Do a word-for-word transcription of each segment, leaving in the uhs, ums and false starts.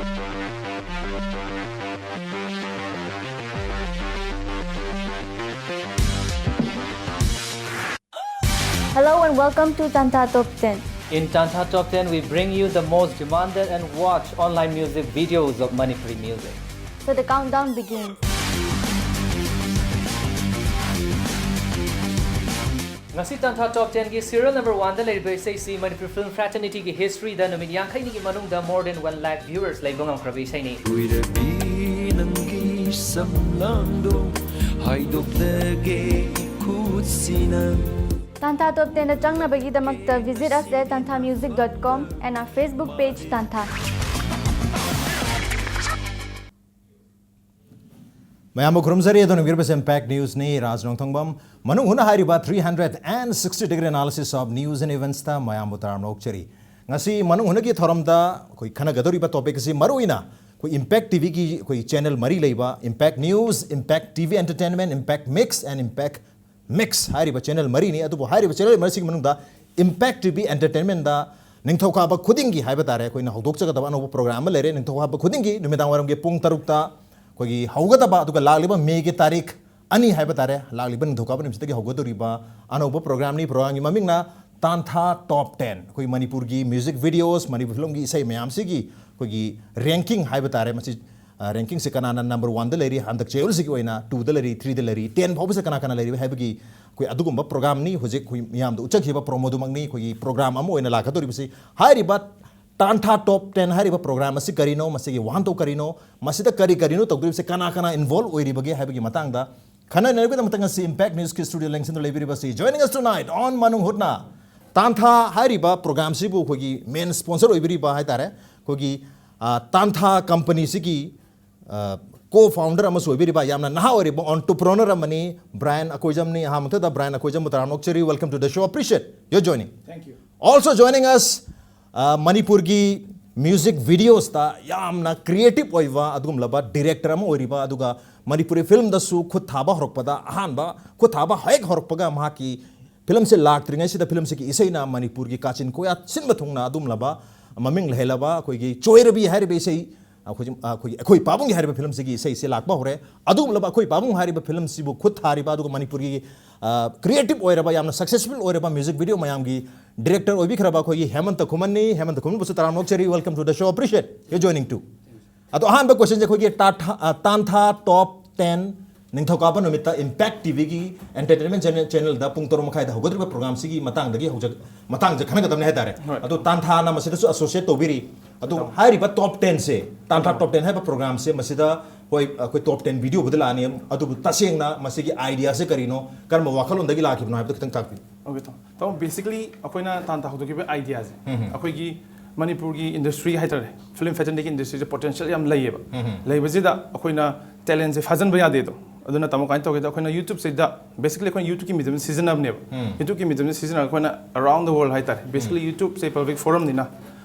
Hello and welcome to Tantha Top ten. In Tantha Top ten, we bring you the most demanded and watched online music videos of Manipuri music. So the countdown begins. ꯉꯁꯤ Tantha Top ten ꯒꯤ serial number one ꯗ ꯂꯩꯔꯤꯕ ꯏꯁꯩꯁꯤ Manipur film fraternity ꯒꯤ history ꯗ ꯅꯨꯃꯤꯠ ꯌꯥꯡꯈꯩꯅꯤꯒꯤ ꯃꯅꯨꯡꯗ more than one lakh viewers ꯂꯩꯕ ꯉꯝꯈ꯭ꯔꯕ ꯏꯁꯩꯅꯤ꯫ ꯀꯨꯏꯔꯕꯤ ꯅꯪꯒꯤ ꯁꯝꯂꯥꯡꯗꯣ ꯍꯥꯏꯗꯣꯛꯂꯒꯦ ꯏꯈꯨꯠꯁꯤꯅ꯫ Tantha Top ten the ꯆꯪꯅꯕꯒꯤꯗꯃꯛꯇ visit us at tanthamusic dot com and our Facebook page Tantha. ꯃꯌꯥꯝꯕꯨ ꯈꯨꯔꯨꯝꯖꯔꯤ꯫ ꯑꯗꯣ ꯅꯨꯡꯕꯤꯔꯕꯁꯦ Impact News ꯅꯤ, ꯔꯥꯖ ꯅꯣꯡꯊꯣꯡꯕꯝ꯫ ꯃꯅꯨꯡ ꯍꯨꯠꯅ ꯍꯥꯏꯔꯤꯕ three hundred and sixty degree analysis of news and events ꯇ ꯃꯌꯥꯝꯕꯨ ꯇꯔꯥꯝꯅ ꯑꯣꯛꯆꯔꯤ꯫ ꯉꯁꯤ ꯃꯅꯨꯡ ꯍꯨꯠꯅꯒꯤ ꯊꯧꯔꯝꯗ ꯑꯩꯈꯣꯏ ꯈꯟꯅꯒꯗꯧꯔꯤꯕ topic ꯑꯁꯤ ꯃꯔꯨꯑꯣꯏꯅ ꯑꯩꯈꯣꯏ Impact T V ꯒꯤ ꯑꯩꯈꯣꯏ channel ꯃꯔꯤ ꯂꯩꯕ Impact News, Impact T V Entertainment, Impact Mix and Impact Mix ꯍꯥꯏꯔꯤꯕ channel ꯃꯔꯤꯅꯤ꯫ ꯑꯗꯨꯕꯨ ꯍꯥꯏꯔꯤꯕ channel ꯃꯔꯤꯁꯤꯒꯤ ꯃꯅꯨꯡꯗ Impact T V Entertainment ꯗ ꯅꯤꯡꯊꯧꯀꯥꯕ ꯈꯨꯗꯤꯡꯒꯤ ꯍꯥꯏꯕ ꯇꯥꯔꯦ, ꯑꯩꯈꯣꯏꯅ ꯍꯧꯗꯣꯛꯆꯒꯗꯕ ꯑꯅꯧꯕ program ꯑꯃ ꯂꯩꯔꯦ꯫ ꯅꯤꯡꯊꯧꯀꯥꯕ ꯈꯨꯗꯤꯡꯒꯤ ꯅꯨꯃꯤꯗꯥꯡ ꯋꯥꯏꯔꯝꯒꯤ ꯄꯨꯡ ꯇꯔꯨꯛꯇ ꯑꯩꯈꯣꯏꯒꯤ ꯍꯧꯒꯗꯕ, ꯑꯗꯨꯒ ꯂꯥꯛꯂꯤꯕ May ꯒꯤ ꯇꯥꯔꯤꯛ ꯑꯅꯤ ꯍꯥꯏꯕ ꯇꯥꯔꯦ, ꯂꯥꯛꯂꯤꯕ ꯅꯤꯡꯊꯧꯀꯥꯕ ꯅꯨꯃꯤꯠꯁꯤꯗꯒꯤ ꯍꯧꯒꯗꯧꯔꯤꯕ ꯑꯅꯧꯕ program ꯅꯤ꯫ Program ꯒꯤ ꯃꯃꯤꯡꯅ ꯇꯥꯟꯊꯥ Top ten, ꯑꯩꯈꯣꯏ ꯃꯅꯤꯄꯨꯔꯒꯤ music videos, ꯃꯅꯤꯄꯨꯔ film ꯒꯤ ꯏꯁꯩ ꯃꯌꯥꯝꯁꯤꯒꯤ ꯑꯩꯈꯣꯏꯒꯤ ranking ꯍꯥꯏꯕ ꯇꯥꯔꯦ꯫ ꯃꯁꯤ ranking ꯁꯦ ꯀꯅꯥꯅ number one ꯗ ꯂꯩꯔꯤ, ꯍꯟꯗꯛ ꯆꯌꯣꯜꯁꯤꯒꯤ ꯑꯣꯏꯅ two ꯗ ꯂꯩꯔꯤ, three ꯗ ꯂꯩꯔꯤ, ten ꯐꯥꯎꯕꯁꯦ ꯀꯅꯥ ꯀꯅꯥ ꯂꯩꯔꯤ ꯍꯥꯏꯕꯒꯤ ꯑꯩꯈꯣꯏ ꯑꯗꯨꯒꯨꯝꯕ program ꯅꯤ꯫ ꯍꯧꯖꯤꯛ ꯑꯩꯈꯣꯏ ꯃꯤꯌꯥꯝꯗ ꯎꯠꯆꯈꯤꯕ promo ꯗꯨꯃꯛꯅꯤ꯫ ꯑꯩꯈꯣꯏꯒꯤ program ꯑꯃ ꯑꯣꯏꯅ ꯂꯥꯛꯀꯗꯧꯔꯤꯕꯁꯤ ꯍꯥꯏꯔꯤꯕ ꯇꯥꯟꯊꯥ Top ten ꯍꯥꯏꯔꯤꯕ program ꯑꯁꯤ ꯀꯔꯤꯅꯣ, ꯃꯁꯤꯒꯤ ꯋꯥꯍꯟꯊꯣꯛ ꯀꯔꯤꯅꯣ, ꯃꯁꯤꯗ ꯀꯔꯤ ꯀꯔꯤꯅꯣ ꯇꯧꯗꯣꯔꯤꯕꯁꯦ, ꯀꯅꯥ ꯀꯅꯥ involve ꯑꯣꯏꯔꯤꯕꯒꯦ ꯍꯥꯏꯕꯒꯤ ꯃꯇꯥꯡꯗ ꯈꯟꯅꯅꯕꯒꯤꯗꯃꯛꯇ ꯉꯁꯤ Impact News ꯀꯤ studio ꯂꯦꯡꯁꯤꯟꯗꯨꯅ ꯂꯩꯕꯤꯔꯤꯕꯁꯤ, joining us tonight on ꯃꯅꯨꯡ ꯍꯨꯠꯅ ꯇꯥꯟꯊꯥ ꯍꯥꯏꯔꯤꯕ program ꯁꯤꯕꯨ ꯑꯩꯈꯣꯏꯒꯤ main sponsor ꯑꯣꯏꯕꯤꯔꯤꯕ ꯍꯥꯏ ꯇꯥꯔꯦ, ꯑꯩꯈꯣꯏꯒꯤ ꯇꯥꯟꯊꯥ company ꯁꯤꯒꯤ co founder ꯑꯃꯁꯨ ꯑꯣꯏꯕꯤꯔꯤꯕ ꯌꯥꯝꯅ ꯅꯍꯥ ꯑꯣꯏꯔꯤꯕ entrepreneur ꯑꯃꯅꯤ, ꯕ꯭ꯔꯥꯌꯟ ꯑꯀꯣꯏꯖꯝꯅꯤ꯫ ꯑꯍꯥꯟꯕ ꯃꯛꯇꯗ ꯕ꯭ꯔꯥꯌꯟ ꯑꯀꯣꯏꯖꯝꯕꯨ ꯇꯔꯥꯝꯅ ꯑꯣꯛꯆꯔꯤ, welcome to the show, appreciate your joining꯫ Thank you. Also joining us, ꯃꯅꯤꯄꯨꯔꯒꯤ music videos ꯇ ꯌꯥꯝꯅ creative ꯑꯣꯏꯕ ꯑꯗꯨꯒꯨꯝꯂꯕ director ꯑꯃ ꯑꯣꯏꯔꯤꯕ, ꯑꯗꯨꯒ ꯃꯅꯤꯄꯨꯔꯤ film ꯗꯁꯨ ꯈꯨꯠ ꯊꯥꯕ ꯍꯧꯔꯛꯄꯗ, ꯑꯍꯥꯟꯕ ꯈꯨꯠ ꯊꯥꯕ ꯍꯦꯛ ꯍꯧꯔꯛꯄꯒ ꯃꯍꯥꯛꯀꯤ ꯐꯤꯂꯝꯁꯦ ꯂꯥꯛꯇ꯭ꯔꯤꯉꯩꯁꯤꯗ ꯐꯤꯂꯝꯁꯤꯒꯤ ꯏꯁꯩꯅ ꯃꯅꯤꯄꯨꯔꯒꯤ ꯀꯥꯆꯤꯟ ꯀꯣꯌꯥ ꯁꯤꯟꯕ ꯊꯨꯡꯅ ꯑꯗꯨꯝꯂꯕ ꯃꯃꯤꯡ ꯂꯩꯍꯜꯂꯕ ꯑꯩꯈꯣꯏꯒꯤ ꯆꯣꯏꯔꯕꯤ ꯍꯥꯏꯔꯤꯕ ꯏꯁꯩ, ꯑꯩꯈꯣꯏꯒꯤ, ꯑꯩꯈꯣꯏꯒꯤ ꯑꯩꯈꯣꯏ ꯄꯥꯕꯨꯡꯒꯤ ꯍꯥꯏꯔꯤꯕ ꯐꯤꯂꯝꯁꯤꯒꯤ ꯏꯁꯩꯁꯦ ꯂꯥꯛꯄ ꯍꯧꯔꯦ꯫ ꯑꯗꯨꯒꯨꯝꯂꯕ ꯑꯩꯈꯣꯏ ꯄꯥꯕꯨꯡ ꯍꯥꯏꯔꯤꯕ ꯐꯤꯂꯝꯁꯤꯕꯨ ꯈꯨꯠ ꯊꯥꯔꯤꯕ, ꯑꯗꯨꯒ ꯃꯅꯤꯄꯨꯔꯒꯤ, ꯑ, creative ꯑꯣꯏꯔꯕ, ꯌꯥꯝꯅ successful ꯑꯣꯏꯔꯕ music video ꯃꯌꯥꯝꯒꯤ director ꯑꯣꯏꯕꯤꯈ꯭ꯔꯕ ꯑꯩꯈꯣꯏꯒꯤ ꯍꯦꯃꯟꯇ ꯈꯨꯃꯟꯅꯤ꯫ ꯍꯦꯃꯟꯇ ꯈꯨꯃꯟꯕꯨꯁꯨ ꯇꯔꯥꯝꯅ ꯑꯣꯛꯆꯔꯤ꯫ Welcome to the show, appreciate your joining too. ꯑꯗꯣ ꯑꯍꯥꯟꯕ question ꯁꯦ ꯑꯩꯈꯣꯏꯒꯤ ꯇꯥꯊꯥ-, ꯑ, ꯇꯥꯟꯊꯥ top ten ꯅꯤꯡꯊꯧꯀꯥꯕ ꯅꯨꯃꯤꯠꯇ Impact ꯇꯤꯚꯤꯒꯤ entertainment channel, channel ꯗ ꯄꯨꯡ ꯇꯔꯨꯛ ꯃꯈꯥꯏꯗ ꯍꯧꯒꯗꯧꯔꯤꯕ program ꯁꯤꯒꯤ ꯃꯇꯥꯡꯗꯒꯤ ꯍꯧꯖ-, ꯃꯇꯥꯡꯁꯦ ꯈꯟꯅꯒꯗꯕꯅꯤ ꯍꯥꯏꯇꯥꯔꯦ꯫ ꯍꯣꯏ꯫ ꯑꯗꯣ ꯇꯥꯟꯊꯥꯅ ꯃꯁꯤꯗꯁꯨ associate ꯇꯧꯕꯤꯔꯤ꯫ ꯑꯗꯣ ꯍꯣꯏ꯫ ꯍꯥꯏꯔꯤꯕ top ten ꯁꯦ, ꯇꯥꯟꯊꯥ ꯍꯣꯏ꯫ Top ten ꯍꯥꯏꯕ program ꯁꯦ, ꯃꯁꯤꯗ ꯍꯣꯏ, ꯑꯩꯈꯣꯏ top ten video ꯕꯨꯗꯤ ꯂꯥꯛꯑꯅꯤ, ꯑꯗꯨꯕꯨ ꯇꯁꯦꯡꯅ ꯃꯁꯤꯒꯤ idea ꯁꯦ ꯀꯔꯤꯅꯣ, ꯀꯔꯝꯕ ꯋꯥꯈꯜꯂꯣꯟꯗꯒꯤ ꯂꯥꯛꯈꯤꯕꯅꯣ ꯍꯥꯏꯕꯗꯣ ꯈꯤꯇꯪ ꯇꯥꯛꯄꯤꯌꯨ꯫ Okay, ꯇꯥꯃꯣ꯫ ꯇꯥꯃꯣ, basically ꯑꯩꯈꯣꯏꯅ ꯇꯥꯟꯊꯥ ꯍꯧꯗꯣꯛꯈꯤꯕ idea ꯁꯦ, ꯎꯝ꯫ ꯑꯩꯈꯣꯏꯒꯤ ꯃꯅꯤꯄꯨꯔꯒꯤ industry ꯍꯥꯏꯇꯥꯔꯦ, film fashion ꯗꯒꯤ industry ꯁꯦ potential ꯌꯥꯝ ꯂꯩꯌꯦꯕ꯫ ꯎꯝ꯫ ꯂꯩꯕꯁꯤꯗ ꯑꯩꯈꯣꯏꯅ talent ꯁꯦ ꯐꯥꯖꯤꯟꯕ ꯌꯥꯗꯦ ꯑꯗꯣ꯫ ꯑꯗꯨꯅ ꯇꯥꯃꯣ, ꯀꯃꯥꯏꯅ ꯇꯧꯒꯦꯗ, ꯑꯩꯈꯣꯏꯅ YouTube ꯁꯤꯗ basically ꯑꯩꯈꯣꯏꯅ YouTube ꯀꯤ medium ꯁꯤꯖꯤꯟꯅꯕꯅꯦꯕ꯫ ꯎꯝ꯫ YouTube ꯀꯤ medium ꯁꯦ ꯁꯤꯖꯤꯟꯅꯔꯒ ꯑꯩꯈꯣꯏꯅ around the world ꯍꯥꯏꯇꯥꯔꯦ, basically ꯎꯝ꯫ YouTube ꯁꯦ public forum ꯅꯤꯅ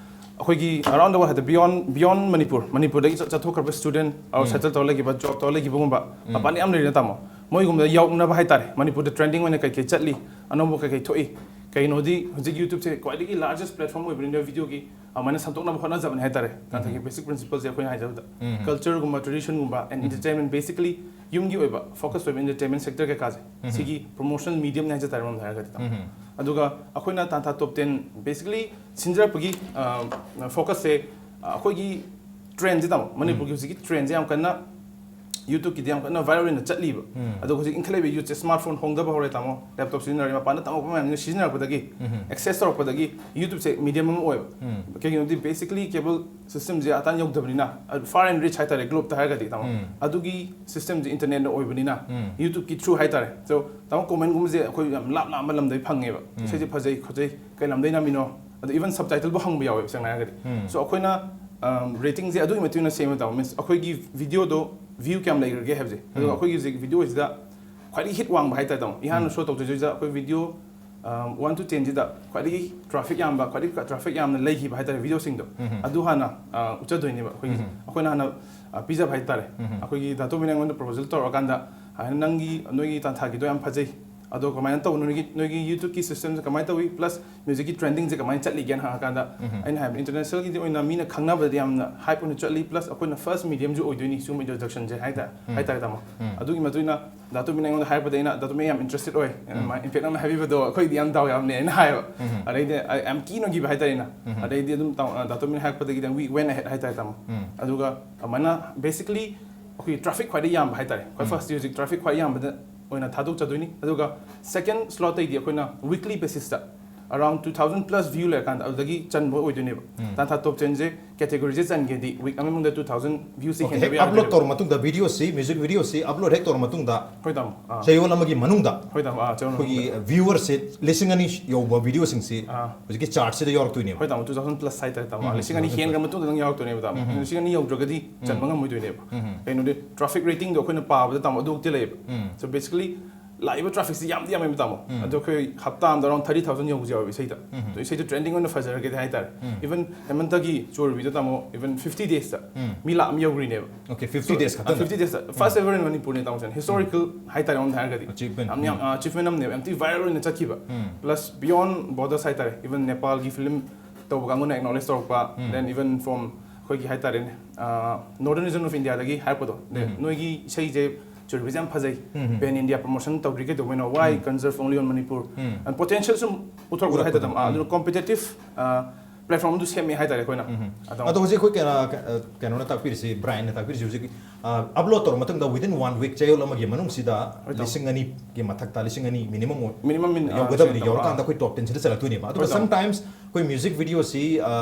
ꯑꯩꯈꯣꯏꯒꯤ around the world ꯍꯥꯏꯗꯤ beyond, beyond ꯃꯅꯤꯄꯨꯔ, ꯃꯅꯤꯄꯨꯔꯗꯒꯤ ꯆꯠ-, ꯆꯠꯊꯣꯛꯈ꯭ꯔꯕ student, ꯑ, ꯎꯝ꯫ Settle ꯇꯧꯔ ꯂꯩꯈꯤꯕ, job ꯇꯧꯔ ꯂꯩꯈꯤꯕꯒꯨꯝꯕ ꯎꯝ꯫ ꯃꯄꯥꯟꯗ ꯌꯥꯝ ꯂꯩꯔꯤꯅ ꯇꯥꯃꯣ꯫ ꯃꯣꯏꯒꯨꯝꯕꯗ ꯌꯧꯅꯕ ꯍꯥꯏꯇꯥꯔꯦ, ꯃꯅꯤꯄꯨꯔꯗ trending ꯑꯣꯏꯅ ꯀꯩ ꯀꯩ ꯆꯠꯂꯤ, ꯑꯅꯧꯕ ꯀꯩ ꯀꯩ ꯊꯣꯛꯏ, ꯀꯩꯅꯣꯗꯤ ꯍꯧꯖꯤꯛ YouTube ꯁꯦ ꯈ꯭ꯋꯥꯏꯗꯒꯤ largest platform ꯑꯣꯏꯕꯅꯤꯅ video ꯒꯤ, ꯑꯗꯨꯃꯥꯏꯅ ꯁꯟꯗꯣꯛꯅꯕ ꯍꯣꯠꯅꯖꯕꯅꯦ ꯍꯥꯏꯇꯥꯔꯦ꯫ ꯇꯥꯟꯊꯥꯒꯤ ꯎꯝ꯫ Basic principle ꯁꯦ ꯑꯩꯈꯣꯏꯅ ꯍꯥꯏꯖꯕꯗ ꯎꯝ꯫ Culture ꯒꯨꯝꯕ, tradition ꯒꯨꯝꯕ and ꯎꯝ꯫ Entertainment, basically ꯌꯨꯝꯒꯤ ꯑꯣꯏꯕ focus ꯑꯣꯏꯕ entertainment sector ꯀꯩꯀꯥꯁꯦ, ꯎꯝ꯫ ꯁꯤꯒꯤ promotional medium ꯅꯤ ꯍꯥꯏꯖ ꯇꯥꯔꯦ, ꯃꯔꯝꯗ ꯍꯥꯏꯔꯒꯗꯤ ꯇꯥꯃꯣ꯫ ꯎꯝ꯫ ꯑꯗꯨꯒ ꯑꯩꯈꯣꯏꯅ ꯇꯥꯟꯊꯥ top ten basically ꯁꯤꯟꯖꯔꯛꯄꯒꯤ, ꯑ, focus ꯁꯦ, ꯑ, ꯑꯩꯈꯣꯏꯒꯤ trend ꯁꯦ ꯇꯥꯃꯣ, ꯃꯅꯤꯄꯨꯔꯒꯤ ꯎꯝ꯫ ꯍꯧꯖꯤꯛꯀꯤ trend ꯁꯦ ꯌꯥꯝ ꯀꯟꯅ YouTube ꯀꯤꯗꯤ ꯌꯥꯝ ꯀꯟꯅ viral ꯑꯣꯏꯅ ꯆꯠꯂꯤꯕ꯫ ꯎꯝ꯫ ꯑꯗꯣ ꯍꯧꯖꯤꯛ ꯏꯟꯈꯠꯂꯛꯏꯕ youth ꯁꯦ smartphone ꯍꯣꯡꯗꯕ ꯍꯧꯔꯦ ꯇꯥꯃꯣ, laptop ꯁꯤꯖꯤꯟꯅꯔꯦ, ꯃꯄꯥꯟꯗ ꯇꯝꯃꯛꯄ ꯃꯌꯥꯝꯁꯤꯅ ꯁꯤꯖꯤꯟꯅꯔꯛꯄꯗꯒꯤ, ꯎꯝ꯫ Access ꯇꯧꯔꯛꯄꯗꯒꯤ YouTube ꯁꯦ medium ꯑꯃ ꯑꯣꯏꯕ꯫ ꯎꯝ꯫ ꯀꯩꯒꯤꯅꯣꯗꯤ basically cable system ꯁꯦ ꯑꯇꯥꯟ ꯌꯧꯗꯕꯅꯤꯅ, ꯑ, far and reach ꯍꯥꯏꯇꯥꯔꯦ, globe ꯇ ꯍꯥꯏꯔꯒꯗꯤ ꯇꯥꯃꯣ꯫ ꯎꯝ꯫ ꯑꯗꯨꯒꯤ system ꯁꯦ internet ꯅ ꯑꯣꯏꯕꯅꯤꯅ ꯎꯝ꯫ YouTube ꯀꯤ through ꯍꯥꯏꯇꯥꯔꯦ꯫ So ꯇꯥꯃꯣ, comment ꯒꯨꯝꯕꯁꯦ ꯑꯩꯈꯣꯏ ꯌꯥꯝ ꯂꯥꯞ ꯂꯥꯞꯄ ꯂꯝꯗꯒꯤ ꯐꯪꯉꯦꯕ꯫ ꯎꯝ꯫ ꯏꯁꯩꯁꯦ ꯐꯖꯩ ꯈꯣꯠꯆꯩ, ꯀꯩ ꯂꯝꯗꯩ ꯅꯝꯃꯤꯅꯣ, ꯑꯗꯣ even subtitle ꯕꯨ ꯍꯪꯕ ꯌꯥꯎꯋꯦꯕ, ꯁꯦꯡꯅ ꯍꯥꯏꯔꯒꯗꯤ꯫ ꯎꯝ꯫ So ꯑꯩꯈꯣꯏꯅ, ꯑꯝ, rating ꯁꯦ ꯑꯗꯨꯒꯤ ꯃꯇꯨꯡ ꯏꯟꯅ ꯁꯦꯝꯃꯦ ꯇꯥꯃꯣ, means ꯑꯩꯈꯣꯏꯒꯤ video ꯗꯣ view ꯀꯌꯥꯝ ꯂꯩꯈ꯭ꯔꯒꯦ ꯍꯥꯏꯕꯁꯦ꯫ ꯑꯗꯨꯒ ꯎꯝ꯫ ꯑꯩꯈꯣꯏꯒꯤ ꯍꯧꯖꯤꯛ video ꯁꯤꯗ ꯈ꯭ꯋꯥꯏꯗꯒꯤ hit ꯋꯥꯡꯕ ꯍꯥꯏꯇꯥꯔꯦ ꯇꯥꯃꯣ, ꯏꯍꯥꯟ ꯎꯝ꯫ Show ꯇꯧꯖꯗꯣꯏꯁꯤꯗ ꯑꯩꯈꯣꯏ video, ꯑꯝ, one to ten ꯁꯤꯗ ꯈ꯭ꯋꯥꯏꯗꯒꯤ traffic ꯌꯥꯝꯕ, ꯈ꯭ꯋꯥꯏꯗꯒꯤ traffic ꯌꯥꯝꯅ ꯂꯩꯈꯤꯕ ꯍꯥꯏꯇꯥꯔꯦ video ꯁꯤꯡꯗꯣ꯫ ꯎꯝ꯫ ꯑꯗꯨ ꯍꯥꯟꯅ, ꯑ, ꯎꯠꯆꯗꯣꯏꯅꯦꯕ ꯑꯩꯈꯣꯏꯒꯤ꯫ ꯎꯝ꯫ ꯑꯩꯈꯣꯏꯅ ꯍꯥꯟꯅ, ꯑ, ꯄꯤꯖꯕ ꯍꯥꯏꯇꯥꯔꯦ꯫ ꯎꯝ꯫ ꯑꯩꯈꯣꯏꯒꯤ ꯗꯥ ꯇꯣꯝꯕꯤꯅ ꯑꯩꯉꯣꯟꯗ proposal ꯇꯧꯔꯛꯑꯀꯥꯟꯗ, "ꯑ, ꯅꯪꯒꯤ, ꯅꯣꯏꯒꯤ ꯇꯥꯟꯊꯥꯒꯤꯗꯣ ꯌꯥꯝ ꯐꯖꯩ, ꯑꯗꯣ ꯀꯃꯥꯏꯅ ꯇꯧꯕꯅꯣ, ꯅꯣꯏꯒꯤ ꯅꯣꯏꯒꯤ ꯌꯨꯇ꯭ꯌꯨꯕꯀꯤ ꯁꯤꯁꯇꯦꯝꯁꯦ ꯀꯃꯥꯏꯅ ꯇꯧꯏ, ꯄ꯭ꯂꯁ ꯃ꯭ꯌꯨꯖꯤꯛꯀꯤ ꯇ꯭ꯔꯦꯟꯗꯤꯡꯁꯦ ꯀꯃꯥꯏꯅ ꯆꯠꯂꯤꯒꯦꯅ ꯍꯪꯉꯀꯥꯟꯗ, ꯑꯩꯅ ꯍꯥꯏꯕ, ꯏꯟꯇꯔꯅꯦꯁꯅꯦꯜꯒꯤꯗꯤ ꯑꯣꯏꯅ ꯃꯤꯅ ꯈꯪꯅꯕꯗꯗꯤ ꯌꯥꯝꯅ ꯍꯥꯏꯞ ꯑꯣꯏꯅ ꯆꯠꯂꯤ, ꯄ꯭ꯂꯁ ꯑꯩꯈꯣꯏꯅ ꯐꯥꯔꯁ ꯃꯤꯗꯤꯌꯝꯁꯨ ꯑꯣꯏꯗꯣꯏꯅꯤ ꯁꯤꯒꯨꯝꯕ ꯏꯟꯇ꯭ꯔꯣꯗꯛꯁꯟꯁꯦ ꯍꯥꯏꯇꯥꯔꯦ, ꯍꯥꯏꯇꯥꯔꯦ ꯇꯥꯃꯣ꯫ ꯑꯗꯨꯒꯤ ꯃꯇꯨꯡ ꯏꯟꯅ ꯗꯥ ꯇꯣꯝꯕꯤꯅ ꯑꯩꯉꯣꯟꯗ ꯍꯥꯏꯔꯛꯄꯗ ꯑꯩꯅ, "ꯗꯥ ꯇꯣꯝꯕꯤ, ꯑꯩ ꯌꯥꯝ ꯏꯟꯇꯔꯦꯁꯇꯦꯠ ꯑꯣꯏ, ꯏꯟꯐꯦꯛ ꯅꯪꯅ ꯍꯥꯏꯕꯤꯕꯗꯣ ꯑꯩꯈꯣꯏꯗꯤ ꯌꯥꯝ ꯗꯥꯎ ꯌꯥꯝꯅꯦ" ꯑꯩꯅ ꯍꯥꯏꯕ꯫ ꯑꯗꯩꯗꯤ ꯑꯩ ꯌꯥꯝ ꯀꯤ ꯅꯣꯡꯈꯤꯕ ꯍꯥꯏꯇꯥꯔꯦ ꯑꯩꯅ꯫ ꯑꯗꯩꯗꯤ ꯑꯗꯨꯝ ꯇꯥꯃꯣ-, ꯗꯥ ꯇꯣꯝꯕꯤꯅ ꯍꯥꯏꯔꯛꯄꯗꯒꯤ then we went ahead ꯍꯥꯏꯇꯥꯔꯦ ꯇꯥꯃꯣ꯫ ꯑꯗꯨꯒ ꯑꯗꯨꯃꯥꯏꯅ basically ꯑꯩꯈꯣꯏꯒꯤ ꯇ꯭ꯔꯥꯐꯤꯛ ꯈ꯭ꯋꯥꯏꯗꯒꯤ ꯌꯥꯝꯕ ꯍꯥꯏꯇꯥꯔꯦ, ꯈ꯭ꯋꯥꯏ ꯐꯥꯔꯁ ꯍꯧꯖꯤꯛ ꯇ꯭ꯔꯥꯐꯤꯛ ꯈ꯭ꯋꯥꯏ ꯌꯥꯝꯕꯗ ꯑꯣꯏꯅ ꯊꯥꯗꯣꯛꯆꯗꯣꯏꯅꯤ꯫ ꯑꯗꯨꯒ ꯁꯦꯀꯦꯟ ꯁ꯭ꯂꯣꯠꯇꯩꯗꯤ ꯑꯩꯈꯣꯏꯅ weekly ꯕꯦꯁꯤꯁꯇ around two thousand plus view ꯂꯩꯔꯀꯥꯟꯗ ꯑꯗꯨꯗꯒꯤ ꯆꯟꯕ ꯑꯣꯏꯗꯣꯏꯅꯦꯕ꯫ ꯇꯥꯟꯊꯥ ꯇꯣꯞ ꯇꯦꯟꯁꯦ ꯀꯦꯇꯦꯒꯣꯔꯤꯁꯦ ꯆꯟꯒꯦꯗꯤ ꯋꯤꯛ ꯑꯃꯒꯤ ꯃꯅꯨꯡꯗ two thousand viewꯁꯦ ꯍꯦꯟꯗꯕ ꯑꯞꯂꯣꯗ ꯌꯥꯔꯣꯏꯗꯣꯏꯅꯦꯕ꯫ ꯇꯧꯔ ꯃꯇꯨꯡꯗ, ꯚꯤꯗꯤꯑꯣꯁꯤ, ꯃ꯭ꯌꯨꯖꯤꯛ ꯚꯤꯗꯤꯑꯣꯁꯤ ꯑꯞꯂꯣꯗ ꯍꯦꯛ ꯇꯧꯔ ꯃꯇꯨꯡꯗ ꯍꯣꯏ ꯇꯥꯃꯣ, ꯑꯥ꯫ ꯆꯌꯣꯜ ꯑꯃꯒꯤ ꯃꯅꯨꯡꯗ ꯍꯣꯏ ꯇꯥꯃꯣ, ꯑꯥ, ꯆꯌꯣꯜ ꯑꯃꯒꯤ ꯑꯩꯈꯣꯏꯒꯤ ꯃꯅꯨꯡꯗ꯫ ꯚ꯭ꯌꯨꯋꯔꯁꯦ ꯂꯤꯁꯤꯡ ꯑꯅꯤ ꯌꯧꯕ ꯚꯤꯗꯤꯑꯣꯁꯤꯡꯁꯤ ꯑꯥ꯫ ꯍꯧꯖꯤꯛꯀꯤ ꯆꯥꯔꯠꯁꯤꯗ ꯌꯥꯎꯔꯛꯇꯣꯏꯅꯦꯕ꯫ ꯍꯣꯏ ꯇꯥꯃꯣ, two thousand plus ꯍꯥꯏꯇꯥꯔꯦ ꯇꯥꯃꯣ꯫ ꯎꯝ, ꯂꯤꯁꯤꯡ ꯑꯅꯤ two thousand plus꯫ ꯍꯦꯟꯈ꯭ꯔ ꯃꯇꯨꯡꯗ ꯅꯪ ꯌꯥꯎꯔꯛꯇꯣꯏꯅꯦꯕ ꯇꯥꯃꯣ꯫ ꯎꯝ꯫ ꯂꯤꯁꯤꯡ ꯑꯅꯤ ꯌꯧꯗ꯭ꯔꯒꯗꯤ ꯎꯝ꯫ ꯆꯟꯕ ꯉꯝꯃꯣꯏꯗꯣꯏꯅꯦꯕ꯫ ꯎꯝ꯫ ꯀꯩꯅꯣꯗꯤ ꯇ꯭ꯔꯥꯐꯤꯛ ꯔꯦꯇꯤꯡꯗꯣ ꯑꯩꯈꯣꯏꯅ ꯄꯥꯕꯗ ꯇꯥꯃꯣ ꯑꯗꯨꯃꯛꯇꯤ ꯂꯩꯌꯦꯕ꯫ ꯎꯝ꯫ So basically ꯂꯥꯛꯏꯕ ꯇ꯭ꯔꯥꯐꯤꯛꯁꯤ ꯌꯥꯝꯗꯤ ꯌꯥꯝꯃꯦꯕ ꯇꯥꯃꯣ꯫ ꯎꯝ꯫ ꯑꯗꯣ ꯑꯩꯈꯣꯏ ꯍꯞꯇꯥ ꯑꯃꯗ around thirty thousand ꯌꯧꯕꯁꯨ ꯌꯥꯎꯋꯦꯕ ꯏꯁꯩꯗ꯫ ꯎꯝ꯫ ꯑꯗꯣ ꯏꯁꯩꯗꯣ ꯇ꯭ꯔꯦꯟꯗꯤꯡ ꯑꯣꯏꯅ ꯐꯖꯔꯒꯗꯤ ꯍꯥꯏꯇꯥꯔꯦ꯫ ꯎꯝ꯫ Even ꯍꯦꯃꯟꯇꯒꯤ ꯆꯣꯔꯕꯤꯗꯣ ꯇꯥꯃꯣ, even fifty daysꯇ ꯎꯝ꯫ ꯃꯤ ꯂꯥꯛ ꯑꯃ ꯌꯧꯈ꯭ꯔꯤꯅꯦꯕ꯫ Okay, fifty days ꯈꯛꯇꯗ? Fifty daysꯇ꯫ First ever in ꯃꯅꯤꯄꯨꯔꯅꯦ ꯇꯥꯃꯣ ꯁꯦ꯫ Historical ꯍꯥꯏꯇꯥꯔꯦ ꯑꯃꯔꯣꯝꯗ ꯍꯥꯏꯔꯒꯗꯤ꯫ Achievement꯫ ꯌꯥꯝ, ꯌꯥꯝ, ꯎꯝ꯫ ꯑ, achievement ꯑꯃꯅꯦꯕ꯫ ꯌꯥꯝ ꯊꯤ viral ꯑꯣꯏꯅ ꯆꯠꯈꯤꯕ꯫ ꯎꯝ꯫ Plus beyond borders ꯍꯥꯏꯇꯥꯔꯦ꯫ Even ꯅꯦꯄꯥꯜꯒꯤ film ꯇꯧꯕ ꯀꯥꯡꯕꯨꯅ acknowledge ꯇꯧꯔꯛꯄ, ꯎꯝ꯫ Then even from ꯑꯩꯈꯣꯏꯒꯤ ꯍꯥꯏꯇꯥꯔꯦꯅꯦ, ꯑ, northern region of Indiaꯗꯒꯤ ꯍꯥꯏꯔꯛꯄꯗꯣ, "ꯅꯣꯏꯒꯤ ꯏꯁꯩꯁꯦ ꯆꯣꯔꯕꯤꯁꯦ ꯌꯥꯝ ꯐꯖꯩ꯫ ꯎꯝ꯫ Pan India promotion ꯇꯧꯗ꯭ꯔꯤ ꯀꯩꯗꯧꯕꯩꯅꯣ? Why um. Conserve only on Manipur?" Um. And potential ꯁꯨꯝ ꯎꯠꯊꯣꯔꯛꯄꯗꯣ ꯎꯔꯛꯄꯗꯣ꯫ ꯍꯥꯏꯇꯥꯔꯦ ꯇꯥꯃꯣ꯫ ꯑꯥ, ꯎꯝ꯫ ꯑꯗꯨꯅ competitive, ꯑ, platform ꯑꯗꯨ ꯁꯦꯝꯃꯦ ꯍꯥꯏꯇꯥꯔꯦ ꯑꯩꯈꯣꯏꯅ꯫ ꯎꯝ꯫ ꯑꯗꯣ ꯑꯗꯣ ꯍꯧꯖꯤꯛ ꯑꯩꯈꯣꯏ ꯀꯩꯅꯣ, ꯀ-, ꯑ, ꯀꯩꯅꯣꯅ ꯇꯥꯛꯄꯤꯔꯤꯁꯤ, ꯕ꯭ꯔꯥꯏꯟꯅ ꯇꯥꯛꯄꯤꯔꯤꯁꯤ ꯍꯧꯖꯤꯛ, ꯑ, ꯑꯞꯂꯣꯗ ꯇꯧꯔ ꯃꯇꯨꯡꯗ within one week, ꯆꯌꯣꯜ ꯑꯃꯒꯤ ꯃꯅꯨꯡꯁꯤꯗ ꯍꯣꯏ ꯇꯥꯃꯣ꯫ ꯂꯤꯁꯤꯡ ꯑꯅꯤꯒꯤ ꯃꯊꯛꯇ, ꯂꯤꯁꯤꯡ ꯑꯅꯤ minimum ꯑꯣꯏ-, minimum ꯃꯤꯟ-, ꯑ, ꯌꯧꯒꯗꯕꯅꯤ, ꯂꯤꯁꯤꯡ ꯑꯅꯤ ꯌꯧꯔꯀꯥꯟꯗ ꯑꯩꯈꯣꯏ top tenꯁꯤꯗ ꯆꯜꯂꯛꯇꯣꯏꯅꯦꯕ꯫ ꯑꯗꯨꯒ ꯍꯣꯏ ꯇꯥꯃꯣ꯫ Sometimes ꯑꯩꯈꯣꯏ music videoꯁꯤ, ꯑ,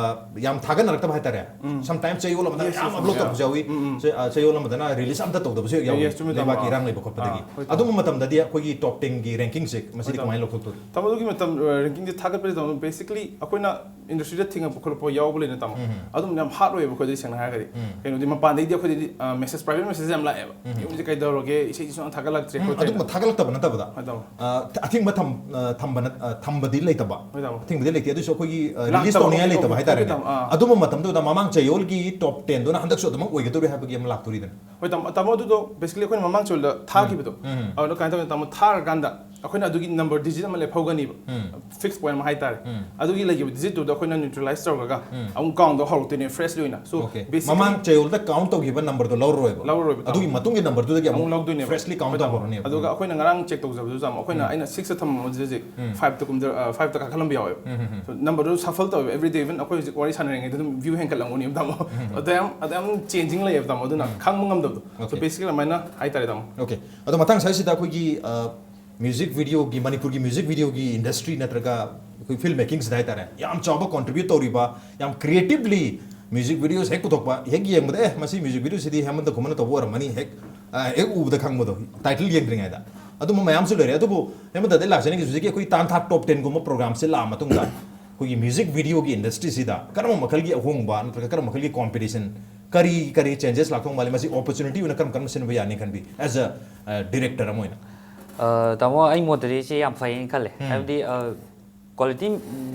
ꯌꯥꯝ ꯊꯥꯒꯠꯅꯔꯛꯇꯕ ꯍꯥꯏꯇꯥꯔꯦ꯫ ꯎꯝ꯫ Sometimes ꯆꯌꯣꯜ ꯑꯃꯗ yes, ꯌꯥꯝ yes, upload ꯌꯥꯝ ꯇꯧꯕꯁꯨ ꯌꯥꯎꯏ꯫ ꯎꯝ, ꯎꯝ꯫ ꯆ-, ꯑ, ꯆꯌꯣꯜ ꯑꯃꯗꯅ release ꯑꯝꯇ ꯇꯧꯗꯕꯁꯨ ꯍꯦꯛ ꯌꯥꯎꯏ, yes, ꯆꯨꯝꯃꯤ ꯇꯥꯃꯣ꯫ ꯂꯩꯕꯥꯛꯀꯤ ꯑꯥ꯫ ꯏꯔꯥꯡ ꯂꯩꯕ ꯈꯣꯠꯄꯗꯒꯤ꯫ ꯑꯥ, ꯍꯣꯏ ꯇꯥꯃꯣ꯫ ꯑꯗꯨꯝꯕ ꯃꯇꯝꯗꯗꯤ ꯑꯩꯈꯣꯏꯒꯤ top tenꯒꯤ rankingꯁꯦ ꯃꯁꯤꯗꯤ ꯍꯣꯏ ꯇꯥꯃꯣ꯫ ꯀꯃꯥꯏꯅ ꯂꯧꯊꯣꯛꯇꯣꯔꯤ? ꯇꯥꯃꯣ, ꯑꯗꯨꯒꯤ ꯃꯇꯝ, ꯑ, rankingꯁꯦ ꯊꯥꯒꯠꯄꯗꯤ ꯇꯥꯃꯣ, basically ꯑꯩꯈꯣꯏꯅ industryꯗ ꯊꯦꯡꯉꯛꯄ ꯈꯣꯠꯂꯛꯄ ꯌꯥꯎꯕ ꯂꯩꯅ ꯇꯥꯃꯣ꯫ ꯎꯝ꯫ ꯑꯗꯨꯝ ꯌꯥꯝ hard ꯑꯣꯏꯌꯦꯕ ꯑꯩꯈꯣꯏꯗꯗꯤ ꯁꯦꯡꯅ ꯍꯥꯏꯔꯒꯗꯤ꯫ ꯎꯝ꯫ ꯀꯩꯅꯣꯗꯤ ꯃꯄꯥꯟꯗꯩꯗꯤ ꯑꯩꯈꯣꯏꯗꯗꯤ, ꯑ, message, private message ꯌꯥꯝ ꯂꯥꯛꯑꯦꯕ꯫ ꯎꯝ꯫ "ꯌꯨꯝꯁꯦ ꯀꯩꯗꯧꯔꯒꯦ, ꯏꯁꯩꯁꯤ ꯁꯨꯝ ꯊꯥꯒꯠꯂꯛꯇ꯭ꯔꯦ ꯎꯝ, ꯈꯣꯠꯇ꯭ꯔꯦꯅ"꯫ ꯑꯗꯨꯒꯨꯝꯕ ꯊꯥꯒꯠꯂꯛꯇꯕ ꯅꯠꯇꯕꯗ, ꯍꯣꯏ ꯇꯥꯃꯣ꯫ ꯑ, ꯊ-, ꯑꯊꯤꯡꯕ ꯊꯝ-, ꯑ, ꯊꯝꯕ ꯅꯠ-, ꯑ, ꯊꯝꯕꯗꯤ ꯂꯩꯇꯕ꯫ ꯍꯣꯏ ꯇꯥꯃꯣ꯫ ꯑꯊꯤꯡꯕꯗꯤ ꯂꯩꯇꯦ, ꯑꯗꯨꯁꯨ ꯑꯩꯈꯣꯏꯒꯤ, ꯑ, release ꯂꯥꯛꯇꯕ ꯇꯧꯅꯤꯡꯉꯥꯏ ꯈꯣꯠꯄ ꯂꯩꯇꯕ ꯍꯥꯏꯇꯥꯔꯦꯅꯦ꯫ ꯍꯣꯏ ꯇꯥꯃꯣ꯫ ꯑꯥ꯫ ꯑꯗꯨꯝꯕ ꯃꯇꯝꯗꯨꯗ ꯃꯃꯥꯡ ꯆꯌꯣꯜꯒꯤ top tenꯗꯨꯅ ꯍꯟꯗꯛꯁꯨ ꯑꯗꯨꯃꯛ ꯑꯣꯏꯒꯗꯧꯔꯤ ꯍꯥꯏꯕꯒꯤ ꯑꯃ ꯂꯥꯛꯇꯣꯔꯤꯗꯅ꯫ ꯍꯣꯏ ꯇꯥꯃꯣ, ꯇꯥꯃꯣ, ꯑꯗꯨꯗꯣ basically ꯑꯩꯈꯣꯏꯅ ꯃꯃꯥꯡ ꯆꯌꯣꯜꯗ ꯊꯥꯈꯤꯕꯗꯣ, ꯎꯝ꯫ ꯑꯗꯨꯗ ꯀꯃꯥꯏꯅ ꯇꯧꯒꯦ ꯇꯥꯃꯣ, ꯊꯥꯔꯀꯥꯟꯗ ꯑꯩꯈꯣꯏꯅ ꯑꯗꯨꯒꯤ ꯅꯝꯕꯔ ꯗꯤꯖꯤꯠ ꯑꯃ ꯂꯦꯞꯍꯧꯒꯅꯤꯕ, ꯎꯝ. ꯐꯤꯛꯁ ꯄꯣꯏꯟ ꯑꯃ ꯍꯥꯏꯇꯥꯔꯦ. ꯎꯝ. ꯑꯗꯨꯒꯤ ꯂꯩꯈꯤꯕ ꯗꯤꯖꯤꯠꯇꯨꯗ ꯑꯩꯈꯣꯏꯅ ꯅ꯭ꯌꯨꯇ꯭ꯔꯦꯂꯥꯏꯁ ꯇꯧꯔꯒ ꯎꯝ. ꯑꯃꯨꯛ ꯀꯥꯎꯟꯗꯣ ꯍꯧꯔꯛꯇꯣꯏꯅꯦ ꯐ꯭ꯔꯦꯁꯂꯤ ꯑꯣꯏꯅ. So Okay. basically ꯃꯃꯥꯡ ꯆꯌꯣꯜꯗ ꯀꯥꯎꯟ ꯇꯧꯈꯤꯕ ꯅꯝꯕꯔꯗꯣ ꯂꯧꯔꯔꯣꯏꯕ. ꯂꯧꯔꯔꯣꯏꯕ, ꯇꯥꯃꯣ. ꯑꯗꯨꯒꯤ ꯃꯇꯨꯡꯒꯤ ꯅꯝꯕꯔꯗꯨꯗꯒꯤ ꯑꯃꯨꯛ ꯑꯃꯨꯛ ꯂꯧꯗꯣꯏꯅꯦꯕ. ꯐ꯭ꯔꯦꯁꯂꯤ ꯀꯥꯎꯟ ꯍꯣꯏ, ꯇꯥꯃꯣ. ꯇꯧꯍꯧꯔꯅꯦꯕ. ꯑꯗꯨꯒ ꯑꯩꯈꯣꯏꯅ ꯉꯔꯥꯡ ꯆꯦꯛ ꯇꯧꯖꯕꯗꯨꯁꯨ, ꯇꯥꯃꯣ, ꯑꯩꯈꯣꯏꯅ, ꯎꯝ. ꯑꯩꯅ ꯁꯤꯛꯁꯇ ꯊꯝꯃꯝꯕ ꯍꯧꯖꯤꯛ ꯍꯧꯖꯤꯛ ꯎꯝ, ꯎꯝ, ꯎꯝ. ꯐꯥꯏꯚꯇ ꯀꯨꯝꯊ ꯐꯥꯏꯚꯇ ꯀꯥꯈꯠꯂꯝꯕ ꯌꯥꯎꯋꯦꯕ. ꯎꯝ, ꯎꯝ, ꯎꯝ. So ꯅꯝꯕꯔꯗꯨ ꯁꯐꯜ ꯇꯧꯋꯦꯕ. ꯑꯦꯕ꯭ꯔꯤꯗꯦ ꯏꯚꯟ ꯑꯩꯈꯣꯏ ꯍꯧꯖꯤꯛ ꯋꯥꯔꯤ ꯁꯥꯟꯅꯔꯤꯉꯩꯗ ꯑꯗꯨꯝ ꯚ꯭ꯌꯨ ꯍꯦꯟꯒꯠꯂꯝꯒꯅꯦꯕ, ꯇꯥꯃꯣ. ꯎꯝ, ꯎꯝ. ꯑꯗ ꯌꯥꯝ, ꯑꯗ ꯌꯥꯝ ꯆꯦꯟꯖꯤꯡ ꯂꯩꯌꯦꯕ, ꯇꯥꯃꯣ. ꯑꯗꯨꯅ ꯎꯝ. ꯈꯪꯕ ꯉꯝꯗꯕꯗꯣ. So Okay. basically ꯑꯗꯨꯃꯥꯏꯅ ꯍꯥꯏꯇꯥꯔꯦ, ꯇꯥꯃꯣ. Okay. ꯑꯗꯣ ꯃꯊꯪ ꯁ꯭ꯋꯥꯏꯁꯤꯗ ꯑꯩꯈꯣꯏꯒꯤ ꯃ꯭ꯌꯨꯖꯤꯛ ꯚꯤꯗꯤꯑꯣꯒꯤ, ꯃꯅꯤꯄꯨꯔꯒꯤ ꯃ꯭ꯌꯨꯖꯤꯛ ꯚꯤꯗꯤꯑꯣꯒꯤ ꯏꯟꯗꯁꯇ꯭ꯔꯤ ꯅꯠꯇ꯭ꯔꯒ ꯑꯩꯈꯣꯏ ꯐꯤꯜꯝ ꯃꯦꯀꯤꯡꯁꯤꯗ ꯍꯥꯏꯇꯥꯔꯦ, ꯌꯥꯝ ꯆꯥꯎꯕ ꯀꯣꯟꯇ꯭ꯔꯤꯕ꯭ꯌꯨꯠ ꯇꯧꯔꯤꯕ, ꯌꯥꯝ ꯀ꯭ꯔꯤꯌꯦꯇꯤꯕꯂꯤ ꯃ꯭ꯌꯨꯖꯤꯛ ꯚꯤꯗꯤꯑꯣꯁ ꯍꯦꯛ ꯄꯨꯊꯣꯛꯄ, ꯍꯦꯛ ꯌꯦꯡꯕꯗ, "ꯑꯦ, ꯃꯁꯤ ꯃ꯭ꯌꯨꯖꯤꯛ ꯚꯤꯗꯤꯑꯣꯁꯤꯗꯤ ꯍꯦꯃꯟꯇ ꯀꯨꯃꯥꯔꯅ ꯇꯧꯕ ꯑꯣꯏꯔꯝꯃꯅꯤ", ꯍꯦꯛ, ꯑ, ꯍꯦꯛ ꯎꯕꯗ ꯈꯪꯕꯗꯣ, ꯇꯥꯏꯇꯜ ꯌꯦꯡꯗ꯭ꯔꯤꯉꯩꯗ꯫ ꯑꯗꯨꯝꯕ ꯃꯌꯥꯝꯁꯨ ꯂꯩꯔꯦ꯫ ꯑꯗꯨꯕꯨ ꯍꯦꯃꯟꯇꯗꯩ ꯂꯥꯛꯆꯅꯤꯡꯉꯤꯁꯦ, ꯍꯧꯖꯤꯛꯀꯤ ꯑꯩꯈꯣꯏ ꯇꯥꯟꯊꯥ ꯇꯣꯞ ꯇꯦꯟꯒꯨꯝꯕ ꯄ꯭ꯔꯣꯒ꯭ꯔꯥꯝꯁꯦ ꯂꯥꯛꯑ ꯃꯇꯨꯡꯗ ꯑꯩꯈꯣꯏꯒꯤ ꯃ꯭ꯌꯨꯖꯤꯛ ꯚꯤꯗꯤꯑꯣꯒꯤ ꯏꯟꯗꯁꯇ꯭ꯔꯤꯁꯤꯗ ꯀꯔꯝꯕ ꯃꯈꯜꯒꯤ ꯑꯍꯣꯡꯕ ꯅꯠꯇ꯭ꯔꯒ ꯀꯔꯝꯕ ꯃꯈꯜꯒꯤ ꯀꯣꯝꯄꯤꯇꯤꯁꯟ, ꯀꯔꯤ ꯀꯔꯤ ꯆꯦꯟꯖꯦꯁ ꯂꯥꯛꯇꯧ ꯃꯥꯜꯂꯤ? ꯃꯁꯤ ꯑꯣꯄꯣꯔꯆꯨꯅꯤꯇꯤ ꯑꯣꯏꯅ ꯀꯔꯝ ꯀꯔꯝꯅ ꯁꯤꯖꯤꯟꯅꯕ ꯌꯥꯅꯤ ꯈꯟꯕꯤ, as a, ꯑ, ꯗꯤꯔꯦꯛꯇꯔ ꯑꯃ ꯑꯣꯏꯅ? ꯑ, ꯇꯥꯃꯣ, ꯑꯩ ꯃꯣꯠꯇꯗꯤ ꯁꯤ ꯌꯥꯝ ꯐꯩꯅ ꯈꯜꯂꯦ꯫ ꯎꯝ. ꯍꯥꯏꯕꯗꯤ, ꯑ, ꯀ꯭ꯋꯥꯂꯤꯇꯤ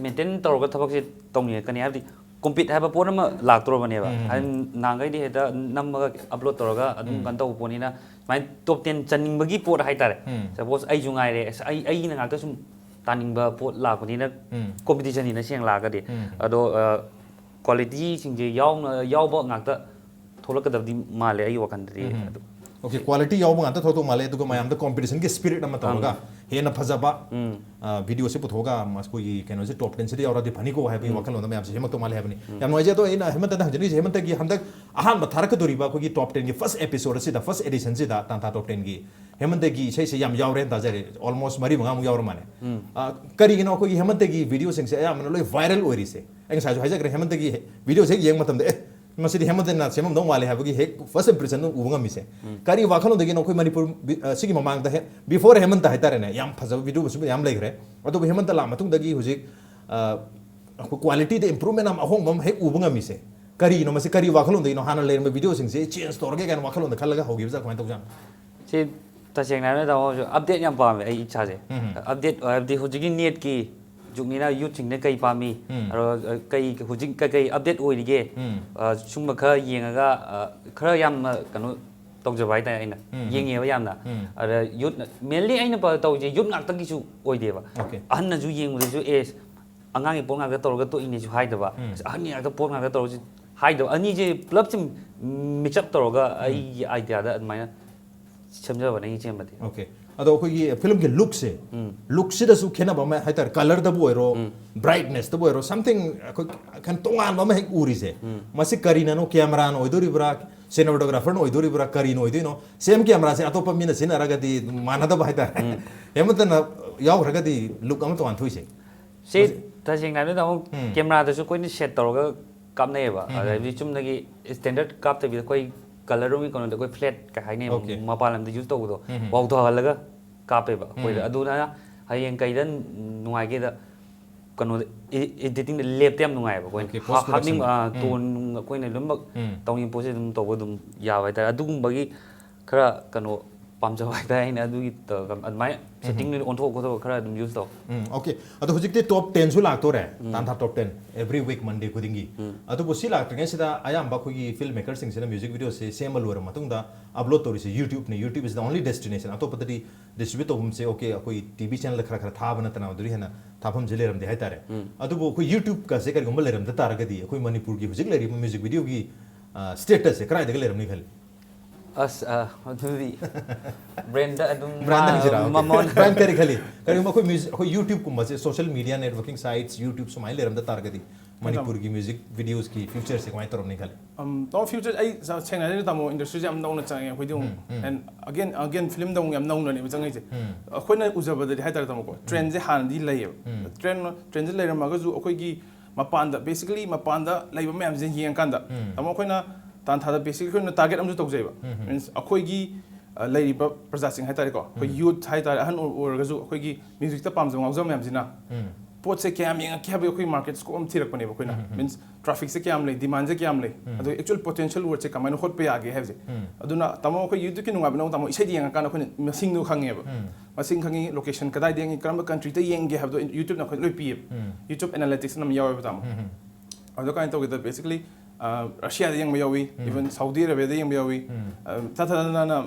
ꯃꯦꯟꯇꯦꯟ ꯇꯧꯔꯒ ꯊꯕꯛꯁꯦ ꯇꯧꯅꯤꯡꯉꯛꯀꯅꯤ꯫ ꯍꯥꯏꯕꯗꯤ ꯀꯣꯝꯄꯤꯠ ꯍꯥꯏꯕ ꯄꯣꯠ ꯑꯃ ꯂꯥꯛꯇꯣꯔꯕꯅꯦꯕ꯫ ꯎꯝ. ꯍꯥꯏꯗꯤ ꯅꯍꯥꯟꯈꯩꯗꯤ ꯍꯦꯛꯇ ꯅꯝꯃꯒ ꯑꯞꯂꯣꯗ ꯇꯧꯔꯒ ꯑꯗꯨꯝ ꯎꯝ. ꯀꯩꯅꯣ ꯇꯧꯕ ꯄꯣꯠꯅꯤꯅ, ꯁꯨꯃꯥꯏꯅ ꯇꯣꯞ ꯇꯦꯟ ꯆꯟꯅꯤꯡꯕꯒꯤ ꯄꯣꯠ ꯍꯥꯏꯇꯥꯔꯦ꯫ ꯎꯝ. Suppose ꯑꯩꯁꯨ ꯉꯥꯏꯔꯦ, ꯑꯁ, ꯑꯩ, ꯑꯩꯅ ꯉꯥꯛꯇ ꯁꯨꯝ ꯇꯥꯅꯤꯡꯕ ꯄꯣꯠ ꯂꯥꯛꯄꯅꯤꯅ, ꯎꯝ. ꯀꯣꯝꯄꯤꯇꯤꯁꯟꯅꯤꯅ ꯁꯦꯡꯅ ꯂꯥꯛꯑꯒꯗꯤ꯫ ꯎꯝ. ꯑꯗꯣ, ꯑ, ꯀ꯭ꯋꯥꯂꯤꯇꯤꯁꯤꯡꯁꯦ ꯌꯥꯎꯅ, ꯌꯥꯎꯕ ꯉꯥꯛꯇ ꯊꯣꯛꯂꯛꯀꯗꯕꯗꯤ ꯃꯥꯜꯂꯦ ꯑꯩꯒꯤ ꯋꯥꯈꯜꯗꯗꯤ꯫ ꯎꯝ. ꯑꯗꯨ Okay, ꯀ꯭ꯋꯥꯂꯤꯇꯤ ꯌꯥꯎꯕ ꯉꯥꯛꯇ ꯊꯣꯛꯇꯧ ꯃꯥꯜꯂꯦ, ꯑꯗꯨꯒ ꯃꯌꯥꯝꯗ ꯀꯣꯝꯄꯤꯇꯤꯁꯟꯒꯤ ꯁ꯭ꯄꯤꯔꯤꯠ ꯑꯃ ꯇꯧꯔꯒ ꯍꯦꯟꯅ ꯐꯖꯕ, ꯎꯝ. ꯑ, ꯚꯤꯗꯤꯑꯣꯁꯦ ꯄꯨꯊꯣꯛꯑꯒ ꯃꯁ-, ꯑꯩꯈꯣꯏꯒꯤ ꯀꯩꯅꯣꯁꯦ ꯇꯣꯞ ꯇꯦꯟꯁꯤꯗ ꯌꯥꯎꯔꯗꯤ ꯐꯅꯤꯀꯣ ꯍꯥꯏꯕꯒꯤ ꯎꯝ. ꯋꯥꯈꯜꯂꯣꯟꯗ ꯃꯌꯥꯝꯁꯦ ꯁꯦꯝꯃꯛꯇꯧ ꯃꯥꯜꯂꯦ ꯍꯥꯏꯕꯅꯤ꯫ ꯎꯝ. ꯌꯥꯝ ꯅꯨꯡꯉꯥꯏꯖꯩ꯫ ꯑꯗꯣ ꯑꯩꯅ ꯍꯦꯃꯟꯇꯗ ꯍꯪꯖꯅꯤꯡꯉꯤꯁꯦ, ꯍꯦꯃꯟꯇꯒꯤ ꯍꯟꯗꯛ ꯑꯍꯥꯟꯕ ꯊꯥꯔꯛꯀꯗꯣꯔꯤꯕ ꯑꯩꯈꯣꯏꯒꯤ ꯇꯣꯞ ꯇꯦꯟꯒꯤ ꯐꯥꯔꯁ ꯑꯦꯄꯤꯁꯣꯗ ꯑꯁꯤꯗ, ꯐꯥꯔꯁ ꯑꯦꯗꯤꯁꯟꯁꯤꯗ, ꯇꯥꯟꯊꯥ ꯇꯣꯞ ꯇꯦꯟꯒꯤ ꯍꯦꯃꯟꯇꯒꯤ ꯏꯁꯩꯁꯦ ꯌꯥꯝ ꯌꯥꯎꯔꯦꯅ ꯇꯥꯖꯔꯦ꯫ Almost ꯃꯔꯤ ꯃꯉꯥꯃꯨꯛ ꯌꯥꯎꯔ ꯃꯥꯜꯂꯦ꯫ ꯎꯝ. ꯑ, ꯀꯔꯤꯒꯤꯅꯣ ꯑꯩꯈꯣꯏꯒꯤ ꯍꯦꯃꯟꯇꯒꯤ ꯚꯤꯗꯤꯑꯣꯁꯤꯡꯁꯦ ꯑꯌꯥꯝꯕꯅ ꯂꯣꯏ ꯚꯥꯏꯔꯦꯜ ꯑꯣꯏꯔꯤꯁꯦ? ꯑꯩ ꯉꯁꯥꯏꯁꯨ ꯍꯥꯏꯖꯈ꯭ꯔꯦ, ꯍꯦꯃꯟꯇꯒꯤ ꯚꯤꯗꯤꯑꯣꯁꯦ ꯍꯦꯛ ꯌꯦꯡꯕ ꯃꯇꯝꯗ, "ꯑꯦ, ꯃꯁꯤꯗꯤ ꯍꯦꯃꯟꯇꯅ ꯁꯦꯝꯃꯝꯗꯧ ꯃꯥꯜꯂꯦ" ꯍꯥꯏꯕꯒꯤ ꯍꯦꯛ ꯐꯥꯔꯁ ꯏꯝꯄ꯭ꯔꯦꯁꯟꯗꯨ ꯎꯕ ꯉꯝꯃꯤꯁꯦ꯫ ꯎꯝ. ꯀꯔꯤ ꯋꯥꯈꯜꯂꯣꯟꯗꯒꯤꯅꯣ ꯑꯩꯈꯣꯏ ꯃꯅꯤꯄꯨꯔ ꯕꯤ-, ꯑ, ꯁꯤꯒꯤ ꯃꯃꯥꯡꯗ ꯍꯦ-, ꯕꯤꯐꯣꯔ ꯍꯦꯃꯟꯇ ꯍꯥꯏꯇꯥꯔꯦꯅꯦ, ꯌꯥꯝ ꯐꯖꯕ ꯚꯤꯗꯤꯑꯣꯁꯨ ꯌꯥꯝ ꯂꯩꯈ꯭ꯔꯦ, ꯑꯗꯨꯕꯨ ꯍꯦꯃꯟꯇ ꯂꯥꯛꯑ ꯃꯇꯨꯡꯗꯒꯤ ꯍꯧꯖꯤꯛ, ꯑ, ꯑꯩꯈꯣꯏ ꯀ꯭ꯋꯥꯂꯤꯇꯤꯗ ꯏꯝꯄ꯭ꯔꯨꯚꯃꯦꯟ ꯑꯃ, ꯑꯍꯣꯡꯕ ꯑꯃ ꯍꯦꯛ ꯎꯕ ꯉꯝꯃꯤꯁꯦ? ꯀꯔꯤꯒꯤꯅꯣ ꯃꯁꯤ? ꯀꯔꯤ ꯋꯥꯈꯜꯂꯣꯟꯗꯒꯤꯅꯣ ꯍꯥꯟꯅ ꯂꯩꯔꯝꯕ ꯚꯤꯗꯤꯑꯣꯁꯤꯡꯁꯦ ꯆꯦꯟꯖ ꯇꯧꯔꯒꯦ ꯀꯥꯏꯅ ꯋꯥꯈꯜꯂꯣꯟꯗ ꯈꯜꯂꯒ ꯍꯧꯈꯤꯕꯖꯥꯠ, ꯀꯃꯥꯏꯅ ꯇꯧꯖꯥꯠꯅꯣ? ꯁꯤ ꯇꯁꯦꯡꯅ ꯍꯥꯏꯔꯕꯗ ꯇꯥꯃꯣꯁꯨ ꯑꯞꯗꯦꯠ ꯌꯥꯝ ꯄꯥꯝꯃꯦ ꯑꯩ ꯏꯁꯥꯁꯦ꯫ ꯎꯝ. ꯑꯞꯗꯦꯠ ꯍꯥꯏꯕꯗꯤ ꯍꯧꯖꯤꯛꯀꯤ ꯅꯦꯠꯀꯤ ꯖꯨꯛꯅꯤꯅ ꯌꯨꯠꯁꯤꯡꯅ ꯀꯩ ꯄꯥꯝꯃꯤ, ꯎꯝ. ꯑꯗꯣ, ꯑ, ꯀꯩ ꯍꯧꯖꯤꯛ ꯀꯩꯀꯩ ꯑꯞꯗꯦꯠ ꯑꯣꯏꯔꯤꯒꯦ, ꯎꯝ. ꯑ, ꯁꯨꯝꯕ ꯈꯔ ꯌꯦꯡꯉꯒ, ꯑ, ꯈꯔ ꯌꯥꯝꯅ ꯀꯩꯅꯣ ꯇꯧꯖꯕ ꯍꯥꯏꯇꯥꯔꯦ ꯑꯩꯅ꯫ ꯎꯝ꯫ ꯌꯦꯡꯉꯦꯕ ꯌꯥꯝꯅ꯫ ꯎꯝ꯫ ꯑꯗ ꯌꯨꯠ, ꯃꯦꯟꯂꯤ ꯑꯩꯅ ꯄ- ꯇꯧꯔꯤꯁꯦ ꯌꯨꯠ ꯉꯥꯛꯇꯒꯤꯁꯨ ꯑꯣꯏꯗꯦꯕ꯫ Okay. ꯑꯍꯟꯅꯁꯨ ꯌꯦꯡꯕꯗꯁꯨ ꯑꯦ, ꯑꯉꯥꯡꯒꯤ ꯄꯣꯠ ꯉꯥꯛꯇ ꯇꯧꯔꯒ ꯇꯣꯛꯏꯅꯦꯁꯨ ꯍꯥꯏꯗꯕ, ꯎꯝ꯫ ꯑꯁ, ꯑꯍꯟꯒꯤ ꯉꯥꯛꯇ ꯄꯣꯠ ꯉꯥꯛꯇ ꯇꯧꯔꯁꯤ ꯍꯥꯏꯗꯕ, ꯑꯅꯤꯁꯦ ꯄꯨꯂꯞꯁꯦ ꯃꯤꯛꯁ ꯑꯞ ꯇꯧꯔꯒ ꯑꯩꯒꯤ ꯑꯥꯏꯗꯤꯌꯥꯗ ꯑꯗꯨꯃꯥꯏꯅ ꯁꯦꯝꯖꯕꯅꯦ ꯑꯩꯒꯤ ꯁꯦꯝꯕꯗꯤ꯫ Okay. ꯑꯗꯣ ꯑꯩꯈꯣꯏꯒꯤ ꯐꯤꯂꯝꯒꯤ ꯂꯨꯛꯁꯦ, ꯎꯝ꯫ ꯂꯨꯛꯁꯤꯗꯁꯨ ꯈꯦꯠꯅꯕ ꯑꯃ ꯍꯥꯏꯇꯥꯔꯦ, ꯀꯂꯔꯗꯕꯨ ꯑꯣꯏꯔꯣ, ꯎꯝ꯫ ꯕ꯭ꯔꯥꯏꯠꯅꯦꯁꯇꯕꯨ ꯑꯣꯏꯔꯣ, ꯁꯝꯊꯤꯡ ꯑꯩꯈꯣꯏ ꯈꯟ ꯇꯣꯉꯥꯟꯕ ꯑꯃ ꯍꯦꯛ ꯎꯔꯤꯁꯦ꯫ ꯎꯝ꯫ ꯃꯁꯤ ꯀꯔꯤꯅꯅꯣ? ꯀꯦꯃꯦꯔꯥꯅ ꯑꯣꯏꯗꯣꯔꯤꯕ꯭ꯔꯥ, ꯁꯤꯅꯦꯃꯥꯇꯣꯒ꯭ꯔꯥꯐꯔꯅ ꯑꯣꯏꯗꯣꯔꯤꯕ꯭ꯔꯥ, ꯀꯔꯤꯅ ꯑꯣꯏꯗꯣꯏꯅꯣ? ꯁꯦꯝ ꯀꯦꯃꯦꯔꯥꯁꯦ ꯑꯇꯣꯞꯄ ꯃꯤꯅ ꯁꯤꯖꯤꯟꯅꯔꯒꯗꯤ ꯃꯥꯟꯅꯗꯕ ꯍꯥꯏꯇꯥꯔꯦ꯫ ꯎꯝ꯫ ꯍꯦꯃꯟꯇꯅ ꯌꯥꯎꯈ꯭ꯔꯒꯗꯤ ꯂꯨꯛ ꯑꯃ ꯇꯣꯉꯥꯟ ꯊꯣꯛꯏꯁꯦ꯫ ꯁꯤ ꯇꯁꯦꯡꯅ ꯍꯥꯏꯕꯗ ꯑꯃꯨꯛ ꯎꯝ꯫ ꯀꯦꯃꯦꯔꯥꯗꯁꯨ ꯑꯩꯈꯣꯏꯅ ꯁꯦꯠ ꯇꯧꯔꯒ ꯀꯥꯞꯅꯩꯌꯦꯕ꯫ ꯎꯝ꯫ ꯑꯗꯩꯗꯤ ꯆꯨꯝꯅꯒꯤ ꯁ꯭ꯇꯦꯟꯗꯔꯠ ꯀꯥꯞꯇꯕꯤꯗ ꯑꯩꯈꯣꯏ ꯀꯂꯔ ꯔꯨꯝꯒꯤ ꯀꯩꯅꯣꯗ ꯑꯩꯈꯣꯏ ꯐ꯭ꯂꯦꯠ ꯀ ꯍꯥꯏꯅꯩꯕ, Okay. ꯃꯄꯥꯟ ꯂꯝꯗ ꯌꯨꯁ ꯇꯧꯕꯗꯣ, ꯎꯝ꯫ ꯋꯥꯎꯊꯍꯜꯂꯒ ꯀꯥꯞꯄꯦꯕ ꯑꯩꯈꯣꯏꯗ꯫ ꯎꯝ꯫ ꯑꯗꯨꯅ ꯍꯌꯦꯡ ꯀꯩꯗ ꯅꯨꯡꯉꯥꯏꯒꯦꯗ ꯀꯩꯅꯣꯗ ꯏ-, ꯏꯗꯤꯇꯤꯡꯗ ꯂꯦꯞꯇ ꯌꯥꯝ ꯅꯨꯡꯉꯥꯏꯌꯦꯕ ꯑꯩꯈꯣꯏꯅ꯫ Okay, post happening-, production꯫ ꯑ, ꯎꯝ꯫ ꯇꯣꯟ ꯅꯨꯡ ꯑꯩꯈꯣꯏꯅ ꯂꯣꯏꯅꯃꯛ ꯎꯝ꯫ ꯇꯧꯅꯤꯡꯕ ꯄꯣꯠꯁꯦ ꯑꯗꯨꯝ ꯇꯧꯕ ꯑꯗꯨꯝ ꯌꯥꯕ ꯍꯥꯏꯇꯥꯔꯦ꯫ ꯑꯗꯨꯒꯨꯝꯕꯒꯤ ꯈꯔ ꯀꯩꯅꯣ ꯄꯥꯝꯖꯕ ꯍꯥꯏꯇꯥꯔꯦ ꯑꯩꯅ꯫ ꯑꯗꯨꯒꯤ ꯇꯧꯔꯒ ꯑꯗꯨꯃꯥꯏꯅ ꯁꯦꯠꯇꯤꯡꯗ ꯑꯣꯟꯊꯣꯛ ꯈꯣꯠꯇꯣꯛꯑꯒ ꯈꯔ ꯑꯗꯨꯝ ꯌꯨꯁ ꯇꯧ꯫ ꯎꯝ, okay. ꯑꯗꯣ ꯍꯧꯖꯤꯛꯇꯤ ꯇꯣꯞ ꯇꯦꯟꯁꯨ ꯂꯥꯛꯇꯣꯔꯦ, ꯎꯝ꯫ ꯇꯥꯟꯊꯥ ꯇꯣꯞ ꯇꯦꯟ, every week Monday ꯈꯨꯗꯤꯡꯒꯤ꯫ ꯎꯝ꯫ ꯑꯗꯨꯕꯨ ꯁꯤ ꯂꯥꯛꯇ꯭ꯔꯤꯉꯩꯁꯤꯗ ꯑꯌꯥꯝꯕ ꯑꯩꯈꯣꯏꯒꯤ ꯐꯤꯜꯝ ꯃꯦꯀꯔꯁꯤꯡꯁꯤꯅ ꯃ꯭ꯌꯨꯖꯤꯛ ꯚꯤꯗꯤꯑꯣꯁꯦ ꯁꯦꯝꯕ ꯂꯣꯏꯔ ꯃꯇꯨꯡꯗ ꯑꯞꯂꯣꯗ ꯇꯧꯔꯤꯁꯦ YouTubeꯅꯤ꯫ YouTube is the only destination. ꯑꯇꯣꯞꯄꯗꯗꯤ ꯗꯤꯁꯇ꯭ꯔꯤꯕ꯭ꯌꯨꯠ ꯇꯧꯐꯝꯁꯦ, okay, ꯑꯩꯈꯣꯏ ꯇꯤ ꯚꯤ ꯆꯦꯅꯦꯜꯗ ꯈꯔ ꯈꯔ ꯊꯥꯕ ꯅꯠꯇꯅ ꯑꯗꯨꯗꯒꯤ ꯍꯦꯟꯅ ꯊꯥꯐꯝꯁꯦ ꯂꯩꯔꯝꯗꯦ ꯍꯥꯏꯇꯥꯔꯦ꯫ ꯎꯝ꯫ ꯑꯗꯨꯕꯨ ꯑꯩꯈꯣꯏ YouTubeꯀꯁꯦ ꯀꯔꯤꯒꯨꯝꯕ ꯂꯩꯔꯝꯗ ꯇꯥꯔꯒꯗꯤ ꯑꯩꯈꯣꯏ ꯃꯅꯤꯄꯨꯔꯒꯤ ꯍꯧꯖꯤꯛ ꯂꯩꯔꯤꯕ ꯃ꯭ꯌꯨꯖꯤꯛ ꯚꯤꯗꯤꯑꯣꯒꯤ, ꯑ, statusꯁꯦ ꯀꯗꯥꯏꯗꯒ ꯂꯩꯔꯝꯅꯤ ꯈꯜꯂꯤ? ꯑꯁ, ꯑ, ꯑꯗꯨꯗꯤ ꯕ꯭ꯔꯦꯟꯗ ꯑꯗꯨꯝ ꯕ꯭ꯔꯥꯟꯗ ꯃꯥ-, ꯍꯪꯁꯤꯔꯥ? Okay. ꯃꯃꯣꯟ ꯕ꯭ꯔꯥꯟ ꯀꯔꯤ ꯈꯜꯂꯤ? ꯀꯔꯤꯒꯨꯝꯕ ꯑꯩꯈꯣꯏ ꯃ꯭ꯌꯨꯖꯤꯛ, ꯑꯩꯈꯣꯏ YouTubeꯀꯨꯝꯕꯁꯦ, social media networking sites, YouTube ꯁꯨꯃꯥꯏꯅ ꯂꯩꯔꯝꯗ ꯇꯥꯔꯒꯗꯤ ꯃꯅꯤꯄꯨꯔꯒꯤ ꯃ꯭ꯌꯨꯖꯤꯛ ꯚꯤꯗꯤꯑꯣꯁꯀꯤ ꯐ꯭ꯌꯨꯆꯔꯁꯦ ꯀꯃꯥꯏꯅ ꯇꯧꯔꯝꯅꯤ ꯈꯜꯂꯤ? ꯇꯥꯃꯣ, ꯐ꯭ꯌꯨꯆꯔ ꯑꯩ ꯁ-, ꯁꯦꯡꯅ ꯍꯥꯏꯔꯗꯤ ꯇꯥꯃꯣ, ꯏꯟꯗꯁꯇ꯭ꯔꯤꯁꯦ ꯌꯥꯝ ꯅꯧꯅ ꯆꯪꯉꯦ ꯑꯩꯈꯣꯏꯗꯤ ꯑꯃꯨꯛ꯫ ꯎꯝ, ꯎꯝ꯫ And again, again, ꯐꯤꯂꯝꯗ ꯑꯃꯨꯛ ꯌꯥꯝ ꯅꯧꯅꯅꯦꯕ ꯆꯪꯉꯛꯏꯁꯦ꯫ ꯎꯝ꯫ ꯑꯩꯈꯣꯏꯅ ꯎꯖꯕꯗꯗꯤ ꯍꯥꯏꯇꯥꯔꯦ ꯇꯥꯃꯣꯀꯣ, ꯇ꯭ꯔꯦꯟꯁꯦ ꯍꯥꯟꯅꯗꯤ ꯂꯩꯌꯦꯕ꯫ ꯎꯝ꯫ ꯇ꯭ꯔꯦꯟ, ꯇ꯭ꯔꯦꯟꯁꯦ ꯂꯩꯔꯝꯃꯒꯁꯨ ꯑꯩꯈꯣꯏꯒꯤ ꯃꯄꯥꯟꯗ, basically ꯃꯄꯥꯟꯗ ꯂꯩꯕ ꯃꯌꯥꯝꯁꯦ ꯌꯦꯡꯉꯀꯥꯟꯗ, ꯎꯝ꯫ ꯇꯥꯃꯣ, ꯑꯩꯈꯣꯏꯅ ꯇꯥꯟꯊꯥꯗ basically ꯑꯩꯈꯣꯏꯅ target ꯑꯃꯁꯨ ꯇꯧꯖꯩꯕ꯫ ꯎꯝ, ꯎꯝ꯫ Means ꯑꯩꯈꯣꯏꯒꯤ, ꯑ, ꯂꯩꯔꯤꯕ ꯄ꯭ꯔꯖꯥꯁꯤꯡ ꯍꯥꯏꯇꯥꯔꯦꯀꯣ, ꯑꯩꯈꯣꯏ ꯎꯝ꯫ ꯌꯨꯠ ꯍꯥꯏꯇꯥꯔꯦ, ꯑꯍꯟ ꯑꯣꯏ-, ꯑꯣꯏꯔꯒꯁꯨ ꯑꯩꯈꯣꯏꯒꯤ ꯃ꯭ꯌꯨꯖꯤꯛꯇ ꯄꯥꯝꯖꯕ ꯉꯥꯎꯖꯕ ꯃꯌꯥꯝꯁꯤꯅ ꯎꯝ꯫ ꯄꯣꯠꯁꯦ ꯀꯌꯥꯝ ꯌꯦꯡꯉꯛꯀꯦ ꯍꯥꯏꯕꯒꯤ ꯑꯩꯈꯣꯏ ꯃꯥꯔꯀꯦꯠ ꯁ꯭ꯀꯣꯞ ꯑꯃ ꯊꯤꯔꯛꯄꯅꯦꯕ ꯑꯩꯈꯣꯏꯅ꯫ ꯎꯝ, ꯎꯝ꯫ Means ꯇ꯭ꯔꯥꯐꯤꯛꯁꯦ ꯀꯌꯥꯝ ꯂꯩ, ꯗꯤꯃꯥꯟꯁꯦ ꯀꯌꯥꯝ ꯂꯩ, ꯎꯝ꯫ ꯑꯗꯨꯒ actual potential worldꯁꯦ ꯀꯃꯥꯏꯅ ꯍꯣꯠꯄ ꯌꯥꯒꯦ ꯍꯥꯏꯕꯁꯦ꯫ ꯎꯝ꯫ ꯑꯗꯨꯅ ꯇꯥꯃꯣ, ꯑꯩꯈꯣꯏ ꯌꯨꯠꯀꯤ ꯅꯨꯡꯉꯥꯏꯕꯅ ꯇꯥꯃꯣ, ꯏꯁꯩꯗ ꯌꯦꯡꯉꯀꯥꯟꯗ ꯑꯩꯈꯣꯏꯅ ꯃꯁꯤꯡꯗꯣ ꯈꯪꯉꯦꯕ꯫ ꯎꯝ꯫ ꯃꯁꯤꯡ ꯈꯪꯉꯤ, ꯂꯣꯀꯦꯁꯟ ꯀꯗꯥꯏꯗ ꯌꯦꯡꯉꯤ, ꯀꯔꯝꯕ ꯀꯟꯇ꯭ꯔꯤꯗ ꯌꯦꯡꯒꯦ ꯍꯥꯏꯕꯗꯣ YouTubeꯅ ꯑꯩꯈꯣꯏ ꯂꯣꯏ ꯄꯤꯌꯦꯕ꯫ ꯎꯝ꯫ YouTube analytics ꯑꯃ ꯌꯥꯎꯋꯦꯕ ꯇꯥꯃꯣ꯫ ꯎꯝ, ꯎꯝ꯫ ꯑꯗꯣ ꯀꯃꯥꯏꯅ ꯇꯧꯒꯦꯗ, basically ꯔꯁꯤꯌꯥꯗ ꯌꯦꯡꯕ ꯌꯥꯎꯏ, ꯏꯚꯟ ꯁꯥꯎꯗꯤ ꯑꯔꯥꯕꯤꯌꯥꯗ ꯌꯦꯡꯕ ꯌꯥꯎꯏ, ꯊꯥꯊꯅ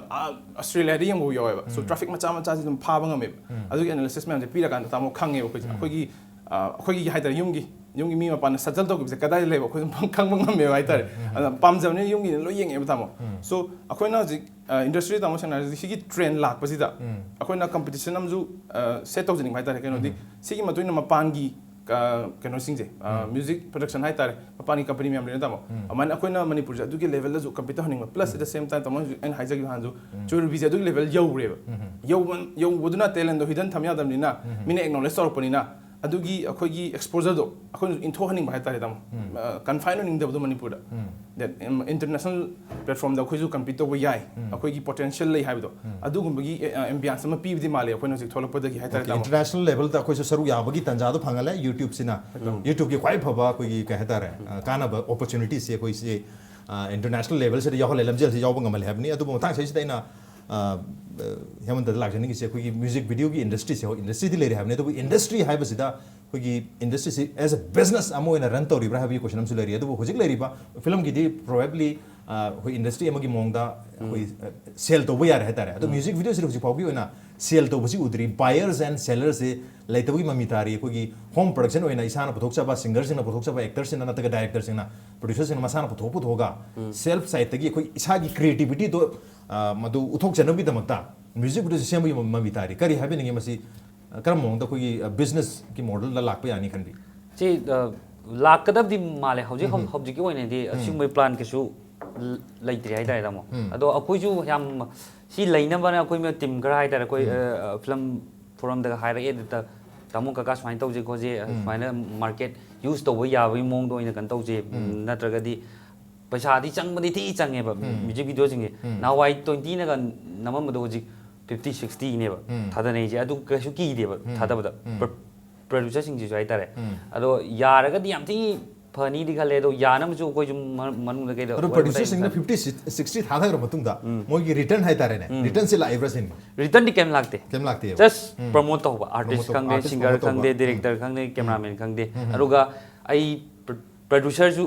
ꯑꯁꯇ꯭ꯔꯦꯂꯤꯌꯥꯗ ꯌꯦꯡꯕ ꯌꯥꯎꯋꯦꯕ꯫ ꯁꯣ ꯇ꯭ꯔꯥꯐꯤꯛ ꯃꯆꯥ ꯃꯆꯥꯁꯤ ꯑꯗꯨꯝ ꯐꯥꯕ ꯉꯝꯃꯦꯕ꯫ ꯑꯗꯨꯒꯤ ꯑꯦꯅꯥꯂꯤꯁꯤꯁ ꯃꯌꯥꯝꯁꯦ ꯄꯤꯔꯀꯥꯟꯗ ꯇꯥꯃꯣ ꯈꯪꯉꯦꯕ ꯑꯩꯈꯣꯏꯁꯦ꯫ ꯑꯩꯈꯣꯏꯒꯤ ꯑꯩꯈꯣꯏꯒꯤ ꯍꯥꯏꯇꯥꯔꯦ, ꯌꯨꯝꯒꯤ ꯌꯨꯝꯒꯤ ꯃꯤ ꯃꯄꯥꯟꯅ ꯁꯠꯇꯜ ꯇꯧꯈꯤꯕꯁꯦ ꯀꯗꯥꯏꯗ ꯂꯩꯕ ꯑꯩꯈꯣꯏ ꯑꯗꯨꯝ ꯈꯪꯕ ꯉꯝꯃꯦꯕ ꯍꯥꯏꯇꯥꯔꯦ꯫ ꯑꯗꯨꯅ ꯄꯥꯝꯖꯕꯅꯤꯅ ꯌꯨꯝꯒꯤꯅ ꯂꯣꯏ ꯌꯦꯡꯉꯛꯑꯦꯕ ꯇꯥꯃꯣ꯫ ꯁꯣ ꯑꯩꯈꯣꯏꯅ ꯍꯧꯖꯤꯛ ꯏꯟꯗꯁꯇ꯭ꯔꯤ, ꯇꯥꯃꯣ, ꯁꯦꯡꯅ ꯍꯥꯏꯔꯗꯤ ꯁꯤꯒꯤ ꯇ꯭ꯔꯦꯟ ꯂꯥꯛꯄꯁꯤꯗ ꯑꯩꯈꯣꯏꯅ ꯀꯝꯄꯤꯇꯤꯁꯟ ꯑꯃꯁꯨ ꯁꯦꯠ ꯇꯧꯖꯅꯤꯡꯕ ꯍꯥꯏꯇꯥꯔꯦ꯫ ꯀꯩꯅꯣꯗꯤ ꯁꯤꯒꯤ ꯃꯇꯨꯡ ꯏꯟꯅ ꯃꯄꯥꯟꯒꯤ ꯀꯩꯅꯣꯁꯤꯡꯁꯦ, ꯃ꯭ꯌꯨꯖꯤꯛ ꯄ꯭ꯔꯗꯛꯁꯟ ꯍꯥꯏꯇꯥꯔꯦ, ꯃꯄꯥꯟꯒꯤ ꯀꯝꯄꯅꯤ ꯃꯌꯥꯝ ꯂꯩꯅ ꯇꯥꯃꯣ꯫ ꯑꯗꯨꯃꯥꯏꯅ ꯑꯩꯈꯣꯏꯅ ꯃꯅꯤꯄꯨꯔꯁꯦ ꯑꯗꯨꯒꯤ ꯂꯦꯚꯦꯜꯗꯁꯨ ꯀꯝꯄꯤꯠ ꯇꯧꯍꯟꯅꯤꯡꯕ, ꯄ꯭ꯂꯁ ꯑꯦꯠ ꯗ ꯁꯦꯝ ꯇꯥꯏꯝ ꯇꯥꯃꯣ ꯍꯧꯖꯤꯛ ꯑꯩꯅ ꯍꯥꯏꯖꯈꯤꯕ ꯍꯥꯟꯅꯁꯨ, ꯆꯣꯏꯔꯨꯕꯤꯁꯦ ꯑꯗꯨꯒꯤ ꯂꯦꯚꯦꯜ ꯌꯧꯔꯦꯕ꯫ ꯌꯧꯕ ꯌꯧꯕꯗꯨꯅ ꯇꯦꯂꯦꯟꯗꯣ ꯍꯤꯗꯟ ꯊꯝ ꯌꯥꯗꯕꯅꯤꯅ, ꯃꯤꯅ ꯑꯦꯛꯅꯣꯂꯦꯖ ꯇꯧꯔꯛꯄꯅꯤꯅ ꯑꯗꯨꯒꯤ ꯑꯩꯈꯣꯏꯒꯤ ꯑꯦꯛꯁꯄꯣꯖꯔꯗꯣ ꯑꯩꯈꯣꯏꯅꯁꯨ ꯏꯟꯊꯣꯛꯍꯟꯅꯤꯡꯕ ꯍꯥꯏꯇꯥꯔꯦ ꯇꯥꯃꯣ꯫ ꯀꯟꯐꯥꯏꯟ ꯑꯣꯏꯅꯤꯡꯗꯕꯗꯣ ꯃꯅꯤꯄꯨꯔꯗ꯫ ꯗꯦꯠ ꯏꯟꯇꯔꯅꯦꯁꯅꯦꯜ ꯄ꯭ꯂꯦꯠꯐꯣꯝꯗ ꯑꯩꯈꯣꯏꯁꯨ ꯀꯝꯄꯤꯠ ꯇꯧꯕ ꯌꯥꯏ, ꯑꯩꯈꯣꯏꯒꯤ ꯄꯣꯇꯦꯟꯁꯤꯌꯦꯜ ꯂꯩ ꯍꯥꯏꯕꯗꯣ, ꯑꯗꯨꯒꯨꯝꯕꯒꯤ ꯑꯦꯝꯕꯤꯌꯟꯁ ꯑꯃ ꯄꯤꯕꯗꯤ ꯃꯥꯜꯂꯦ ꯑꯩꯈꯣꯏꯅ ꯍꯧꯖꯤꯛ ꯊꯣꯛꯂꯛꯄꯗꯒꯤ ꯍꯥꯏꯇꯥꯔꯦ ꯇꯥꯃꯣ꯫ ꯏꯟꯇꯔꯅꯦꯁꯅꯦꯜ ꯂꯦꯚꯦꯜꯗ ꯑꯩꯈꯣꯏꯁꯨ ꯁꯔꯨꯛ ꯌꯥꯕꯒꯤ ꯇꯥꯟꯖꯥꯗꯣ ꯐꯪꯍꯜꯂꯦ꯫ ꯌꯨꯇ꯭ꯌꯨꯕꯁꯤꯅ, ꯌꯨꯇ꯭ꯌꯨꯕꯀꯤ ꯈ꯭ꯋꯥꯏ ꯐꯕ ꯑꯩꯈꯣꯏꯒꯤ ꯀꯩ ꯍꯥꯏꯇꯥꯔꯦ, ꯀꯥꯟꯅꯕ ꯑꯣꯄꯣꯔꯆꯨꯅꯤꯇꯤꯁꯦ ꯑꯩꯈꯣꯏꯁꯦ ꯏꯟꯇꯔꯅꯦꯁꯅꯦꯜ ꯂꯦꯚꯦꯜꯁꯤꯗ ꯌꯥꯎꯍꯜꯂꯦ, ꯂꯝꯖꯦꯜꯁꯤ ꯌꯥꯎꯕ ꯉꯝꯍꯜꯂꯦ ꯍꯥꯏꯕꯅꯤ꯫ ꯑꯗꯨꯕꯨ ꯃꯇꯥꯡꯁꯤꯗꯩꯁꯤꯗ ꯑꯩꯅ ꯍꯦꯃꯟꯇꯗ ꯂꯥꯛꯆꯅꯤꯡꯉꯤꯁꯦ, ꯑꯩꯈꯣꯏꯒꯤ ꯃ꯭ꯌꯨꯖꯤꯛ ꯚꯤꯗꯤꯑꯣꯒꯤ ꯏꯟꯗꯁꯇ꯭ꯔꯤꯁꯦ, ꯍꯣꯏ, ꯏꯟꯗꯁꯇ꯭ꯔꯤꯗꯤ ꯂꯩꯔꯦ ꯍꯥꯏꯕꯅꯤ, ꯑꯗꯨꯕꯨ ꯏꯟꯗꯁꯇ꯭ꯔꯤ ꯍꯥꯏꯕꯁꯤꯗ ꯑꯩꯈꯣꯏꯒꯤ ꯏꯟꯗꯁꯇ꯭ꯔꯤꯁꯤ ꯑꯦꯁ ꯑꯦ ꯕꯤꯖꯤꯅꯦꯁ ꯑꯃ ꯑꯣꯏꯅ ꯔꯟ ꯇꯧꯔꯤꯕ꯭ꯔꯥ ꯍꯥꯏꯕꯒꯤ ꯀꯣꯏꯁꯟ ꯑꯃꯁꯨ ꯂꯩꯔꯤ꯫ ꯑꯗꯨꯕꯨ ꯍꯧꯖꯤꯛ ꯂꯩꯔꯤꯕ ꯐꯤꯂꯝꯒꯤꯗꯤ ꯄ꯭ꯔꯣꯕꯦꯕ꯭ꯂꯤ ꯑꯩꯈꯣꯏ ꯏꯟꯗꯁꯇ꯭ꯔꯤ ꯑꯃꯒꯤ ꯃꯑꯣꯡꯗ ꯑꯩꯈꯣꯏ ꯁꯦꯜ ꯇꯧꯕ ꯌꯥꯔꯦ ꯍꯥꯏꯇꯥꯔꯦ꯫ ꯑꯗꯣ ꯃ꯭ꯌꯨꯖꯤꯛ ꯚꯤꯗꯤꯑꯣꯁꯤꯗ ꯍꯧꯖꯤꯛ ꯐꯥꯎꯒꯤ ꯑꯣꯏꯅ ꯁꯦꯜ ꯇꯧꯕꯁꯤ ꯎꯗ꯭ꯔꯤ꯫ ꯕꯥꯌꯔꯁ ꯑꯦꯟ ꯁꯦꯂꯔꯁꯤ ꯂꯩꯇꯕꯒꯤ ꯃꯃꯤ ꯇꯥꯔꯤ꯫ ꯑꯩꯈꯣꯏꯒꯤ ꯍꯣꯝ ꯄ꯭ꯔꯗꯛꯁꯟ ꯑꯣꯏꯅ ꯏꯁꯥꯅ ꯄꯨꯊꯣꯛꯆꯕ, ꯁꯤꯡꯒꯔꯁꯤꯡꯅ ꯄꯨꯊꯣꯛꯆꯕ, ꯑꯦꯛꯇꯔꯁꯤꯡꯅ ꯅꯠꯇ꯭ꯔꯒ ꯗꯥꯏꯔꯦꯛꯇꯔꯁꯤꯡꯅ, ꯄ꯭ꯔꯣꯗ꯭ꯌꯨꯁꯔꯁꯤꯡꯅ ꯃꯁꯥꯅ ꯄꯨꯊꯣꯛ ꯄꯨꯊꯣꯛꯑꯒ ꯁꯦꯜꯐ ꯁꯥꯏꯠꯇꯒꯤ ꯑꯩꯈꯣꯏ ꯏꯁꯥꯒꯤ ꯀ꯭ꯔꯤꯌꯦꯇꯤꯕꯤꯇꯤꯗꯣ ꯃꯗꯨ ꯎꯠꯊꯣꯛꯆꯅꯕꯒꯤꯗꯃꯛꯇ ꯃ꯭ꯌꯨꯖꯤꯛ ꯚꯤꯗꯤꯑꯣꯁꯤ ꯁꯦꯝꯕꯒꯤ ꯃꯃꯤ ꯇꯥꯔꯤ꯫ ꯀꯔꯤ ꯍꯥꯏꯕꯤꯅꯤꯡꯉꯤ ꯃꯁꯤ? ꯀꯔꯝꯕ ꯃꯑꯣꯡꯗ ꯑꯩꯈꯣꯏꯒꯤ ꯕꯤꯖꯤꯅꯦꯁꯀꯤ ꯃꯣꯗꯦꯜꯗ ꯂꯥꯛꯄ ꯌꯥꯅꯤ ꯈꯟꯕꯤ? ꯁꯤ ꯂꯥꯛꯀꯗꯕꯗꯤ ꯃꯥꯜꯂꯦ꯫ ꯍꯧꯖꯤꯛ ꯍꯧꯖꯤꯛꯀꯤ ꯑꯣꯏꯅꯗꯤ ꯑꯁꯤꯒꯨꯝꯕꯒꯤ ꯄ꯭ꯂꯥꯟ ꯀꯩꯁꯨ ꯂꯩꯇ꯭ꯔꯤ ꯍꯥꯏꯇꯥꯔꯦ ꯇꯥꯃꯣ꯫ ꯑꯗꯣ ꯑꯩꯈꯣꯏꯁꯨ ꯌꯥꯝ ꯁꯤ ꯂꯩꯅꯕꯅ ꯑꯩꯈꯣꯏ ꯇꯤꯝ ꯈꯔ ꯍꯥꯏꯇꯥꯔꯦ, ꯑꯩꯈꯣꯏ ꯐꯤꯂꯝ ꯐꯣꯔꯝꯗꯒ ꯍꯥꯏꯔꯛꯑꯦ, ꯑꯗꯨꯗ ꯇꯥꯃꯣ ꯀꯀꯥ ꯁꯨꯃꯥꯏꯅ ꯇꯧꯁꯦ ꯈꯣꯠꯁꯦ, ꯁꯨꯃꯥꯏꯅ ꯃꯥꯔꯀꯦꯠ ꯌꯨꯁ ꯇꯧꯕ ꯌꯥꯕꯒꯤ ꯃꯑꯣꯡꯗ ꯑꯣꯏꯅ ꯀꯩꯅꯣ ꯇꯧꯁꯦ, ꯅꯠꯇ꯭ꯔꯒꯗꯤ ꯄꯩꯁꯥꯗꯤ ꯆꯪꯕꯗꯤ ꯊꯤ ꯆꯪꯉꯦꯕ ꯃ꯭ꯌꯨꯖꯤꯛ ꯚꯤꯗꯤꯑꯣꯁꯤꯡꯁꯦ꯫ ꯅꯍꯥꯟꯋꯥꯏ ꯇ꯭ꯋꯦꯟꯇꯤꯅꯒ ꯅꯝꯃꯝꯕꯗꯣ ꯍꯧꯖꯤꯛ ꯐꯤꯐꯇꯤ ꯁꯤꯛꯁꯇꯤꯅꯦꯕ ꯊꯥꯗꯅꯩꯁꯦ꯫ ꯑꯗꯨ ꯀꯩꯁꯨ ꯀꯤꯗꯦꯕ ꯊꯥꯗꯕꯗ꯫ ꯄ꯭ꯔ- ꯄ꯭ꯔꯗ꯭ꯌꯨꯁꯔꯁꯤꯡꯁꯤꯁꯨ ꯍꯥꯏꯇꯥꯔꯦ꯫ ꯑꯗꯣ ꯌꯥꯔꯒꯗꯤ ꯌꯥꯝ ꯊꯤ ꯐꯅꯤꯗꯤ ꯈꯜꯂꯦ꯫ ꯑꯗꯣ ꯌꯥꯅꯕꯁꯨ ꯑꯩꯈꯣꯏꯁꯨ ꯃ- ꯃꯅꯨꯡꯗ ꯀꯩꯗ ꯑꯗꯣ ꯋꯥꯔꯤ ꯋꯥꯇꯥꯏ ꯄ꯭ꯔꯗ꯭ꯌꯨꯁꯔꯁꯤꯡꯅ ꯐꯤꯐꯇꯤ ꯁꯤꯛꯁꯇꯤ ꯊꯥꯗꯈ꯭ꯔ ꯃꯇꯨꯡꯗ ꯃꯣꯏꯒꯤ ꯔꯤꯇꯔꯟ ꯍꯥꯏꯇꯥꯔꯦꯅꯦ, ꯔꯤꯇꯔꯟꯁꯦ ꯂꯥꯛꯏꯕ꯭ꯔꯥ ꯁꯤꯅꯤ꯫ ꯔꯤꯇꯔꯟꯗꯤ ꯀꯩꯝ ꯂꯥꯛꯇꯦ꯫ ꯀꯩꯝ ꯂꯥꯛꯇꯦꯕ꯫ ꯖꯁ ꯄ꯭ꯔꯃꯣꯠ ꯇꯧꯕ, ꯄ꯭ꯔꯃꯣꯠ ꯑꯥꯔꯇꯤꯁ ꯇꯧꯕ, ꯈꯪꯗꯦ, ꯑꯥꯔꯇꯤꯁ ꯁꯤꯡꯒꯔ ꯄ꯭ꯔꯃꯣꯠ ꯇꯧꯕ꯫ ꯈꯪꯗꯦ, ꯗꯤꯔꯦꯛꯇꯔ ꯈꯪꯗꯦ, ꯀꯦꯃꯦꯔꯥꯃꯦꯟ ꯈꯪꯗꯦ꯫ ꯑꯗꯨꯒ ꯑꯩ ꯄ꯭ꯔ- ꯄ꯭ꯔꯗ꯭ꯌꯨꯁꯔꯁꯨ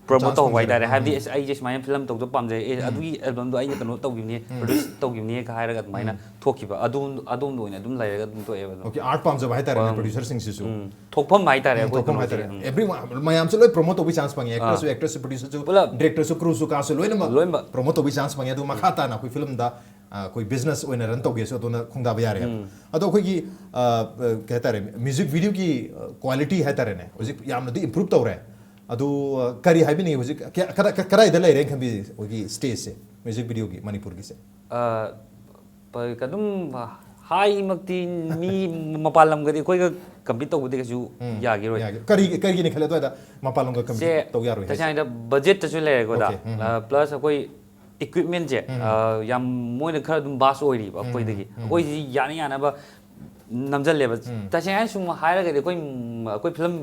ꯄ꯭ꯔꯣꯃꯣꯠ ꯇꯧꯕ ꯍꯥꯏꯇꯥꯔꯦ꯫ ꯎꯝ. ꯍꯥꯏꯕꯗꯤ ꯑꯁ, ꯑꯩꯁꯦ ꯁꯨꯃꯥꯏꯅ ꯐꯤꯂꯝ ꯇꯧꯗ ꯄꯥꯝꯖꯩ, ꯑꯦ, ꯑꯗꯨꯒꯤ ꯑꯦꯜꯕꯝꯗꯣ ꯑꯩꯅ ꯀꯩꯅꯣ ꯇꯧꯈꯤꯕꯅꯤ, ꯄ꯭ꯔꯣꯗ꯭ꯌꯨꯁ ꯇꯧꯈꯤꯕꯅꯤ ꯀ ꯍꯥꯏꯔꯒ ꯑꯗꯨꯃꯥꯏꯅ ꯊꯣꯛꯈꯤꯕ, ꯑꯗꯣꯝ ꯑꯗꯣꯝꯗ ꯑꯣꯏꯅ ꯑꯗꯨꯝ ꯂꯩꯔꯒ ꯑꯗꯨꯝ ꯊꯣꯛꯑꯦꯕ ꯑꯗꯨꯝ꯫ ꯑꯣꯀꯦ, ꯑꯥꯔꯠ ꯄꯥꯝꯖꯕ ꯍꯥꯏꯇꯥꯔꯦꯅꯦ ꯎꯝ. ꯄ꯭ꯔꯣꯗ꯭ꯌꯨꯁꯔꯁꯤꯡꯁꯤꯁꯨ꯫ ꯎꯝ, ꯊꯣꯛꯐꯝ ꯍꯥꯏꯇꯥꯔꯦ ꯎꯝ, ꯑꯩꯈꯣꯏ ꯊꯣꯛꯐꯝ ꯀꯩꯅꯣꯁꯦ꯫ ꯍꯥꯏꯇꯥꯔꯦ꯫ ꯎꯝ. ꯑꯦꯕ꯭ꯔꯤ ꯃꯌꯥꯝꯁꯨ ꯂꯣꯏ ꯄ꯭ꯔꯣꯃꯣꯠ ꯇꯧꯕꯒꯤ ꯆꯥꯟꯁ ꯐꯪꯉꯦ꯫ ꯑꯦꯛꯇꯔꯁꯨ, ꯄꯨꯂꯞ꯫ ꯑꯦꯛꯇ꯭ꯔꯦꯁꯁꯨ, ꯄ꯭ꯔꯣꯗ꯭ꯌꯨꯁꯔꯁꯨ, ꯂꯣꯏꯅꯃꯛ꯫ ꯗꯤꯔꯦꯛꯇꯔꯁꯨ, ꯀ꯭ꯔꯨꯁꯨ, ꯀꯥꯁꯨ ꯂꯣꯏꯅꯃꯛ ꯂꯣꯏꯅꯃꯛ꯫ ꯄ꯭ꯔꯣꯃꯣꯠ ꯇꯧꯕꯒꯤ ꯆꯥꯟꯁ ꯐꯪꯉꯦ꯫ ꯑꯗꯨ ꯃꯈꯥ ꯇꯥꯅ ꯑꯩꯈꯣꯏ ꯐꯤꯂꯝꯗ, ꯑ, ꯑꯩꯈꯣꯏ ꯕꯤꯖꯤꯅꯦꯁ ꯑꯣꯏꯅ ꯔꯟ ꯇꯧꯒꯦꯁꯨ ꯑꯗꯨꯅ ꯈꯣꯡꯗꯥꯕ ꯌꯥꯔꯦꯕ꯫ ꯑꯗꯣ ꯑꯩꯈꯣꯏꯒꯤ, ꯑ, ꯑ, ꯀꯩ ꯍꯥꯏꯇꯥꯔꯦ, ꯃ꯭ꯌꯨꯖꯤꯛ ꯚꯤꯗꯤꯑꯣꯒꯤ, ꯑ, ꯀ꯭ꯋꯥꯂꯤꯇꯤ ꯍꯥꯏꯇꯥꯔꯦꯅꯦ, ꯍꯧꯖꯤꯛ ꯌꯥꯝꯅꯗꯤ ꯏꯝꯄ꯭ꯔꯨꯞ ꯇꯧꯔꯦ꯫ ꯑꯗꯨ, ꯑ, ꯀꯔꯤ ꯍꯥꯏꯕꯤꯅꯤꯡꯉꯤ ꯍꯧꯖꯤꯛ? ꯀꯌꯥ-, ꯀꯗꯥ-, ꯀ-, ꯀꯗꯥꯏꯗ ꯂꯩꯔꯦꯅ ꯈꯟꯕꯤ ꯍꯧꯖꯤꯛꯀꯤ ꯁ꯭ꯇꯦꯖꯁꯦ, ꯃ꯭ꯌꯨꯖꯤꯛ ꯚꯤꯗꯤꯑꯣꯒꯤ ꯃꯅꯤꯄꯨꯔꯒꯤꯁꯦ? ꯑ, ꯄ-, ꯑꯗꯨꯝ ꯍꯥꯏꯃꯛꯇꯤ ꯃꯤ ꯃꯄꯥꯟ ꯂꯝꯒꯗꯤ ꯑꯩꯈꯣꯏꯒ ꯀꯝꯄꯤꯠ ꯇꯧꯕꯗꯤ ꯀꯩꯁꯨ ꯎꯝ, ꯌꯥꯈꯤꯔꯣꯏ꯫ ꯌꯥꯒꯦ꯫ ꯀꯔꯤ, ꯀꯔꯤꯒꯤꯅ ꯈꯜꯂꯦ ꯑꯗꯨꯋꯥꯏꯗ ꯃꯄꯥꯟ ꯂꯝꯒ ꯀꯝꯄꯤꯠ ꯁꯦ, ꯇꯧ ꯌꯥꯔꯣꯏ ꯍꯥꯏꯁꯦ? ꯇꯁꯦꯡꯅ ꯍꯥꯏꯗ ꯕꯖꯦꯠꯇꯁꯨ ꯂꯩꯔꯦꯀꯣ, ꯗꯥ꯫ ꯑꯣꯀꯦ, ꯎꯝ, ꯎꯝ꯫ ꯑ, ꯄ꯭ꯂꯁ ꯑꯩꯈꯣꯏ ꯏꯀ꯭ꯋꯤꯞꯃꯦꯟꯁꯦ, ꯎꯝ, ꯎꯝ꯫ ꯑ, ꯌꯥꯝ ꯃꯣꯏꯅ ꯈꯔ ꯑꯗꯨꯝ ꯚꯥꯁ ꯑꯣꯏꯔꯤꯕ ꯎꯝ, ꯑꯩꯈꯣꯏꯗꯒꯤ꯫ ꯎꯝ꯫ ꯑꯩꯈꯣꯏꯁꯤ ꯌꯥꯅ ꯌꯥꯅꯕ ꯅꯝꯖꯜꯂꯦꯕ꯫ ꯎꯝ꯫ ꯇꯁꯦꯡꯅ ꯍꯥꯏꯅ ꯁꯨꯝ ꯍꯥꯏꯔꯒꯗꯤ ꯑꯩꯈꯣꯏ, ꯎꯝ, ꯑꯩꯈꯣꯏ ꯐꯤꯂꯝ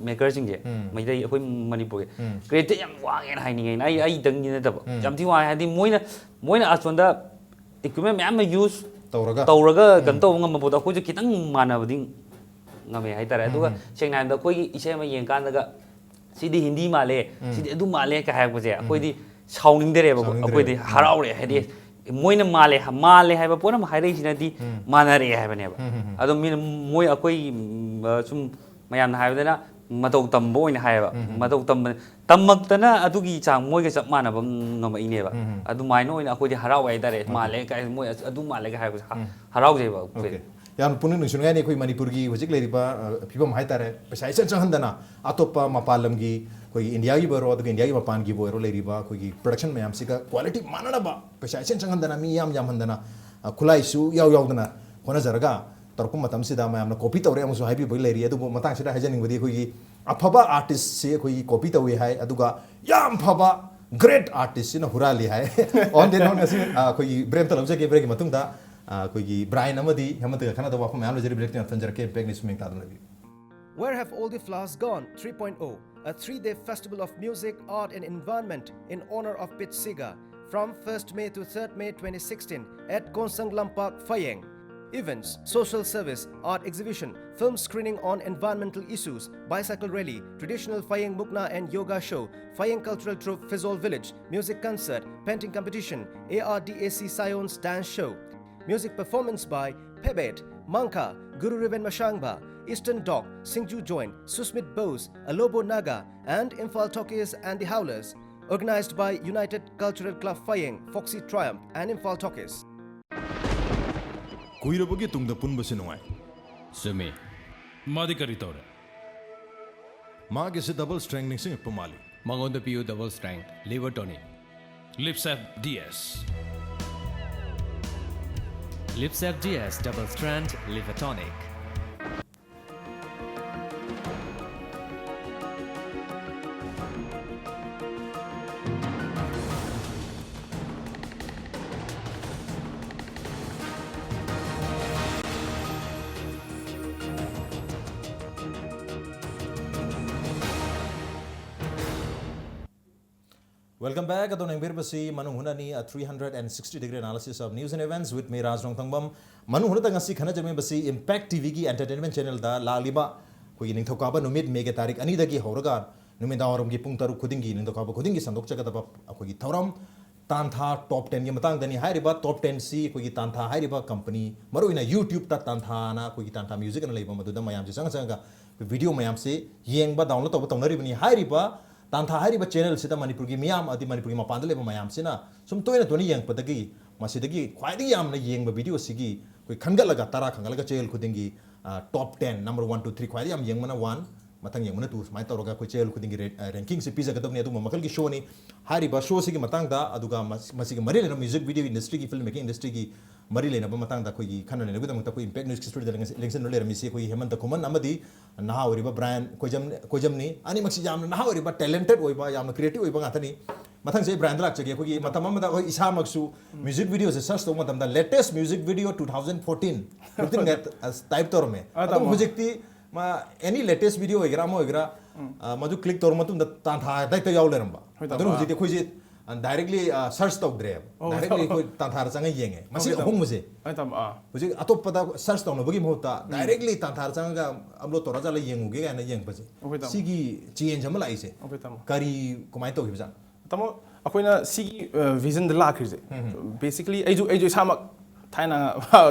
ꯃꯦꯀꯔꯁꯤꯡꯁꯦ, ꯎꯝ꯫ ꯃꯩꯇꯩ, ꯑꯩꯈꯣꯏ ꯃꯅꯤꯄꯨꯔꯒꯤ ꯎꯝ꯫ ꯀ꯭ꯔꯤꯌꯦꯇꯤꯕ ꯌꯥꯝ ꯋꯥꯡꯉꯦꯅ ꯍꯥꯏꯅꯤꯡꯉꯦ ꯑꯩꯅ, ꯑꯩ, ꯑꯩꯗꯪꯒꯤ ꯅꯠꯇꯕ꯫ ꯎꯝ꯫ ꯌꯥꯝ ꯊꯤ ꯋꯥꯡꯉꯦ꯫ ꯍꯥꯏꯗꯤ ꯃꯣꯏꯅ, ꯃꯣꯏꯅ ꯑꯁꯣꯝꯗ ꯏꯀ꯭ꯋꯤꯞꯃꯦꯟ ꯃꯌꯥꯝ ꯑꯃ ꯌꯨꯁ ꯇꯧꯔꯒ? ꯇꯧꯔꯒ ꯎꯝ꯫ ꯀꯩꯅꯣ ꯇꯧꯕ ꯉꯝꯕ ꯄꯣꯠꯇꯣ ꯑꯩꯈꯣꯏꯁꯨ ꯈꯤꯇꯪ ꯃꯥꯟꯅꯕꯗꯤ ꯉꯝꯃꯦ ꯍꯥꯏꯇꯥꯔꯦ꯫ ꯑꯗꯨꯒ ꯎꯝ꯫ ꯁꯦꯡꯅ ꯍꯥꯏꯔꯕꯗ ꯑꯩꯈꯣꯏꯒꯤ ꯏꯁꯩ ꯑꯃ ꯌꯦꯡꯀꯥꯟꯗꯒ ꯁꯤꯗꯤ ꯍꯤꯟꯗꯤ ꯃꯥꯜꯂꯦ, ꯎꯝ꯫ ꯁꯤꯗꯤ ꯑꯗꯨ ꯃꯥꯜꯂꯦ ꯀꯥꯏ ꯍꯥꯏꯔꯛꯄꯁꯦ ꯑꯩꯈꯣꯏꯗꯤ ꯁꯥꯎꯅꯤꯡꯗꯔꯦꯕ, ꯁꯥꯎꯅꯤꯡꯗ꯭ꯔꯦ꯫ ꯑꯩꯈꯣꯏꯗꯤ ꯎꯝ꯫ ꯍꯔꯥꯎꯔꯦ꯫ ꯍꯥꯏꯗꯤ ꯃꯣꯏꯅ ꯃꯥꯜꯂꯦ, ꯃꯥꯜꯂꯦ ꯍꯥꯏꯕ ꯄꯣꯠ ꯑꯃ ꯍꯥꯏꯔꯛꯏꯁꯤꯅꯗꯤ ꯎꯝ꯫ ꯃꯥꯟꯅꯔꯛꯑꯦ ꯍꯥꯏꯕꯅꯦꯕ꯫ ꯎꯝ, ꯎꯝ, ꯎꯝ꯫ ꯑꯗꯣ ꯃꯤꯅ, ꯃꯣꯏ, ꯑꯩꯈꯣꯏ, ꯎꯝ, ꯁꯨꯝ ꯃꯌꯥꯝꯅ ꯍꯥꯏꯕꯗꯅ ꯃꯇꯧ ꯇꯝꯕ ꯑꯣꯏꯅ ꯍꯥꯏꯌꯦꯕ꯫ ꯎꯝ, ꯎꯝ꯫ ꯃꯇꯧ ꯇꯝꯕ, ꯇꯝꯃꯛꯇꯅ ꯑꯗꯨꯒꯤ ꯆꯥꯡ ꯃꯣꯏꯒ ꯆꯞ ꯃꯥꯟꯅꯕ ꯉꯝꯃꯛꯏꯅꯦꯕ꯫ ꯎꯝ, ꯎꯝ꯫ ꯑꯗꯨꯃꯥꯏꯅ ꯑꯣꯏꯅ ꯑꯩꯈꯣꯏꯗꯤ ꯍꯔꯥꯎꯋꯦ ꯍꯥꯏꯇꯥꯔꯦ꯫ ꯑꯣꯀꯦ꯫ ꯃꯥꯜꯂꯦ ꯀꯥꯏ, ꯃꯣꯏ ꯑꯗꯨ ꯃꯥꯜꯂꯦ ꯀꯥꯏ ꯍꯥꯏꯔꯛꯄꯁꯦ ꯍ-, ꯎꯝ꯫ ꯍꯔꯥꯎꯖꯩꯕ ꯑꯩꯈꯣꯏ꯫ ꯑꯣꯀꯦ꯫ ꯌꯥꯝ ꯄꯨꯛꯅꯤꯡ ꯅꯨꯡꯁꯤꯅꯤꯡꯉꯥꯏꯅꯤ꯫ ꯑꯩꯈꯣꯏ ꯃꯅꯤꯄꯨꯔꯒꯤ ꯍꯧꯖꯤꯛ ꯂꯩꯔꯤꯕ, ꯑ, ꯐꯤꯕꯝ ꯍꯥꯏꯇꯥꯔꯦ, ꯄꯩꯁꯥ ꯏꯆꯪ ꯆꯪꯍꯟꯗꯅ ꯑꯇꯣꯞꯄ ꯃꯄꯥꯟ ꯂꯝꯒꯤ, ꯑꯩꯈꯣꯏꯒꯤ ꯏꯟꯗꯤꯌꯥꯒꯤꯕꯨ ꯑꯣꯏꯔꯣ, ꯑꯗꯨꯒ ꯏꯟꯗꯤꯌꯥꯒꯤ ꯃꯄꯥꯟꯒꯤꯕꯨ ꯑꯣꯏꯔꯣ, ꯂꯩꯔꯤꯕ ꯑꯩꯈꯣꯏꯒꯤ ꯄ꯭ꯔꯣꯗꯛꯁꯟ ꯃꯌꯥꯝꯁꯤꯒ ꯀ꯭ꯋꯥꯂꯤꯇꯤ ꯃꯥꯟꯅꯅꯕ ꯄꯩꯁꯥ ꯏꯆꯪ ꯆꯪꯍꯟꯗꯅ, ꯃꯤ ꯌꯥꯝ ꯌꯥꯝꯍꯟꯗꯅ, ꯑ, ꯈꯨꯠꯂꯥꯏꯁꯨ ꯌꯥꯎ ꯌꯥꯎꯗꯅ ꯍꯣꯠꯅꯖꯔꯒ ꯇꯧꯔꯛꯄ ꯃꯇꯝꯁꯤꯗ ꯃꯌꯥꯝꯅ ꯀꯣꯄꯤ ꯇꯧꯔꯦ ꯑꯃꯁꯨ ꯍꯥꯏꯕꯤꯕꯒꯤ ꯂꯩꯔꯤ꯫ ꯑꯗꯨꯕꯨ ꯃꯇꯥꯡꯁꯤꯗ ꯍꯥꯏꯖꯅꯤꯡꯕꯗꯤ ꯑꯩꯈꯣꯏꯒꯤ ꯑꯐꯕ ꯑꯥꯔꯇꯤꯁꯁꯤ ꯑꯩꯈꯣꯏꯒꯤ ꯀꯣꯄꯤ ꯇꯧꯏ ꯍꯥꯏ, ꯑꯗꯨꯒ ꯌꯥꯝ ꯐꯕ ꯒ꯭ꯔꯦꯠ ꯑꯥꯔꯇꯤꯁꯁꯤꯅ ꯍꯨꯔꯥꯜꯂꯤ ꯍꯥꯏ꯫ On that note, ꯉꯁꯤ, ꯑ, ꯑꯩꯈꯣꯏꯒꯤ ꯕ꯭ꯔꯦꯛ ꯑꯃꯇ ꯂꯧꯖꯒꯦ꯫ ꯕ꯭ꯔꯦꯛꯀꯤ ꯃꯇꯨꯡꯗ, ꯑ, ꯑꯩꯈꯣꯏꯒꯤ ꯕ꯭ꯔꯥꯏꯟ ꯑꯃꯗꯤ ꯍꯦꯃꯟꯇꯒ ꯈꯟꯅꯗꯕ ꯋꯥꯐꯝ ꯃꯌꯥꯝ ꯂꯩꯖꯔꯤ꯫ ꯕ꯭ꯔꯦꯛꯇꯨ ꯌꯥꯝ ꯊꯝꯖꯔꯛꯀꯦ꯫ ꯕ꯭ꯔꯦꯛ ꯅꯤꯁ ꯃꯤꯡ ꯇꯥꯗꯨꯅ ꯂꯩꯕꯤꯌꯨ꯫ Where Have All the Flowers Gone three point oh, a three-day festival of music, art and environment in honor of Pete Seeger, from first May to third May twenty sixteen at Konsang Lampak, Phayeng. Events, social service, art exhibition, film screening on environmental issues, bicycle rally, traditional Fayeng Mukna and Yoga show, Fayeng Cultural Troupe Fizol Village, music concert, painting competition, A R D A C Scions dance show. Music performance by Pebet, Mangkha, Guru Riven Mashangba, Eastern Dog, Singju Joint, Susmit Bose, Alobo Naga, and Imphal Talkies and the Howlers. Organized by United Cultural Club Fayeng, Foxy Triumph, and Imphal Talkies. ꯀꯨꯏꯔꯕꯒꯤ ꯇꯨꯡꯗ ꯄꯨꯟꯕꯁꯤ ꯅꯨꯡꯉꯥꯏ꯫ ꯆꯨꯝꯃꯤ꯫ ꯃꯥꯗꯤ ꯀꯔꯤ ꯇꯧꯔꯦ? ꯃꯥꯒꯤꯁꯤ double strength ꯅꯤꯡꯁꯤꯡꯉꯛꯄ ꯃꯥꯜꯂꯤ꯫ ꯃꯉꯣꯟꯗ ꯄꯤꯌꯨ double strength liver tonic. Lipsap D S. Lipsap D S double strength liver tonic. Welcome back. ꯑꯗꯣꯝꯅ ꯌꯦꯡꯕꯤꯔꯤꯕꯁꯤ ꯃꯅꯨꯡ ꯍꯨꯠꯅꯅꯤ, a three hundred and sixty degree analysis of news and events with me, ꯔꯥꯖ ꯔꯣꯡꯊꯪꯕꯝ꯫ ꯃꯅꯨꯡ ꯍꯨꯠꯅꯗ ꯉꯁꯤ ꯈꯟꯅꯖꯃꯤꯕꯁꯤ Impact T V ꯒꯤ entertainment channel ꯗ ꯂꯥꯛꯂꯤꯕ ꯑꯩꯈꯣꯏꯒꯤ ꯅꯤꯡꯊꯧꯀꯥꯕ ꯅꯨꯃꯤꯠ, ꯃꯦꯒꯤ ꯇꯥꯔꯤꯛ ꯑꯅꯤꯗꯒꯤ ꯍꯧꯔꯒ ꯅꯨꯃꯤꯗꯥꯡꯋꯥꯏꯔꯝꯒꯤ ꯄꯨꯡ ꯇꯔꯨꯛ ꯈꯨꯗꯤꯡꯒꯤ, ꯅꯤꯡꯊꯧꯀꯥꯕ ꯈꯨꯗꯤꯡꯒꯤ ꯁꯟꯗꯣꯛꯆꯒꯗꯕ ꯑꯩꯈꯣꯏꯒꯤ ꯊꯧꯔꯝ ꯇꯥꯟꯊꯥ top ten ꯒꯤ ꯃꯇꯥꯡꯗꯅꯤ꯫ ꯍꯥꯏꯔꯤꯕ top ten ꯁꯤ ꯑꯩꯈꯣꯏꯒꯤ ꯇꯥꯟꯊꯥ ꯍꯥꯏꯔꯤꯕ company, ꯃꯔꯨꯑꯣꯏꯅ YouTube ꯇ ꯇꯥꯟꯊꯥꯅ ꯑꯩꯈꯣꯏꯒꯤ ꯇꯥꯟꯊꯥ music ꯑꯅ ꯂꯩꯕ, ꯃꯗꯨꯗ ꯃꯌꯥꯝꯁꯦ ꯆꯪꯉ ꯆꯪꯉꯒ video ꯃꯌꯥꯝꯁꯦ ꯌꯦꯡꯕ, download ꯇꯧꯕ ꯇꯧꯅꯔꯤꯕꯅꯤ꯫ ꯍꯥꯏꯔꯤꯕ ꯇꯥꯟꯊꯥ ꯍꯥꯏꯔꯤꯕ channel ꯁꯤꯗ ꯃꯅꯤꯄꯨꯔꯒꯤ ꯃꯤꯌꯥꯝ ꯑꯃꯗꯤ ꯃꯅꯤꯄꯨꯔꯒꯤ ꯃꯄꯥꯟꯗ ꯂꯩꯕ ꯃꯌꯥꯝꯁꯤꯅ ꯁꯨꯝ ꯇꯣꯏꯅ ꯇꯣꯏꯅ ꯌꯦꯡꯉꯛꯄꯗꯒꯤ ꯃꯁꯤꯗꯒꯤ ꯈ꯭ꯋꯥꯏꯗꯒꯤ ꯌꯥꯝꯅ ꯌꯦꯡꯕ video ꯁꯤꯒꯤ ꯑꯩꯈꯣꯏ ꯈꯟꯒꯠꯂꯒ ꯇꯔꯥ ꯈꯟꯒꯠꯂꯒ ꯆꯌꯣꯜ ꯈꯨꯗꯤꯡꯒꯤ, ꯑ, top ten, number one, two, three, ꯈ꯭ꯋꯥꯏꯗꯒꯤ ꯌꯥꯝ ꯌꯦꯡꯕꯅ one, ꯃꯊꯪ ꯌꯦꯡꯕꯅ two, ꯁꯨꯃꯥꯏꯅ ꯇꯧꯔꯒ ꯑꯩꯈꯣꯏ ꯆꯌꯣꯜ ꯈꯨꯗꯤꯡꯒꯤ ꯔꯦ-, ꯑ, ranking ꯁꯤ ꯄꯤꯖꯒꯗꯕꯅꯤ꯫ ꯑꯗꯨꯒꯨꯝꯕ ꯃꯈꯜꯒꯤ show ꯅꯤ꯫ ꯍꯥꯏꯔꯤꯕ show ꯁꯤꯒꯤ ꯃꯇꯥꯡꯗ, ꯑꯗꯨꯒ ꯃꯁ-, ꯃꯁꯤꯒꯤ ꯃꯔꯤ ꯂꯩꯅꯕ music video industry ꯒꯤ, film making industry ꯒꯤ ꯃꯔꯤ ꯂꯩꯅꯕ ꯃꯇꯥꯡꯗ ꯑꯩꯈꯣꯏꯒꯤ ꯈꯟꯅ ꯅꯩꯅꯕꯒꯤꯗꯃꯛꯇ ꯑꯩꯈꯣꯏ Impact News Studio ꯗ ꯂꯦꯡ-, ꯂꯦꯡꯁꯤꯟꯗꯨꯅ ꯂꯩꯔꯝꯃꯤꯁꯤ ꯑꯩꯈꯣꯏꯒꯤ ꯍꯦꯃꯟꯇ ꯈꯨꯃꯟ ꯑꯃꯗꯤ ꯅꯍꯥ ꯑꯣꯏꯔꯤꯕ ꯕ꯭ꯔꯥꯌꯟ ꯀꯣꯏꯖꯝ-, ꯀꯣꯏꯖꯝꯅꯤ꯫ ꯑꯅꯤꯃꯛꯁꯤ ꯌꯥꯝꯅ ꯅꯍꯥ ꯑꯣꯏꯔꯤꯕ, talented ꯑꯣꯏꯕ, ꯌꯥꯝꯅ creative ꯑꯣꯏꯕ ꯉꯥꯛꯇꯅꯤ꯫ ꯃꯊꯪꯁꯦ ꯑꯩ ꯕ꯭ꯔꯥꯌꯟꯗ ꯂꯥꯛꯆꯒꯦ꯫ ꯑꯩꯈꯣꯏꯒꯤ ꯃꯇꯝ ꯑꯃꯗ ꯑꯩꯈꯣꯏ ꯏꯁꯥꯃꯛꯁꯨ music video ꯁꯦ search ꯇꯧꯕ ꯃꯇꯝꯗ latest music video two thousand fourteen, fifteen ꯒ type ꯇꯧꯔꯝꯃꯦ꯫ ꯑꯗꯨꯕꯨ ꯍꯧꯖꯤꯛꯇꯤ ꯃꯥ any latest video ꯑꯣꯏꯒꯦꯔꯥ ꯑꯃ ꯑꯣꯏꯒꯦꯔꯥ, ꯑ, ꯃꯗꯨ click ꯇꯧꯔ ꯃꯇꯨꯡꯗ ꯇꯥꯟꯊꯥ ꯍꯦꯛꯇ ꯌꯥꯎ ꯂꯩꯔꯝꯕ꯫ ꯑꯗꯨꯅ ꯍꯧꯖꯤꯛꯇꯤ ꯑꯩꯈꯣꯏꯁꯦ ꯗꯥꯏꯔꯦꯛꯂꯤ ꯁꯔꯆ ꯇꯧꯗ꯭ꯔꯦꯕ꯫ ꯑꯣ, ꯗꯥꯏꯔꯦꯛꯂꯤ ꯑꯩꯈꯣꯏ ꯇꯥꯟꯊꯥꯔ ꯆꯪꯉ ꯌꯦꯡꯉꯦ꯫ ꯃꯁꯤꯒꯤ ꯇꯥꯃꯣ꯫ ꯑꯍꯣꯡꯕꯁꯦ ꯑꯩ ꯇꯥꯃꯣ, ꯑꯥ꯫ ꯍꯧꯖꯤꯛ ꯑꯇꯣꯞꯄꯗ ꯁꯔꯆ ꯇꯧꯅꯕꯒꯤ ꯃꯍꯨꯠꯇ ꯗꯥꯏꯔꯦꯛꯂꯤ ꯇꯥꯟꯊꯥꯔ ꯆꯪꯉꯒ ꯑꯞꯂꯣꯗ ꯇꯧꯔ ꯆꯠꯂ ꯌꯦꯡꯉꯨꯒꯦ ꯀꯥꯏꯅ ꯌꯦꯡꯕꯁꯦ꯫ ꯑꯩꯈꯣꯏ ꯇꯥꯃꯣ꯫ ꯁꯤꯒꯤ ꯆꯦꯟꯖ ꯑꯃ ꯂꯥꯛꯏꯁꯦ꯫ ꯑꯩꯈꯣꯏ ꯇꯥꯃꯣ꯫ ꯀꯔꯤ, ꯀꯃꯥꯏꯅ ꯇꯧꯈꯤꯕꯖꯥꯠꯅꯣ? ꯇꯥꯃꯣ, ꯑꯩꯈꯣꯏꯅ ꯁꯤꯒꯤ ꯚꯤꯖꯟꯗ ꯂꯥꯛꯈ꯭ꯔꯤꯁꯦ, ꯕꯦꯁꯤꯀꯂꯤ ꯑꯩꯁꯨ ꯑꯩꯁꯨ ꯏꯁꯥꯃꯛ ꯊꯥꯏꯅ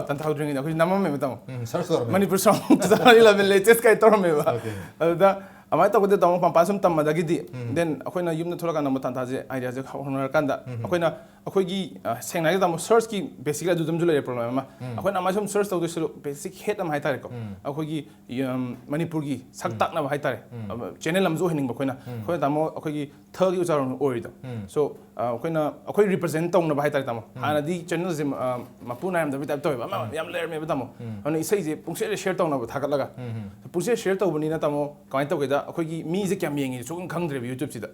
ꯇꯥꯟꯊꯥ ꯍꯧꯗ꯭ꯔꯤꯉꯩꯗ ꯑꯩꯈꯣꯏ ꯅꯝꯃꯝꯃꯦꯕ ꯇꯥꯃꯣ꯫ ꯁꯔꯆ ꯇꯧꯔꯝꯃꯦ꯫ ꯃꯅꯤꯄꯨꯔ ꯁꯣꯡ ꯇꯨ ꯊꯥꯎꯖꯟ ꯏꯂꯚꯦꯟ ꯂꯦꯇꯦꯁ ꯀꯥꯏ ꯇꯧꯔꯝꯃꯦꯕ꯫ Okay. ꯑꯗꯨꯗ ꯑꯗꯨꯃꯥꯏꯅ ꯇꯧꯕꯗ ꯇꯥꯃꯣ ꯄꯥꯝꯄꯥ ꯁꯨꯝ ꯇꯝꯃꯗꯒꯤꯗꯤ, ꯗꯦꯟ ꯑꯩꯈꯣꯏꯅ ꯌꯨꯝꯗ ꯊꯣꯛꯂꯀꯥꯟꯗ ꯑꯃꯨꯛ ꯇꯥꯟꯊꯥꯁꯦ ꯑꯥꯏꯗꯤꯌꯥꯁꯦ ꯍꯧꯅꯔꯀꯥꯟꯗ ꯑꯩꯈꯣꯏꯅ ꯑꯩꯈꯣꯏꯒꯤ ꯑ, ꯁꯦꯡꯅ ꯍꯥꯏꯒꯦ ꯇꯥꯃꯣ, ꯁꯔꯆꯀꯤ ꯕꯦꯁꯤꯀꯂꯤ ꯑꯗꯨꯗꯝꯁꯨ ꯂꯩꯔꯦ ꯄ꯭ꯔꯣꯕ꯭ꯂꯦꯝ ꯑꯃ꯫ ꯑꯩꯈꯣꯏꯅ ꯑꯃꯥꯏ ꯁꯨꯝ ꯁꯔꯆ ꯇꯧꯗꯣꯏ ꯁꯔꯨꯛ ꯕꯦꯁꯤꯛ ꯍꯦꯠ ꯑꯃ ꯍꯥꯏꯇꯥꯔꯦꯀꯣ꯫ ꯑꯩꯈꯣꯏꯒꯤ ꯌꯝ, ꯃꯅꯤꯄꯨꯔꯒꯤ ꯁꯛ ꯇꯥꯛꯅꯕ ꯍꯥꯏꯇꯥꯔꯦ꯫ ꯆꯦꯅꯦꯜ ꯑꯃꯁꯨ ꯑꯣꯏꯍꯟꯅꯤꯡꯕ ꯑꯩꯈꯣꯏꯅ꯫ ꯑꯩꯈꯣꯏꯅ ꯇꯥꯃꯣ ꯑꯩꯈꯣꯏꯒꯤ ꯊꯒꯤ ꯎꯆꯥꯔꯣꯟ ꯑꯣꯏꯔꯤꯗꯣ꯫ ꯁꯣ ꯑꯩꯈꯣꯏꯅ ꯑꯩꯈꯣꯏ ꯔꯤꯄ꯭ꯔꯖꯦꯟ ꯇꯧꯅꯕ ꯍꯥꯏꯇꯥꯔꯦ ꯇꯥꯃꯣ꯫ ꯍꯥꯟꯅꯗꯤ ꯆꯦꯅꯦꯜꯁꯦ ꯃꯄꯨ ꯅꯥꯏꯔꯝꯗꯕꯒꯤ ꯇꯥꯏꯞ ꯇꯧꯋꯦꯕ ꯑꯃ ꯌꯥꯝ ꯂꯩꯔꯝꯃꯦꯕ ꯇꯥꯃꯣ꯫ ꯑꯗꯨꯅ ꯏꯁꯩꯁꯦ ꯄꯨꯡꯁꯦꯔ ꯁꯦꯌꯔ ꯇꯧꯅꯕ ꯊꯥꯒꯠꯂꯒ꯫ ꯄꯨꯡꯁꯦꯔ ꯁꯦꯌꯔ ꯇꯧꯕꯅꯤꯅ ꯇꯥꯃꯣ ꯀꯃꯥꯏꯅ ꯇꯧꯒꯦꯗ ꯑꯩꯈꯣꯏꯒꯤ ꯃꯤꯁꯦ ꯀꯌꯥꯝ ꯌꯦꯡꯉꯤꯁꯦ ꯁꯨꯈꯪ ꯈꯪꯗ꯭ꯔꯦꯕ ꯌꯨꯇ꯭ꯌꯨꯕꯁꯤꯗ꯫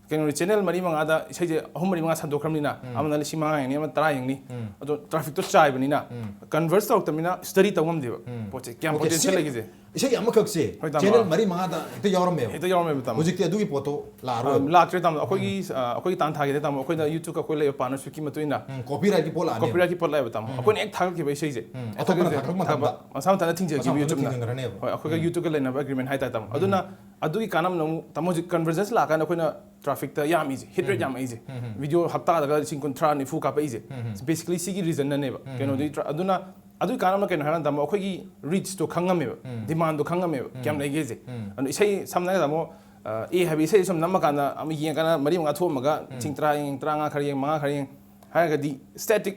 ꯀꯩꯅꯣꯅꯤ, ꯆꯦꯅꯦꯜ ꯃꯔꯤ ꯃꯉꯥꯗ ꯏꯁꯩꯁꯦ ꯑꯍꯨꯝ ꯃꯔꯤ ꯃꯉꯥ ꯁꯟꯗꯣꯛꯈ꯭ꯔꯕꯅꯤꯅ, ꯑꯃꯅ ꯂꯤꯁꯤꯡ ꯃꯉꯥ ꯌꯦꯡꯅꯤ, ꯑꯃꯅ ꯇꯔꯥ ꯌꯦꯡꯅꯤ꯫ ꯑꯗꯣ ꯇ꯭ꯔꯥꯐꯤꯛꯇꯣ ꯆꯥꯏꯕꯅꯤꯅ ꯀꯟꯚꯔꯁ ꯇꯧꯔꯛꯇꯕꯅꯤꯅ ꯁ꯭ꯇꯗꯤ ꯇꯧ ꯉꯝꯗꯦꯕ꯫ ꯄꯣꯠꯁꯦ ꯀꯌꯥꯝ Okay, ꯄꯣꯇꯦꯟꯁꯤꯌꯦꯜ ꯁꯤ- ꯂꯩꯒꯦꯁꯦ꯫ ꯏꯁꯩ ꯑꯃꯈꯛꯁꯦ ꯍꯣꯏ, ꯇꯥꯃꯣ꯫ ꯆꯦꯅꯦꯜ ꯃꯔꯤ ꯃꯉꯥꯗ ꯍꯦꯛꯇ ꯌꯥꯎꯔꯝꯃꯦꯕ꯫ ꯍꯦꯛꯇ ꯌꯥꯎꯔꯝꯃꯦꯕ ꯇꯥꯃꯣ꯫ ꯍꯧꯖꯤꯛꯇꯤ ꯑꯗꯨꯒꯤ ꯄꯣꯠꯇꯣ ꯑ, ꯂꯥꯛꯑꯔꯣꯏ꯫ ꯂꯥꯛꯇ꯭ꯔꯦ ꯇꯥꯃꯣ꯫ ꯑꯩꯈꯣꯏꯒꯤ ꯑ, ꯑꯩꯈꯣꯏꯒꯤ ꯇꯥꯟ ꯊꯥꯒꯤꯗ ꯇꯥꯃꯣ ꯑꯩꯈꯣꯏꯅ ꯌꯨꯇ꯭ꯌꯨꯕ ꯑꯩꯈꯣꯏ ꯂꯩꯕ ꯄꯥꯔꯠꯅꯔꯁꯤꯞꯀꯤ ꯃꯇꯨꯡ ꯏꯟꯅ ꯎꯝ, ꯀꯣꯄꯤꯔꯥꯏꯠꯀꯤ ꯄꯣꯠ ꯂꯥꯛꯑꯅꯤ꯫ ꯀꯣꯄꯤꯔꯥꯏꯠꯀꯤ ꯄꯣꯠ ꯂꯥꯛꯑꯦꯕ ꯇꯥꯃꯣ꯫ ꯑꯩꯈꯣꯏꯅ ꯍꯦꯛ ꯊꯥꯒꯠꯈꯤꯕ ꯏꯁꯩꯁꯦ ꯑꯇꯣꯞꯄꯅ ꯊꯥꯒꯠꯂꯛꯄ ꯃꯇꯝꯗ ꯃꯁꯥ ꯃꯊꯟꯇ ꯊꯤꯡꯖꯈꯤꯕ ꯃꯁꯥ ꯃꯊꯟꯇ ꯌꯨꯇ꯭ꯌꯨꯕꯅ꯫ ꯊꯤꯡꯖꯤꯟꯈ꯭ꯔꯅꯦꯕ꯫ ꯍꯣꯏ, ꯑꯩꯈꯣꯏꯒ ꯌꯨꯇ꯭ꯌꯨꯕꯀ ꯂꯩꯅꯕ ꯑꯦꯒ꯭ꯔꯤꯃꯦꯟ ꯍꯥꯏꯇꯥꯔꯦ ꯇꯥꯃꯣ꯫ ꯑꯗꯨꯅ ꯑꯗꯨꯒꯤ ꯀꯥꯟꯅꯕꯅ ꯑꯃꯨꯛ ꯇꯥꯃꯣ ꯍꯧꯖꯤꯛ ꯀꯟꯚꯔꯖꯦꯟꯁ ꯂꯥꯛꯑꯀꯥꯟꯗ ꯑꯩꯈꯣꯏꯅ ꯇ꯭ꯔꯥꯐꯤꯛꯇ ꯌꯥꯝꯃꯤꯁꯦ, ꯍꯤꯠ ꯔꯦꯠ ꯌꯥꯝꯃꯛꯏꯁꯦ꯫ ꯚꯤꯗꯤꯑꯣ ꯍꯞꯇꯥꯗꯒ ꯂꯤꯁꯤꯡ ꯀꯨꯟꯊ꯭ꯔꯥ ꯅꯤꯐꯨ ꯀꯥꯞꯄꯛꯏꯁꯦ꯫ ꯕꯦꯁꯤꯀꯂꯤ ꯁꯤꯒꯤ ꯔꯤꯖꯟꯅꯅꯦꯕ꯫ ꯀꯩꯅꯣꯗꯤ ꯇ꯭ꯔꯥ-, ꯑꯗꯨꯅ ꯑꯗꯨꯒꯤ ꯀꯥꯟꯅꯕꯅ ꯀꯩꯅꯣ ꯍꯥꯏꯔ ꯀꯥꯟꯗ ꯇꯥꯃꯣ ꯑꯩꯈꯣꯏꯒꯤ ꯔꯤꯆꯇꯣ ꯈꯪꯉꯝꯃꯦꯕ, ꯗꯤꯃꯥꯟꯗꯣ ꯈꯪꯉꯝꯃꯦꯕ ꯀꯌꯥꯝ ꯂꯩꯒꯦꯁꯦ꯫ ꯑꯗꯨꯅ ꯏꯁꯩ ꯁꯝꯅ ꯍꯥꯏꯔ ꯇꯥꯃꯣ ꯑꯦ ꯍꯥꯏꯕ ꯏꯁꯩ ꯁꯨꯝ ꯅꯝꯃꯀꯥꯟꯗ ꯑꯃ ꯌꯦꯡꯉꯀꯥꯟꯗ ꯃꯔꯤ ꯃꯉꯥ ꯊꯣꯛꯑꯝꯃꯒ ꯂꯤꯁꯤꯡ ꯇꯔꯥ ꯌꯦꯡ, ꯇꯔꯥꯃꯉꯥ ꯈꯔ ꯌꯦꯡ, ꯃꯉꯥ ꯈꯔ ꯌꯦꯡ ꯍꯥꯏꯔꯒꯗꯤ ꯁ꯭ꯇꯦꯇꯤꯛ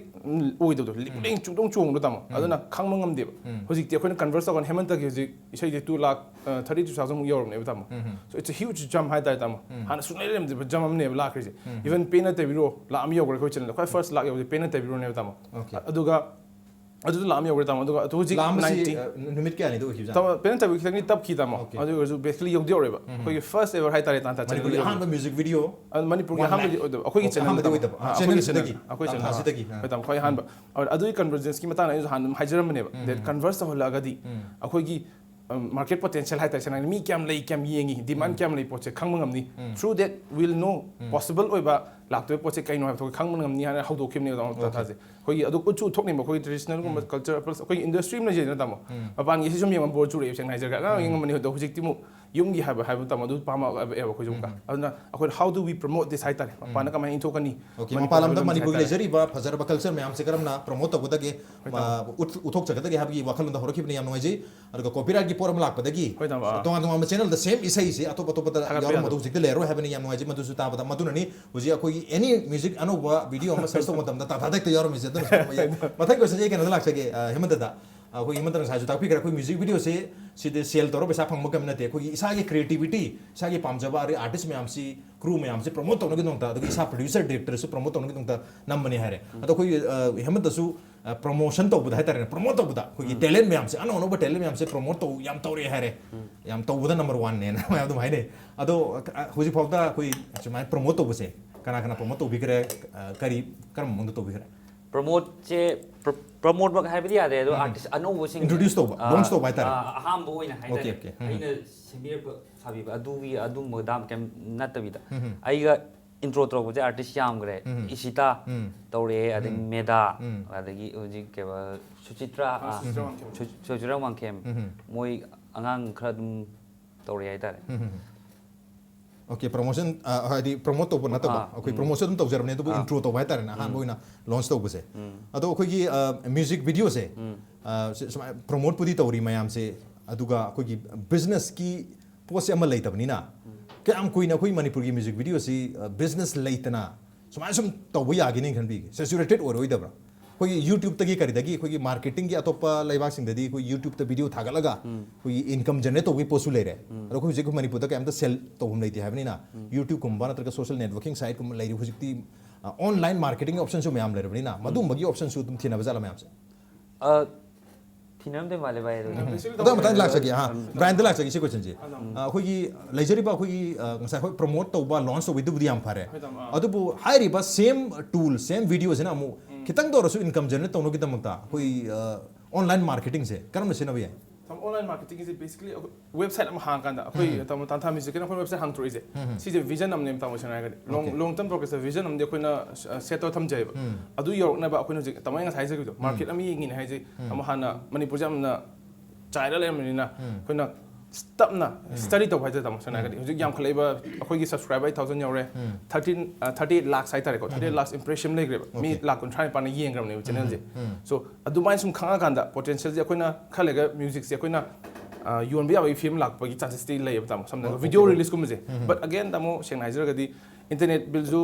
ꯑꯣꯏꯗꯕꯗꯣ, ꯂꯤꯡ ꯂꯤꯡ ꯆꯨꯡꯗꯣꯡ ꯆꯣꯡꯕꯗꯣ ꯇꯥꯃꯣ꯫ ꯑꯗꯨꯅ ꯈꯪꯕ ꯉꯝꯗꯦꯕ꯫ ꯍꯧꯖꯤꯛꯇꯤ ꯑꯩꯈꯣꯏꯅ ꯀꯟꯚꯔꯁ ꯇꯧꯀꯥꯟꯗ ꯍꯦꯃꯟꯇꯒꯤ ꯍꯧꯖꯤꯛ ꯏꯁꯩꯁꯦ ꯇꯨ ꯂꯥꯛ ꯊꯥꯔꯇꯤ ꯇꯨ ꯊꯥꯎꯖꯟꯃꯨꯛ ꯌꯧꯔꯕꯅꯦꯕ ꯇꯥꯃꯣ꯫ ꯁꯣ ꯏꯠꯁ ꯑ ꯍ꯭ꯌꯨꯖ ꯖꯝ ꯍꯥꯏꯇꯥꯔꯦ ꯇꯥꯃꯣ꯫ ꯍꯥꯟꯅ ꯁꯨꯡꯂꯩ ꯂꯩꯔꯝꯗꯕ ꯖꯝ ꯑꯃꯅꯦꯕ ꯂꯥꯛꯈ꯭ꯔꯤꯁꯦ꯫ ꯏꯚꯟ ꯄꯦꯟꯅ ꯇꯩꯕꯤꯔꯣ ꯂꯥꯛ ꯑꯃ ꯌꯧꯈ꯭ꯔꯦ ꯑꯩꯈꯣꯏ ꯆꯦꯅꯦꯜꯗ꯫ ꯈ꯭ꯋꯥꯏ ꯐꯥꯔꯁ ꯂꯥꯛ ꯌꯧꯕꯁꯦ ꯄꯦꯟꯅ ꯇꯩꯕꯤꯔꯣꯅꯦꯕ ꯇꯥꯃꯣ꯫ Okay. ꯑꯗꯨꯒ ꯑꯗꯨꯗ ꯂꯥꯛ ꯑꯃ ꯌꯧꯈ꯭ꯔꯦ ꯇꯥꯃꯣ꯫ ꯑꯗꯨꯒ ꯑꯗꯨ ꯍꯧꯖꯤꯛ ꯂꯥꯛꯑꯝꯕꯁꯤ ꯅꯥꯏꯟꯇꯤ꯫ ꯑ, ꯅꯨꯃꯤꯠ ꯀꯌꯥꯅꯤꯗ ꯑꯣꯏꯈꯤꯕꯖꯥꯠꯅꯣ? ꯇꯥꯃꯣ, ꯄꯦꯟꯅ ꯇꯩꯕꯤ ꯈꯤꯇꯪꯗꯤ ꯇꯞꯈꯤ ꯇꯥꯃꯣ꯫ Okay. ꯑꯗꯨ ꯑꯣꯏꯔꯁꯨ ꯕꯦꯁꯤꯀꯂꯤ ꯌꯧꯗꯤ ꯌꯧꯔꯦꯕ꯫ ꯑꯩꯈꯣꯏꯒꯤ ꯐꯥꯔꯁ ꯑꯦꯚꯔ ꯍꯥꯏꯇꯥꯔꯦ ꯇꯥꯟꯊꯥ ꯆꯦꯅꯦꯜ ꯃꯅꯤꯄꯨꯔꯒꯤ ꯌꯧꯕ꯫ ꯑꯍꯥꯟꯕ ꯃ꯭ꯌꯨꯖꯤꯛ ꯚꯤꯗꯤꯑꯣ꯫ ꯑꯗꯨ ꯃꯅꯤꯄꯨꯔꯒꯤ One ꯑꯍꯥꯟꯕꯗꯤ lakh꯫ ꯑꯣꯏꯗꯕ ꯑꯩꯈꯣꯏꯒꯤ Okay, ꯑꯍꯥꯟꯕꯗꯤ ꯆꯦꯅꯦꯜꯗ꯫ ꯑꯣꯏꯗꯕ꯫ ꯑꯥ, ꯆꯦꯅꯦꯜ ꯑꯩꯈꯣꯏꯒꯤ ꯁꯤꯗꯒꯤ꯫ ꯆꯦꯅꯦꯜ꯫ ꯑꯩꯈꯣꯏ ꯇꯥꯃꯣ ꯑꯥ, ꯈ꯭ꯋꯥꯏ ꯑꯍꯥꯟꯕ꯫ ꯑꯗꯨ ꯑꯗꯨꯒꯤ ꯀꯟꯚꯔꯖꯦꯟꯁꯀꯤ ꯃꯇꯥꯡꯗ ꯑꯩꯁꯨ ꯍꯥꯟꯅ ꯑꯗꯨꯝ ꯍꯥꯏꯖꯔꯝꯕꯅꯦꯕ꯫ ꯗꯦꯠ ꯀꯟꯚꯔꯁ ꯇꯧꯍꯜꯂꯛꯑꯒꯗꯤ ꯑꯩꯈꯣꯏꯒꯤ market potential ꯍꯥꯏꯇꯥꯔꯦ, ꯁꯦꯡꯅ ꯍꯥꯏꯔꯒꯗꯤ ꯃꯤ ꯀꯌꯥꯝ ꯂꯩ, ꯀꯌꯥꯝ ꯌꯦꯡꯉꯤ, demand ꯀꯌꯥꯝ ꯂꯩ, ꯄꯣꯠꯁꯦ ꯈꯪꯕ ꯉꯝꯅꯤ꯫ Through that we'll know possible ꯑꯣꯏꯕ ꯂꯥꯛꯇꯣꯏꯕ ꯄꯣꯠꯁꯦ ꯀꯩꯅꯣ ꯍꯥꯏꯕꯗꯣ ꯑꯩꯈꯣꯏ ꯈꯪꯕ ꯉꯝꯅꯤ ꯍꯥꯏꯅ ꯍꯧꯗꯣꯛꯈꯤꯕꯅꯦꯕ ꯇꯥꯃꯣ꯫ ꯇꯥꯟꯖꯥꯁꯦ ꯑꯩꯈꯣꯏꯒꯤ ꯑꯗꯨ ꯎꯠꯁꯨ ꯎꯠꯊꯣꯛꯅꯤꯡꯕ, ꯑꯩꯈꯣꯏꯒꯤ traditionalꯒꯨꯝꯕ culture plus ꯑꯩꯈꯣꯏꯒꯤ industry ꯑꯃ ꯂꯩꯖꯩꯗꯅ ꯇꯥꯃꯣ꯫ ꯃꯄꯥꯟꯒꯤ ꯁꯤ ꯁꯨꯝ ꯌꯦꯡꯕ bore ꯆꯨꯔꯛꯑꯦꯕ, ꯁꯦꯡꯅ ꯍꯥꯏꯖꯔꯒ ꯑꯉꯥꯡ ꯌꯦꯡꯉꯝꯕꯅꯤ, ꯑꯗꯣ ꯍꯧꯖꯤꯛꯇꯤ ꯑꯃꯨꯛ ꯌꯨꯝꯒꯤ ꯍꯥꯏꯕ ꯍꯥꯏꯕ ꯇꯥꯃꯣ ꯑꯗꯨ ꯄꯥꯝꯃꯛꯑꯦꯕ ꯑꯩꯈꯣꯏꯁꯨ ꯑꯃꯨꯛꯀ꯫ ꯑꯗꯨꯅ ꯑꯩꯈꯣꯏꯅ how do we promote this ꯍꯥꯏꯇꯥꯔꯦ, ꯃꯄꯥꯟꯗ ꯀꯃꯥꯏꯅ ꯏꯟꯊꯣꯛꯀꯅꯤ? Okay, ꯃꯄꯥꯟ ꯂꯝꯗ ꯃꯅꯤꯄꯨꯔꯒꯤ ꯂꯩꯖꯔꯤꯕ ꯐꯖꯔꯕ culture ꯃꯌꯥꯝꯁꯦ ꯀꯔꯝꯅ promote ꯇꯧꯒꯗꯒꯦ, ꯎꯠ- ꯎꯠꯊꯣꯛꯆꯒꯗꯒꯦ ꯍꯥꯏꯕꯒꯤ ꯋꯥꯈꯜꯂꯣꯟꯗ ꯍꯧꯔꯛꯈꯤꯕꯅꯤ, ꯌꯥꯝ ꯅꯨꯡꯉꯥꯏꯖꯩ꯫ ꯑꯗꯨꯒ copyrightꯀꯤ ꯄꯣꯠ ꯑꯃ ꯂꯥꯛꯄꯗꯒꯤ ꯍꯣꯏ, ꯇꯥꯃꯣ, ꯑꯥ꯫ ꯇꯣꯉꯥꯟ ꯇꯣꯉꯥꯟꯕ channelꯗ same ꯏꯁꯩꯁꯦ ꯑꯇꯣꯞ ꯑꯇꯣꯞꯄꯗ ꯊꯥꯒꯠꯄ ꯌꯥꯎꯔꯝꯕꯗꯣ ꯌꯥꯗꯕ꯫ ꯍꯧꯖꯤꯛꯇꯤ ꯂꯩꯔꯔꯣꯏ ꯍꯥꯏꯕꯅꯤ, ꯌꯥꯝ ꯅꯨꯡꯉꯥꯏꯖꯩ ꯃꯗꯨꯁꯨ ꯇꯥꯕꯗ꯫ ꯃꯗꯨꯅꯅꯤ ꯍꯧꯖꯤꯛ ꯑꯩꯈꯣꯏꯒꯤ any music ꯑꯅꯧꯕ video ꯑꯃ search ꯇꯧꯕ ꯃꯇꯝꯗ ꯇꯥꯊꯥ ꯇꯦꯛꯇ ꯌꯥꯎꯔꯝꯃꯤꯁꯦ꯫ ꯑꯗꯨꯅ ꯃꯊꯪ questionꯁꯦ ꯑꯩ ꯀꯩꯅꯣꯗ ꯂꯥꯛꯆꯒꯦ, ꯑ, ꯍꯦꯃꯟꯇꯗ꯫ ꯑꯩꯈꯣꯏ ꯍꯦꯃꯟꯇꯅ ꯉꯁꯥꯏꯁꯨ ꯇꯥꯛꯄꯤꯈ꯭ꯔꯦ, ꯑꯩꯈꯣꯏ music videoꯁꯦ ꯁꯤꯗ sell ꯇꯧꯔ ꯄꯩꯁꯥ ꯐꯪꯕ ꯀꯩꯝ ꯅꯠꯇꯦ꯫ ꯑꯩꯈꯣꯏꯒꯤ ꯏꯁꯥꯒꯤ creativity, ꯏꯁꯥꯒꯤ ꯄꯥꯝꯖꯕ ꯑꯗꯩ artist ꯃꯌꯥꯝꯁꯤ, crew ꯃꯌꯥꯝꯁꯤ promote ꯇꯧꯅꯕꯒꯤꯗꯃꯛꯇ, ꯑꯗꯒꯤ ꯏꯁꯥ producer directorꯁꯨ promote ꯇꯧꯅꯕꯒꯤꯗꯃꯛꯇ ꯅꯝꯕꯅꯤ ꯍꯥꯏꯔꯦ꯫ ꯑꯗꯣ ꯑꯩꯈꯣꯏꯒꯤ, ꯑ, ꯍꯦꯃꯟꯇꯁꯨ, ꯑ, promotion ꯇꯧꯕꯗ ꯍꯥꯏꯇꯥꯔꯦꯅꯦ, promote ꯇꯧꯕꯗ ꯑꯩꯈꯣꯏꯒꯤ talent ꯃꯌꯥꯝꯁꯦ, ꯑꯅꯧ ꯑꯅꯧꯕ talent ꯃꯌꯥꯝꯁꯦ promote ꯇꯧ ꯌꯥꯝ ꯇꯧꯔꯛꯑꯦ ꯍꯥꯏꯔꯦ꯫ ꯌꯥꯝ ꯇꯧꯕꯗ number oneꯅꯦꯅ ꯃꯌꯥꯝ ꯑꯗꯨꯝ ꯍꯥꯏꯅꯩ꯫ ꯑꯗꯣ, ꯑ, ꯍꯧꯖꯤꯛ ꯐꯥꯎꯗ ꯑꯩꯈꯣꯏ ꯁꯨꯃꯥꯏꯅ promote ꯇꯧꯕꯁꯦ ꯀꯅꯥ ꯀꯅꯥ promote ꯇꯧꯕꯤꯈ꯭ꯔꯦ? ꯑ, ꯀꯔꯤ, ꯀꯔꯝꯕ ꯃꯑꯣꯡꯗ ꯇꯧꯕꯤꯈ꯭ꯔꯦ? Promoteꯁꯦ, promoteꯃꯛ ꯍꯥꯏꯕꯗꯤ ꯌꯥꯗꯦ, ꯑꯗꯣ artist ꯑꯅꯧꯕꯁꯤꯡ, Introduce ꯇꯧꯕ, ꯑ, launch ꯇꯧꯕ ꯍꯥꯏꯇꯥꯔꯦ꯫ ꯑ, ꯑꯍꯥꯝꯕ ꯑꯣꯏꯅ ꯍꯥꯏꯇꯥꯔꯦ, Okay, okay. ꯑꯩꯅ ꯁꯦꯝꯕꯤꯔꯛꯄ ꯁꯥꯕꯤꯕ ꯑꯗꯨꯒꯤ ꯑꯗꯨꯝꯕ ꯗꯥꯝ ꯀꯩꯝ ꯅꯠꯇꯕꯤꯗ꯫ ꯑꯩꯒ intro ꯇꯧꯔꯛꯄꯁꯦ artist ꯌꯥꯝꯈ꯭ꯔꯦ꯫ ꯏꯁꯤꯇꯥ ꯇꯧꯔꯛꯑꯦ, ꯑꯗꯒꯤ ꯃꯦꯗꯥ, ꯑꯗꯒꯤ ꯍꯧꯖꯤꯛ ꯀꯩꯕ, ꯁꯨꯆꯤꯇ꯭ꯔꯥ, ꯑ, ꯁꯨꯆꯤꯇ꯭ꯔꯥ ꯋꯥꯡꯈꯦꯝ꯫ ꯁꯨ- ꯁꯨꯆꯤꯇ꯭ꯔꯥ ꯋꯥꯡꯈꯦꯝ, ꯃꯣꯏ ꯑꯉꯥꯡ ꯈꯔ ꯑꯗꯨꯝ ꯇꯧꯔꯛꯑꯦ ꯍꯥꯏꯇꯥꯔꯦ꯫ Okay, promotion, ꯑ, ꯍꯥꯏꯗꯤ promote ꯇꯧꯕ ꯅꯠꯇꯕ, ꯑꯥ, ꯑꯩꯈꯣꯏ promotion ꯑꯗꯨꯝ ꯇꯧꯖꯔꯕꯅꯦ, ꯑꯗꯨꯕꯨ intro ꯇꯧꯕ ꯍꯥꯏꯇꯥꯔꯦꯅꯦ, ꯑꯍꯥꯟꯕ ꯑꯣꯏꯅ launch ꯇꯧꯕꯁꯦ꯫ ꯑꯗꯣ ꯑꯩꯈꯣꯏꯒꯤ, ꯑ, music videoꯁꯦ, ꯑ, ꯁꯤ- ꯁꯨꯃꯥꯏꯅ promoteꯄꯨꯗꯤ ꯇꯧꯔꯤ ꯃꯌꯥꯝꯁꯦ, ꯑꯗꯨꯒ ꯑꯩꯈꯣꯏꯒꯤ businessꯀꯤ ꯄꯣꯠꯁꯦ ꯑꯃ ꯂꯩꯇꯕꯅꯤꯅ, ꯀꯌꯥꯝ ꯀꯨꯏꯅ ꯑꯩꯈꯣꯏ ꯃꯅꯤꯄꯨꯔꯒꯤ music videoꯁꯤ, ꯑ, business ꯂꯩꯇꯅ ꯁꯨꯃꯥꯏꯅ ꯁꯨꯝ ꯇꯧꯕ ꯌꯥꯒꯦꯅ ꯈꯟꯕꯤꯒꯦ? Saturated ꯑꯣꯏꯔꯣꯏꯗꯕ꯭ꯔꯥ? ꯑꯩꯈꯣꯏꯒꯤ YouTubeꯇꯒꯤ ꯀꯔꯤꯗꯒꯤ ꯑꯩꯈꯣꯏꯒꯤ marketingꯒꯤ ꯑꯇꯣꯞꯄ ꯂꯩꯕꯥꯛꯁꯤꯡꯗꯗꯤ ꯑꯩꯈꯣꯏ YouTubeꯇ video ꯊꯥꯒꯠꯂꯒ ꯑꯩꯈꯣꯏꯒꯤ income generate ꯇꯧꯕꯒꯤ ꯄꯣꯠꯁꯨ ꯂꯩꯔꯦ꯫ ꯑꯗꯣ ꯑꯩꯈꯣꯏ ꯍꯧꯖꯤꯛ ꯑꯩꯈꯣꯏ ꯃꯅꯤꯄꯨꯔꯗ ꯀꯩꯝꯇ sell ꯇꯧꯐꯝ ꯂꯩꯇꯦ ꯍꯥꯏꯕꯅꯤꯅ, YouTubeꯀꯨꯝꯕ ꯅꯠꯇ꯭ꯔꯒ social networking siteꯀꯨꯝꯕ ꯂꯩꯔꯤ꯫ ꯍꯧꯖꯤꯛꯇꯤ, ꯑ, online marketing optionꯁꯨ ꯃꯌꯥꯝ ꯂꯩꯔꯕꯅꯤꯅ, ꯃꯗꯨꯝꯕꯒꯤ optionꯁꯨ ꯑꯗꯨꯝ ꯊꯤꯅꯕ ꯖꯥꯠꯂ ꯃꯌꯥꯝꯁꯦ? ꯑ, ꯊꯤꯅꯔꯝꯗꯣꯏ ꯃꯥꯜꯂꯦ ꯚꯥꯏ ꯑꯗꯨꯗꯤ꯫ ꯑꯗꯣ ꯃꯊꯪ ꯂꯥꯛꯆꯒꯦ, ꯑꯥ, Brianꯗ ꯂꯥꯛꯆꯒꯦ ꯁꯤ questionꯁꯦ꯫ ꯑ, ꯑꯩꯈꯣꯏꯒꯤ ꯂꯩꯖꯔꯤꯕ ꯑꯩꯈꯣꯏꯒꯤ, ꯑ, ꯉꯁꯥꯏ ꯑꯩꯈꯣꯏ promote ꯇꯧꯕ, launch ꯇꯧꯕꯩꯗꯨꯕꯨꯗꯤ ꯌꯥꯝ ꯐꯔꯦ꯫ ꯑꯗꯨꯕꯨ ꯍꯥꯏꯔꯤꯕ same tool, same videoꯁꯤꯅ ꯑꯃꯨꯛ ꯈꯤꯇꯪꯗ ꯑꯣꯏꯔꯁꯨ income generate ꯇꯧꯅꯕꯒꯤꯗꯃꯛꯇ ꯑꯩꯈꯣꯏ, ꯑ, online marketingꯁꯦ ꯀꯔꯝꯅ ꯁꯤꯖꯤꯟꯅꯕ ꯌꯥꯏ? ꯇꯥꯃꯣ, online marketing ꯁꯦ basically ꯑꯩꯈꯣꯏ website ꯑꯃ ꯍꯥꯡꯉꯀꯥꯟꯗ, ꯑꯩꯈꯣꯏ ꯎꯝ꯫ ꯇꯥꯃꯣ, ꯇꯥꯟꯊꯥ ꯃ꯭ꯌꯨꯖꯤꯛꯀꯤꯅ ꯑꯩꯈꯣꯏ website ꯍꯥꯡꯗꯣꯔꯛꯏꯁꯦ, ꯎꯝ꯫ ꯁꯤꯁꯦ vision ꯑꯃꯅꯦꯕ, ꯇꯥꯃꯣ, ꯁꯦꯡꯅ ꯍꯥꯏꯔꯒꯗꯤ꯫ Long, okay꯫ Long term process ꯇ vision ꯑꯃꯗꯤ ꯑꯩꯈꯣꯏꯅ, ꯑ, set ꯇꯧꯔ ꯊꯝꯖꯩꯕ꯫ ꯎꯝ꯫ ꯑꯗꯨ ꯌꯧꯔꯛꯅꯕ ꯑꯩꯈꯣꯏꯅ ꯍꯧꯖꯤꯛ, ꯇꯥꯃꯣ, ꯑꯩ ꯉꯁꯥꯏ ꯍꯥꯏꯖꯈꯤꯕꯗꯣ, ꯎꯝ꯫ Market ꯑꯃ ꯌꯦꯡꯉꯤꯅꯦ ꯍꯥꯏꯁꯦ, ꯎꯝ꯫ ꯇꯥꯃꯣ, ꯍꯥꯟꯅ ꯃꯅꯤꯄꯨꯔꯁꯦ ꯌꯥꯝꯅ ꯆꯥꯏꯔ ꯂꯩꯔꯝꯕꯅꯤꯅ, ꯎꯝ꯫ ꯑꯩꯈꯣꯏꯅ ꯇꯞꯅ ꯎꯝ꯫ Study ꯇꯧꯕ ꯍꯥꯏꯇꯥꯔꯦ, ꯇꯥꯃꯣ, ꯁꯦꯡꯅ ꯎꯝ꯫ ꯍꯥꯏꯔꯒꯗꯤ꯫ ꯍꯧꯖꯤꯛ ꯌꯥꯝꯈꯠꯂꯛꯏꯕ ꯑꯩꯈꯣꯏꯒꯤ subscriber eight thousand ꯌꯧꯔꯦ, ꯎꯝ꯫ Thirteen, ꯑ, thirty eight lakhs ꯍꯥꯏꯇꯥꯔꯦꯀꯣ, thirty eight lakhs impression ꯂꯩꯈ꯭ꯔꯦꯕ꯫ ꯃꯤ okay꯫ Lakh ꯀꯨꯟꯊ꯭ꯔꯥ ꯅꯤꯄꯥꯟꯅ ꯌꯦꯡꯈ꯭ꯔꯕꯅꯦꯕ channel ꯁꯦ꯫ ꯎꯝ꯫ So, ꯑꯗꯨꯃꯥꯏꯅ ꯁꯨꯝ ꯈꯪꯉꯀꯥꯟꯗ potential ꯁꯦ ꯑꯩꯈꯣꯏꯅ ꯈꯜꯂꯒ music ꯁꯦ ꯑꯩꯈꯣꯏꯅ, ꯑ, ꯌꯣꯟꯕ ꯌꯥꯕꯒꯤ ꯐꯤꯕꯝ ꯂꯥꯛꯄꯒꯤ chances ꯇꯤ ꯂꯩꯌꯦꯕ, ꯇꯥꯃꯣ, ꯁꯝꯅ ꯍꯥꯏꯔꯕꯗ okay꯫ Video release ꯀꯨꯝꯕꯁꯦ꯫ Um. But again, ꯇꯥꯃꯣ, ꯁꯦꯡꯅ ꯍꯥꯏꯖꯔꯒꯗꯤ, internet bill ꯁꯨ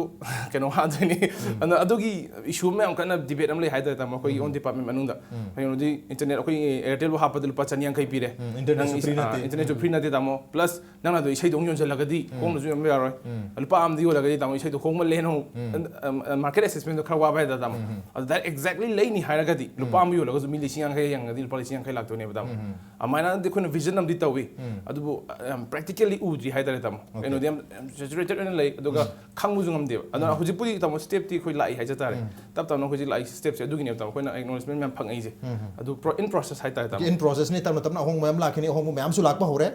ꯀꯩꯅꯣ ꯍꯥꯞꯇꯣꯏꯅꯤ꯫ ꯎꯝ꯫ ꯑꯗꯨꯅ ꯑꯗꯨꯒꯤ issue ꯑꯃ ꯌꯥꯝ ꯀꯟꯅ debate ꯑꯃ ꯂꯩ ꯍꯥꯏꯇꯥꯔꯦ, ꯇꯥꯃꯣ, ꯑꯩꯈꯣꯏꯒꯤ ꯎꯝ꯫ Own department ꯃꯅꯨꯡꯗ꯫ ꯎꯝ꯫ ꯀꯩꯅꯣꯗꯤ, internet, ꯑꯩꯈꯣꯏꯒꯤ Airtel ꯕꯨ ꯍꯥꯞꯄꯗ ꯂꯨꯄꯥ ꯆꯅꯤ ꯌꯥꯡꯈꯩ ꯄꯤꯔꯦ꯫ ꯎꯝ, internet ꯁꯨ ꯅꯪ free ꯏꯁ-, ꯑ, ꯅꯠꯇꯦ꯫ Internet ꯁꯨ ꯎꯝ꯫ Free ꯅꯠꯇꯦ, ꯇꯥꯃꯣ꯫ Plus ꯅꯪꯅ ꯑꯗꯨ ꯏꯁꯩꯗꯣ ꯑꯃꯨꯛ ꯌꯣꯟꯁꯤꯜꯂꯒꯗꯤ ꯎꯝ꯫ ꯍꯣꯡꯅꯁꯨ ꯌꯣꯟꯕ ꯌꯥꯔꯣꯏ꯫ ꯎꯝ꯫ ꯂꯨꯄꯥ ꯑꯃꯗ ꯌꯣꯜꯂꯒꯗꯤ, ꯇꯥꯃꯣ, ꯏꯁꯩꯗꯣ ꯍꯣꯡꯃꯜꯂꯦꯅ ꯑꯃꯨꯛ, ꯎꯝ꯫ ꯑ, ꯑ, market assessment ꯗꯣ ꯈꯔ ꯋꯥꯕ ꯍꯥꯏꯇꯥꯔꯦ, ꯇꯥꯃꯣ꯫ ꯎꯝ, ꯎꯝ꯫ ꯑꯗꯨ direct exactly ꯂꯩꯅꯤ ꯍꯥꯏꯔꯒꯗꯤ, ꯂꯨꯄꯥ ꯎꯝ꯫ ꯑꯃ ꯌꯣꯜꯂꯒꯁꯨ ꯃꯤ ꯂꯤꯁꯤꯡ ꯌꯥꯡꯈꯩ ꯌꯦꯡꯉꯒꯗꯤ ꯂꯨꯄꯥ ꯂꯤꯁꯤꯡ ꯌꯥꯡꯈꯩ ꯂꯥꯛꯇꯣꯏꯅꯦꯕ, ꯇꯥꯃꯣ꯫ ꯎꯝ, ꯎꯝ꯫ ꯑꯗꯨꯃꯥꯏꯅꯗꯤ ꯑꯩꯈꯣꯏꯅ vision ꯑꯃꯗꯤ ꯇꯧꯏ꯫ ꯎꯝ꯫ ꯑꯗꯨꯕꯨ, ꯑ, ꯌꯥꯝ practically ꯎꯗ꯭ꯔꯤ ꯍꯥꯏꯇꯥꯔꯦ, ꯇꯥꯃꯣ꯫ Okay꯫ ꯀꯩꯅꯣꯗꯤ ꯌꯥꯝ, ꯌꯥꯝ saturated ꯑꯣꯏꯅ ꯂꯩ, ꯑꯗꯨꯒ ꯎꯝ꯫ ꯈꯪꯕꯁꯨ ꯉꯝꯗꯦꯕ꯫ ꯑꯗꯨꯅ ꯎꯝ꯫ ꯍꯧꯖꯤꯛꯄꯨꯗꯤ, ꯇꯥꯃꯣ, step ꯇꯤ ꯑꯩꯈꯣꯏ ꯂꯥꯛꯏ ꯍꯥꯏꯖ ꯇꯥꯔꯦ꯫ ꯎꯝ꯫ ꯇꯞ ꯇꯞꯅ ꯍꯧꯖꯤꯛ ꯂꯥꯛꯏ step ꯁꯦ ꯑꯗꯨꯒꯤꯅꯦꯕ, ꯇꯥꯃꯣ, ꯑꯩꯈꯣꯏꯅ acknowledgement ꯃꯌꯥꯝ ꯐꯪꯉꯛꯏꯁꯦ꯫ ꯎꯝ, ꯎꯝ꯫ ꯑꯗꯨ pro-, in process ꯍꯥꯏꯇꯥꯔꯦ, ꯇꯥꯃꯣ꯫ In process ꯅꯤ, ꯇꯞꯅ ꯇꯞꯅ ꯑꯍꯣꯡꯕ ꯃꯌꯥꯝ ꯂꯥꯛꯈꯤꯅꯤ, ꯑꯍꯣꯡꯕ ꯃꯌꯥꯝꯁꯨ ꯂꯥꯛꯄ ꯍꯧꯔꯦ꯫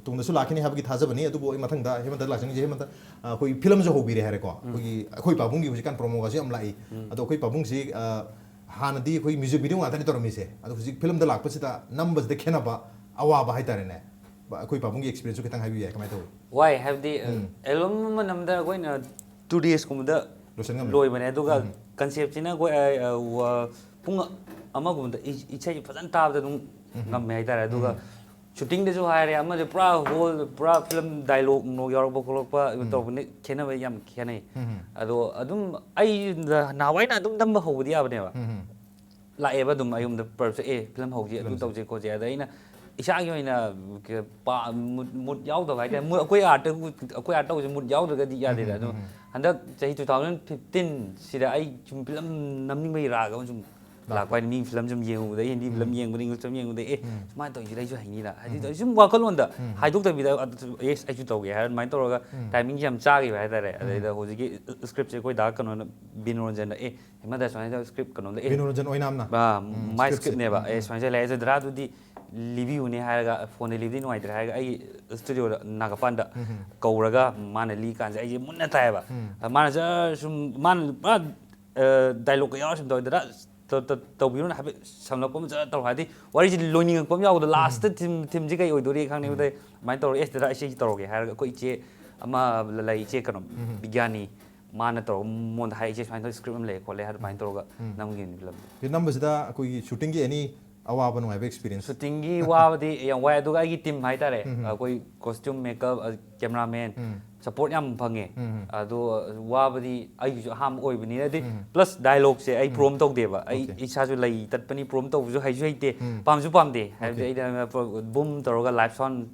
ꯇꯨꯡꯗꯁꯨ ꯂꯥꯛꯈꯤꯅꯤ ꯍꯥꯏꯕꯒꯤ ꯊꯥꯖꯕꯅꯤ꯫ ꯑꯗꯨꯕꯨ ꯑꯩ ꯃꯊꯪꯗ ꯍꯦꯃꯟꯇ ꯂꯥꯛꯆꯅꯤꯡꯉꯤꯁꯦ, ꯍꯦꯃꯟꯇ, ꯑ, ꯑꯩꯈꯣꯏ film ꯁꯨ ꯍꯧꯕꯤꯔꯦ ꯍꯥꯏꯔꯦꯀꯣ꯫ ꯎꯝ꯫ ꯑꯩꯈꯣꯏꯒꯤ, ꯑꯩꯈꯣꯏ ꯄꯥꯕꯨꯡꯒꯤ ꯍꯧꯖꯤꯛꯀꯥꯟ promo ꯒꯁꯨ ꯌꯥꯝ ꯂꯥꯛꯏ꯫ ꯎꯝ꯫ ꯑꯗꯣ ꯑꯩꯈꯣꯏ ꯄꯥꯕꯨꯡꯁꯤ, ꯑ, ꯍꯥꯟꯅꯗꯤ ꯑꯩꯈꯣꯏ music video ꯉꯥꯛꯇꯅꯤ ꯇꯧꯔꯝꯃꯤꯁꯦ꯫ ꯑꯗꯣ ꯍꯧꯖꯤꯛ film ꯗ ꯂꯥꯛꯄꯁꯤꯗ ꯅꯝꯕꯁꯤꯗ ꯈꯦꯠꯅꯕ, ꯑꯋꯥꯕ ꯍꯥꯏꯇꯥꯔꯦꯅꯦ꯫ ꯕ-, ꯑꯩꯈꯣꯏ ꯄꯥꯕꯨꯡꯒꯤ experience ꯁꯨ ꯈꯤꯇꯪ ꯍꯥꯏꯕꯤꯕ ꯌꯥꯏ, ꯀꯃꯥꯏꯅ ꯇꯧꯋꯤ? ꯋꯥꯏ, ꯍꯥꯏꯕꯗꯤ, ꯎꯝ꯫ Album ꯑꯃ ꯅꯝꯕꯗ ꯑꯩꯈꯣꯏꯅ two days ꯀꯨꯝꯕꯗ ꯂꯣꯏꯁꯟ ꯉꯝꯃꯤ꯫ ꯂꯣꯏꯕꯅꯦ꯫ ꯑꯗꯨꯒ ꯎꯝ꯫ Concept ꯁꯤꯅ ꯑꯩꯈꯣꯏ, ꯑ, ꯑ, ꯋꯥ-, ꯄꯨꯡ ꯑꯃꯒꯨꯝꯕꯗ ꯏ-, ꯏꯁꯩꯁꯦ ꯐꯖꯅ ꯇꯥꯕꯗ ꯑꯗꯨꯝ ꯎꯝ꯫ ꯉꯝꯃꯦ ꯍꯥꯏꯇꯥꯔꯦ꯫ ꯑꯗꯨꯒ ꯎꯝ꯫ Shooting ꯗꯁꯨ ꯍꯥꯏꯔꯦ, ꯑꯃꯗꯤ ꯄꯨꯔꯥ whole, ꯄꯨꯔꯥ film dialogue ꯅꯣꯛ ꯌꯥꯎꯔꯛꯄ ꯈꯣꯠꯂꯛꯄ ꯎꯝ꯫ ꯇꯧꯕꯅꯤ, ꯈꯦꯠꯅꯕ ꯌꯥꯝ ꯈꯦꯠꯅꯩ꯫ ꯎꯝ꯫ ꯑꯗꯣ ꯑꯗꯨꯝ ꯑꯩ ꯅꯍꯥꯟꯋꯥꯏꯅ ꯑꯗꯨꯝ ꯅꯝꯕ ꯍꯧꯕꯗꯤ ꯌꯥꯕꯅꯦꯕ꯫ ꯎꯝ꯫ ꯂꯥꯛꯑꯦꯕ ꯑꯗꯨꯝ ꯑꯩꯉꯣꯟꯗ ꯄ꯭ꯔꯞꯁꯦ, "ꯑꯦ, film ꯍꯧꯁꯤ, ꯑꯗꯨ film ꯁꯦ꯫ ꯇꯧꯁꯤ ꯈꯣꯠꯁꯤ"꯫ ꯑꯗ ꯑꯩꯅ ꯏꯁꯥꯒꯤ ꯑꯣꯏꯅ ꯀ-, ꯄꯥ-, mood, mood ꯌꯥꯎꯗꯕ ꯍꯥꯏꯇꯥꯔꯦ꯫ Mood, ꯑꯩꯈꯣꯏ art ꯇ, ꯑꯩꯈꯣꯏ art ꯇꯧꯕꯁꯦ mood ꯌꯥꯎꯗ꯭ꯔꯒꯗꯤ ꯌꯥꯗꯦꯗ꯫ ꯎꯝ, ꯎꯝ, ꯑꯗꯣ ꯎꯝ, ꯎꯝ꯫ ꯍꯟꯗꯛ ꯆꯍꯤ two thousand fifteen ꯁꯤꯗ ꯑꯩ ꯁꯨꯝ film ꯅꯝꯅꯤꯡꯕꯒꯤ ꯔꯥꯒ ꯑꯃ ꯁꯨꯝ ꯂꯥꯛꯄ꯫ ꯂꯥꯛꯄ ꯍꯥꯏꯗꯤ, ꯃꯤ film ꯁꯨꯝ ꯌꯦꯡꯉꯨꯕꯗ, ꯍꯤꯟꯗꯤ film ꯎꯝ꯫ ꯌꯦꯡꯕꯗ, English film ꯌꯦꯡꯕꯗ, "ꯑꯦ, ꯎꯝ꯫ ꯁꯨꯃꯥꯏꯅ ꯇꯧꯁꯤꯔ, ꯑꯩꯁꯨ ꯍꯩꯅꯤꯅ"꯫ ꯍꯥꯏꯗꯤ ꯎꯝ꯫ ꯁꯨꯝ ꯋꯥꯈꯜꯂꯣꯟꯗ ꯎꯝ꯫ ꯍꯥꯏꯗꯣꯛꯇꯕꯤꯗ, ꯑꯗꯨꯁꯨ, "ꯑꯦꯁ, ꯑꯩꯁꯨ ꯇꯧꯒꯦ" ꯍꯥꯏꯔ ꯑꯗꯨꯃꯥꯏꯅ ꯇꯧꯔꯒ ꯎꯝ꯫ Timing ꯁꯦ ꯌꯥꯝ ꯆꯥꯈꯤꯕ ꯍꯥꯏꯇꯥꯔꯦ꯫ ꯎꯝ꯫ ꯑꯗꯩꯗ ꯍꯧꯖꯤꯛꯀꯤ script ꯁꯦ ꯑꯩꯈꯣꯏ ꯗꯥ ꯀꯩꯅꯣꯅ, ꯕꯤꯅꯣ ꯔꯟꯖꯟꯅ, "ꯑꯦ, ꯍꯦꯃꯟꯇ, ꯁꯨꯃꯥꯏꯅ ꯇꯧꯔ script ꯀꯩꯅꯣꯝꯗ", ꯑꯦ, ꯕꯤꯅꯣ ꯔꯟꯖꯟ ꯑꯣꯏꯅꯥꯝꯅ? ꯑꯥ, ꯎꯝ, ꯃꯥꯏ script ꯁꯦ꯫ Script ꯅꯦꯕ꯫ ꯎꯝ, "ꯑꯦ, ꯎꯝ꯫ ꯁꯨꯃꯥꯏꯅ ꯁꯨꯃꯥꯏꯅ ꯂꯩ", ꯑꯗꯨ ꯗꯥꯗꯨꯗꯤ ꯂꯤꯕꯤꯌꯨꯅꯦ ꯍꯥꯏꯔꯒ, ꯐꯣꯟꯗ ꯂꯤꯕꯗꯤ ꯅꯨꯡꯉꯥꯏꯇ꯭ꯔꯦ ꯍꯥꯏꯔꯒ, ꯑꯩꯒꯤ ꯁ꯭ꯇꯨꯗꯤꯑꯣꯗ ꯅꯥꯒꯥꯄꯥꯟꯗ ꯀꯧꯔꯒ ꯃꯥꯅ ꯂꯤ ꯀꯥꯟꯁꯦ ꯑꯩꯁꯦ ꯃꯨꯟꯅ ꯇꯥꯏꯌꯦꯕ꯫ ꯃꯥꯅ ꯖꯔ ꯁꯨꯝ, ꯃꯥꯅ ꯄꯨꯔꯥ ꯗꯥꯏꯂꯣꯛꯀ ꯌꯥꯎꯔ ꯁꯨꯝ ꯇꯧꯋꯦ, "ꯗꯗꯥ, ꯇꯧ-, ꯇꯧ-, ꯇꯧꯕꯤꯔꯣꯅ" ꯍꯥꯏꯐꯦꯠ ꯁꯝꯂꯞꯄ ꯑꯃ ꯖꯔ ꯇꯧꯔꯣ, ꯍꯥꯏꯗꯤ ꯋꯥꯔꯤꯁꯦ ꯂꯣꯏꯅꯤꯡꯉꯛꯄ ꯑꯃ ꯌꯥꯎꯕꯗꯣ꯫ ꯂꯥꯁꯇ ꯊꯤꯝ, ꯊꯤꯝꯁꯦ ꯀꯩ ꯑꯣꯏꯗꯣꯔꯤ ꯈꯪꯅꯤꯡꯕꯗꯩ ꯑꯗꯨꯃꯥꯏꯅ ꯇꯧꯔꯒ, "ꯑꯦꯁ ꯗꯗꯥ, ꯑꯩ ꯁꯤ ꯇꯧꯔꯒꯦ" ꯍꯥꯏꯔꯒ ꯑꯩꯈꯣꯏ ꯏꯆꯦ ꯑꯃ ꯂꯩ, ꯏꯆꯦ ꯀꯩꯅꯣ, ꯕꯤꯒ꯭ꯌꯥꯅꯤ, ꯃꯥꯅ ꯇꯧꯔꯒ ꯃꯉꯣꯟꯗ ꯍꯥꯏ, "ꯏꯆꯦ ꯁꯨꯃꯥꯏꯅ ꯇꯧꯔꯒ ꯁ꯭ꯀ꯭ꯔꯤꯞ ꯑꯃ ꯂꯩ ꯈꯣꯠꯂꯦ" ꯑꯗꯨꯃꯥꯏꯅ ꯇꯧꯔꯒ ꯅꯝꯈꯤꯕꯅꯤ ꯐꯤꯂꯝꯗꯣ꯫ ꯁꯤ ꯅꯝꯕꯁꯤꯗ ꯑꯩꯈꯣꯏꯒꯤ ꯁꯨꯇꯤꯡꯒꯤ ꯑꯦꯅꯤ ꯑꯋꯥꯕ ꯅꯨꯡꯉꯥꯏꯕ ꯑꯦꯛꯁꯄꯤꯔꯤꯌꯦꯟꯁ? ꯁꯨꯇꯤꯡꯒꯤ ꯋꯥꯕꯗꯤ ꯌꯥꯝ ꯋꯥꯏ, ꯑꯗꯨꯒ ꯑꯩꯒꯤ ꯇꯤꯝ ꯍꯥꯏꯇꯥꯔꯦ, ꯑꯩꯈꯣꯏ ꯀꯣꯁꯇ꯭ꯌꯨꯝ, ꯃꯦꯀꯞ, ꯀꯦꯃꯦꯔꯥꯃꯦꯟ, ꯁꯄꯣꯔꯠ ꯌꯥꯝ ꯐꯪꯉꯦ꯫ ꯑꯗꯣ ꯋꯥꯕꯗꯤ ꯑꯩꯒꯤꯁꯨ ꯑꯍꯥꯟꯕ ꯑꯣꯏꯕꯅꯤꯅ, ꯑꯗꯩ ꯄ꯭ꯂꯁ ꯗꯥꯏꯂꯣꯛꯁꯦ ꯑꯩ ꯄ꯭ꯔꯣꯝ ꯇꯧꯗꯦꯕ꯫ ꯑꯩ ꯏꯁꯥꯁꯨ ꯂꯩ ꯇꯠꯄꯅꯤ, ꯄ꯭ꯔꯣꯝ ꯇꯧꯕꯁꯨ ꯍꯩꯁꯨ ꯍꯩꯇꯦ, ꯄꯥꯝꯁꯨ ꯄꯥꯝꯗꯦ꯫ ꯍꯥꯏꯕꯗꯤ ꯑꯩꯅ ꯕꯨꯝ ꯇꯧꯔꯒ ꯂꯥꯏꯚ ꯁꯥꯎꯟ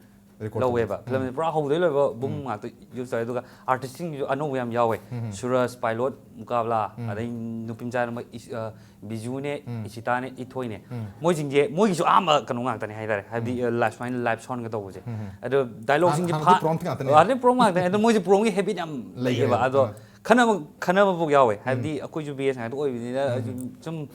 ꯂꯧꯋꯦꯕ꯫ ꯐꯤꯂꯝꯁꯦ ꯄꯨꯔꯥ ꯍꯧꯕꯗꯩ ꯂꯣꯏꯕ ꯕꯨꯝ ꯉꯥꯛꯇ ꯌꯨꯁ ꯇꯧꯋꯦ꯫ ꯑꯗꯨꯒ ꯑꯥꯔꯇꯤꯁꯁꯤꯡꯁꯨ ꯑꯅꯧꯕ ꯌꯥꯝ ꯌꯥꯎꯋꯦ꯫ ꯁꯨꯔꯖ, ꯄꯥꯏꯂꯣꯠ, ꯃꯨꯀꯥꯕꯂꯥ, ꯑꯗꯩ ꯅꯨꯄꯤ ꯃꯆꯥ ꯑꯃ ꯏꯁ-, ꯑ, ꯕꯤꯖꯨꯅꯦ, ꯏꯁꯤꯇꯥꯅꯦ, ꯏꯊꯣꯏꯅꯦ꯫ ꯃꯣꯏꯁꯤꯡꯁꯦ, ꯃꯣꯏꯒꯤꯁꯨ ꯑꯍꯥꯟꯕ ꯀꯩꯅꯣ ꯉꯥꯛꯇꯅꯦ ꯍꯥꯏꯇꯥꯔꯦ, ꯍꯥꯏꯕꯗꯤ, ꯑ, ꯂꯥꯏꯐ ꯁꯨꯃꯥꯏꯅ ꯂꯥꯏꯐ ꯁꯥꯎꯟꯒ ꯇꯧꯕꯁꯦ꯫ ꯑꯗꯣ ꯗꯥꯏꯂꯣꯛꯁꯤꯡꯁꯦ ꯍꯥꯟꯅ-, ꯍꯥꯟꯅꯗꯤ ꯐꯥ-, prompt ꯉꯥꯛꯇꯅꯦ꯫ ꯍꯥꯟꯅꯗꯤ ꯄ꯭ꯔꯣꯝ ꯉꯥꯛꯇꯅꯦ꯫ ꯑꯗꯣ ꯃꯣꯏꯁꯦ ꯄ꯭ꯔꯣꯝꯒꯤ ꯍꯦꯕꯤꯠ ꯌꯥꯝ ꯂꯩꯌꯦꯕ꯫ ꯂꯩꯌꯦꯕ꯫ ꯑꯗꯣ ꯈꯟꯅꯕ, ꯈꯟꯅꯕꯐꯥꯎ ꯌꯥꯎꯋꯦ꯫ ꯍꯥꯏꯕꯗꯤ ꯑꯩꯈꯣꯏꯁꯨ ꯕꯤ ꯑꯦꯁ ꯉꯥꯛꯇ ꯑꯣꯏꯕꯅꯤꯅ, ꯁꯨꯝ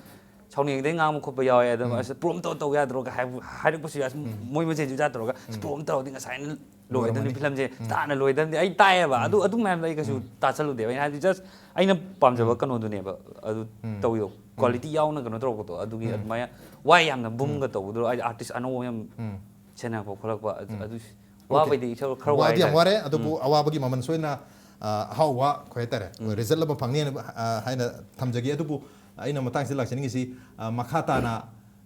ꯁꯥꯎꯅꯤꯡꯉꯛꯇꯅ ꯉꯥꯡꯕ ꯈꯣꯠꯄ ꯌꯥꯎꯋꯦ꯫ ꯑꯗꯣ, "ꯑꯁ, ꯄ꯭ꯔꯣꯝ ꯇꯧ, ꯇꯧ ꯌꯥꯗ꯭ꯔꯣ?" ꯀ ꯍꯥꯏꯕ-, ꯍꯥꯏꯔꯛꯄꯁꯨ ꯌꯥꯎꯏ꯫ "ꯑꯁ, ꯃꯣꯏ ꯃꯁꯦꯟꯁꯨ ꯌꯥꯗ꯭ꯔꯣ?" ꯀ, "ꯑꯁ, ꯄ꯭ꯔꯣꯝ ꯇꯧꯔꯗꯤ ꯉꯁꯥꯏꯅ ꯂꯣꯏꯔꯗꯝꯅꯤ, ꯂꯣꯏꯔꯝꯃꯅꯤ꯫ ꯐꯤꯂꯝꯁꯦ ꯇꯥꯅ ꯂꯣꯏꯔꯗꯝꯅꯤ"꯫ ꯑꯩ ꯇꯥꯏꯌꯦꯕ꯫ ꯑꯗꯨ, ꯑꯗꯨ ꯃꯌꯥꯝꯗꯣ ꯑꯩ ꯀꯩꯁꯨ ꯇꯥꯁꯜꯂꯨꯗꯦꯕ꯫ ꯑꯩꯅ ꯍꯥꯏꯕꯗꯤ just ꯑꯩꯅ ꯄꯥꯝꯖꯕ ꯀꯩꯅꯣꯗꯨꯅꯦꯕ ꯑꯗꯨ ꯇꯧꯋꯤꯗꯣ꯫ ꯀ꯭ꯋꯥꯂꯤꯇꯤ ꯌꯥꯎꯅ ꯀꯩꯅꯣ ꯇꯧꯔꯛꯄꯗꯣ, ꯑꯗꯨꯒꯤ ꯑꯗꯨꯃꯥꯏꯅ ꯋꯥꯏ ꯌꯥꯝꯅ ꯕꯨꯝꯒ ꯇꯧꯕꯗꯣ꯫ ꯑꯩ ꯑꯥꯔꯇꯤꯁ ꯑꯅꯧꯕ ꯌꯥꯝ ꯁꯦꯟꯅꯔꯛꯄ ꯈꯣꯠꯂꯛꯄ ꯑꯗꯨ, ꯑꯗꯨ ꯑꯣꯀꯦ꯫ ꯋꯥꯕꯩꯗꯤ ꯈꯔ, ꯈꯔ ꯋꯥꯗꯤ ꯌꯥꯝ ꯋꯥꯏ ꯋꯥꯔꯦ, ꯍꯥꯏꯇꯥꯔꯦ꯫ ꯑꯗꯨꯕꯨ ꯑꯋꯥꯕꯒꯤ ꯃꯃꯜ ꯁꯣꯏꯗꯅ, ꯑ, ꯑꯍꯥꯎꯕ, ꯀꯩ ꯍꯥꯏꯇꯥꯔꯦ, ꯔꯤꯖꯜ ꯑꯃ ꯐꯪꯅꯤ ꯍꯥꯏꯅ, ꯑ, ꯍꯥꯏꯅ ꯊꯝꯖꯒꯦ꯫ ꯑꯗꯨꯕꯨ ꯑꯩꯅ ꯃꯇꯥꯡꯁꯤꯗ ꯂꯥꯛꯆꯅꯤꯡꯉꯤꯁꯤ, ꯑ, ꯃꯈꯥ ꯇꯥꯅ,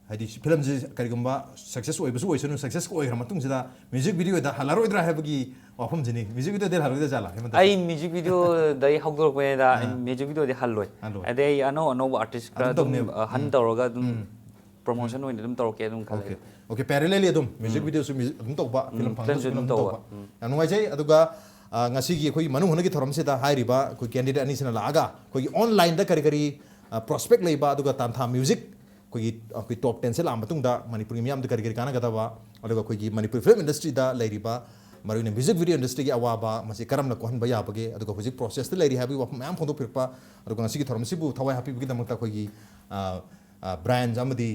ꯍꯥꯏꯗꯤ, ꯁꯤ ꯐꯤꯂꯝꯁꯤ ꯀꯔꯤꯒꯨꯝꯕ ꯁꯛꯁꯦꯁ ꯑꯣꯏꯕꯁꯨ ꯑꯣꯏꯁꯅꯨ, ꯁꯛꯁꯦꯁ ꯑꯣꯏꯈ꯭ꯔ ꯃꯇꯨꯡꯁꯤꯗ ꯃ꯭ꯌꯨꯖꯤꯛ ꯚꯤꯗꯤꯑꯣꯗ ꯍꯜꯂꯔꯣꯏꯗ꯭ꯔꯥ ꯍꯥꯏꯕꯒꯤ ꯋꯥꯐꯝꯁꯤꯅꯤ꯫ ꯃ꯭ꯌꯨꯖꯤꯛ ꯚꯤꯗꯤꯑꯣꯗ ꯍꯜꯂꯔꯣꯏꯗ꯭ꯔꯥ ꯖꯥꯠꯂꯥ ꯍꯦꯃꯟꯇ? ꯑꯩ ꯃ꯭ꯌꯨꯖꯤꯛ ꯚꯤꯗꯤꯑꯣꯗꯩ ꯍꯧꯗꯣꯔꯛꯄꯅꯤꯗ, ꯑꯩ ꯑꯥ꯫ ꯃ꯭ꯌꯨꯖꯤꯛ ꯚꯤꯗꯤꯑꯣꯗꯩ ꯍꯜꯂꯣꯏ꯫ ꯍꯜꯂꯣꯏ꯫ ꯑꯗꯩ ꯑꯩ ꯑꯅꯧ ꯑꯅꯧꯕ ꯑꯥꯔꯇꯤꯁ ꯈꯔ ꯑꯗꯨꯝ ꯑꯗꯨꯝ, ꯇꯧꯅꯦꯕ꯫ ꯑ, ꯍꯟ ꯎꯝ꯫ ꯇꯧꯔꯒ ꯑꯗꯨꯝ ꯎꯝ꯫ ꯄ꯭ꯔꯣꯃꯣꯁꯟ ꯑꯣꯏꯅ ꯑꯗꯨꯝ ꯇꯧꯔꯛꯀꯦ ꯑꯗꯨꯝ ꯈꯜꯂꯦ꯫ ꯑꯣꯀꯦ꯫ ꯑꯣꯀꯦ, parallelly ꯑꯗꯨꯝ ꯃ꯭ꯌꯨꯖꯤꯛ ꯎꯝ꯫ ꯚꯤꯗꯤꯑꯣꯁꯨ ꯃ꯭ꯌꯨꯖꯤꯛ ꯑꯗꯨꯝ ꯇꯧꯕ, ꯎꯝ, ꯐꯤꯂꯝ ꯐꯪꯉꯒꯁꯨ ꯐꯤꯂꯝꯁꯨ ꯐꯤꯂꯝ ꯑꯗꯨꯝ ꯑꯗꯨꯝ ꯇꯧꯕ꯫ ꯇꯧꯕ꯫ ꯎꯝ꯫ ꯌꯥꯝ ꯅꯨꯡꯉꯥꯏꯖꯩ꯫ ꯑꯗꯨꯒ, ꯑ, ꯉꯁꯤꯒꯤ ꯑꯩꯈꯣꯏꯒꯤ ꯃꯅꯨꯡ ꯍꯨꯠꯅꯒꯤ ꯊꯧꯔꯝꯁꯤꯗ ꯍꯥꯏꯔꯤꯕ ꯑꯩꯈꯣꯏ candidate ꯑꯅꯤꯁꯤꯅ ꯂꯥꯛꯑꯒ ꯑꯩꯈꯣꯏꯒꯤ online ꯗ ꯀꯔꯤ ꯀꯔꯤ, ꯑ, prospect ꯂꯩꯕ, ꯑꯗꯨꯒ ꯇꯥꯟꯊꯥ ꯃ꯭ꯌꯨꯖꯤꯛ ꯑꯩꯈꯣꯏꯒꯤ, ꯑꯩꯈꯣꯏ top ten ꯁꯦ ꯂꯥꯛꯑ ꯃꯇꯨꯡꯗ ꯃꯅꯤꯄꯨꯔꯒꯤ ꯃꯤꯌꯥꯝꯗ ꯀꯔꯤ ꯀꯔꯤ ꯀꯥꯟꯅꯒꯗꯕ, ꯑꯗꯨꯒ ꯑꯩꯈꯣꯏꯒꯤ ꯃꯅꯤꯄꯨꯔ ꯐꯤꯂꯝ ꯏꯟꯗꯁꯇ꯭ꯔꯤꯗ ꯂꯩꯔꯤꯕ, ꯃꯔꯨꯑꯣꯏꯅ ꯃ꯭ꯌꯨꯖꯤꯛ ꯚꯤꯗꯤꯑꯣ ꯏꯟꯗꯁꯇ꯭ꯔꯤꯒꯤ ꯑꯋꯥꯕ ꯃꯁꯤ ꯀꯔꯝꯅ ꯀꯣꯛꯍꯟꯕ ꯌꯥꯕꯒꯦ, ꯑꯗꯨꯒ ꯍꯧꯖꯤꯛ ꯄ꯭ꯔꯣꯁꯦꯁꯇ ꯂꯩꯔꯤ ꯍꯥꯏꯕꯒꯤ ꯋꯥꯐꯝ ꯃꯌꯥꯝ ꯐꯣꯡꯗꯣꯛꯄꯤꯔꯛꯄ, ꯑꯗꯨꯒ ꯉꯁꯤꯒꯤ ꯊꯧꯔꯝ ꯑꯁꯤꯕꯨ ꯊꯋꯥꯏ ꯍꯥꯞꯄꯤꯕꯒꯤꯗꯃꯛꯇ ꯑꯩꯈꯣꯏꯒꯤ, ꯑ, ꯑ, ꯕ꯭ꯔꯥꯟꯁ ꯑꯃꯗꯤ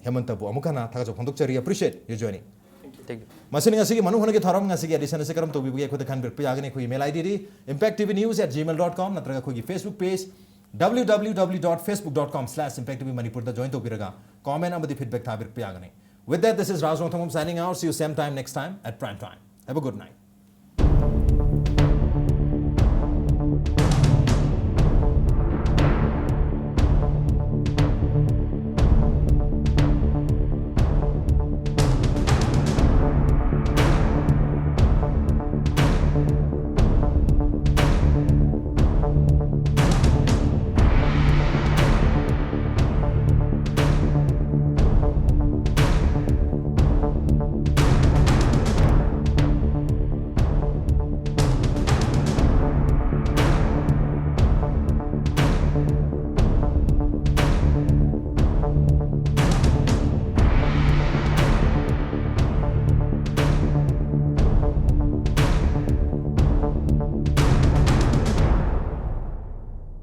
ꯍꯦꯃꯟꯇꯕꯨ ꯑꯃꯨꯛ ꯍꯟꯅ ꯊꯥꯒꯠꯆꯕ ꯐꯣꯡꯗꯣꯛꯆꯔꯤ꯫ Appreciate your joining. Thank you. ꯃꯁꯤꯅ ꯉꯁꯤꯒꯤ ꯃꯅꯨꯡ ꯍꯨꯠꯅꯒꯤ ꯊꯧꯔꯝ ꯉꯁꯤꯒꯤ edition ꯑꯁꯤ ꯀꯔꯝ ꯇꯧꯕꯤꯕꯒꯦ ꯑꯩꯈꯣꯏꯗ ꯈꯟꯕꯤꯔꯛꯄ ꯌꯥꯒꯅꯤ꯫ ꯑꯩꯈꯣꯏꯒꯤ email ID D impacttvnews at gmail dot com ꯅꯠꯇ꯭ꯔꯒ ꯑꯩꯈꯣꯏꯒꯤ Facebook page www dot facebook dot com slash impacttvmanipur ꯗ join ꯇꯧꯕꯤꯔꯒ comment ꯑꯃꯗꯤ feedback ꯊꯥꯕꯤꯔꯛꯄ ꯌꯥꯒꯅꯤ꯫ With that, this is Raj Rongthangam signing out. See you same time next time at prime time. Have a good night.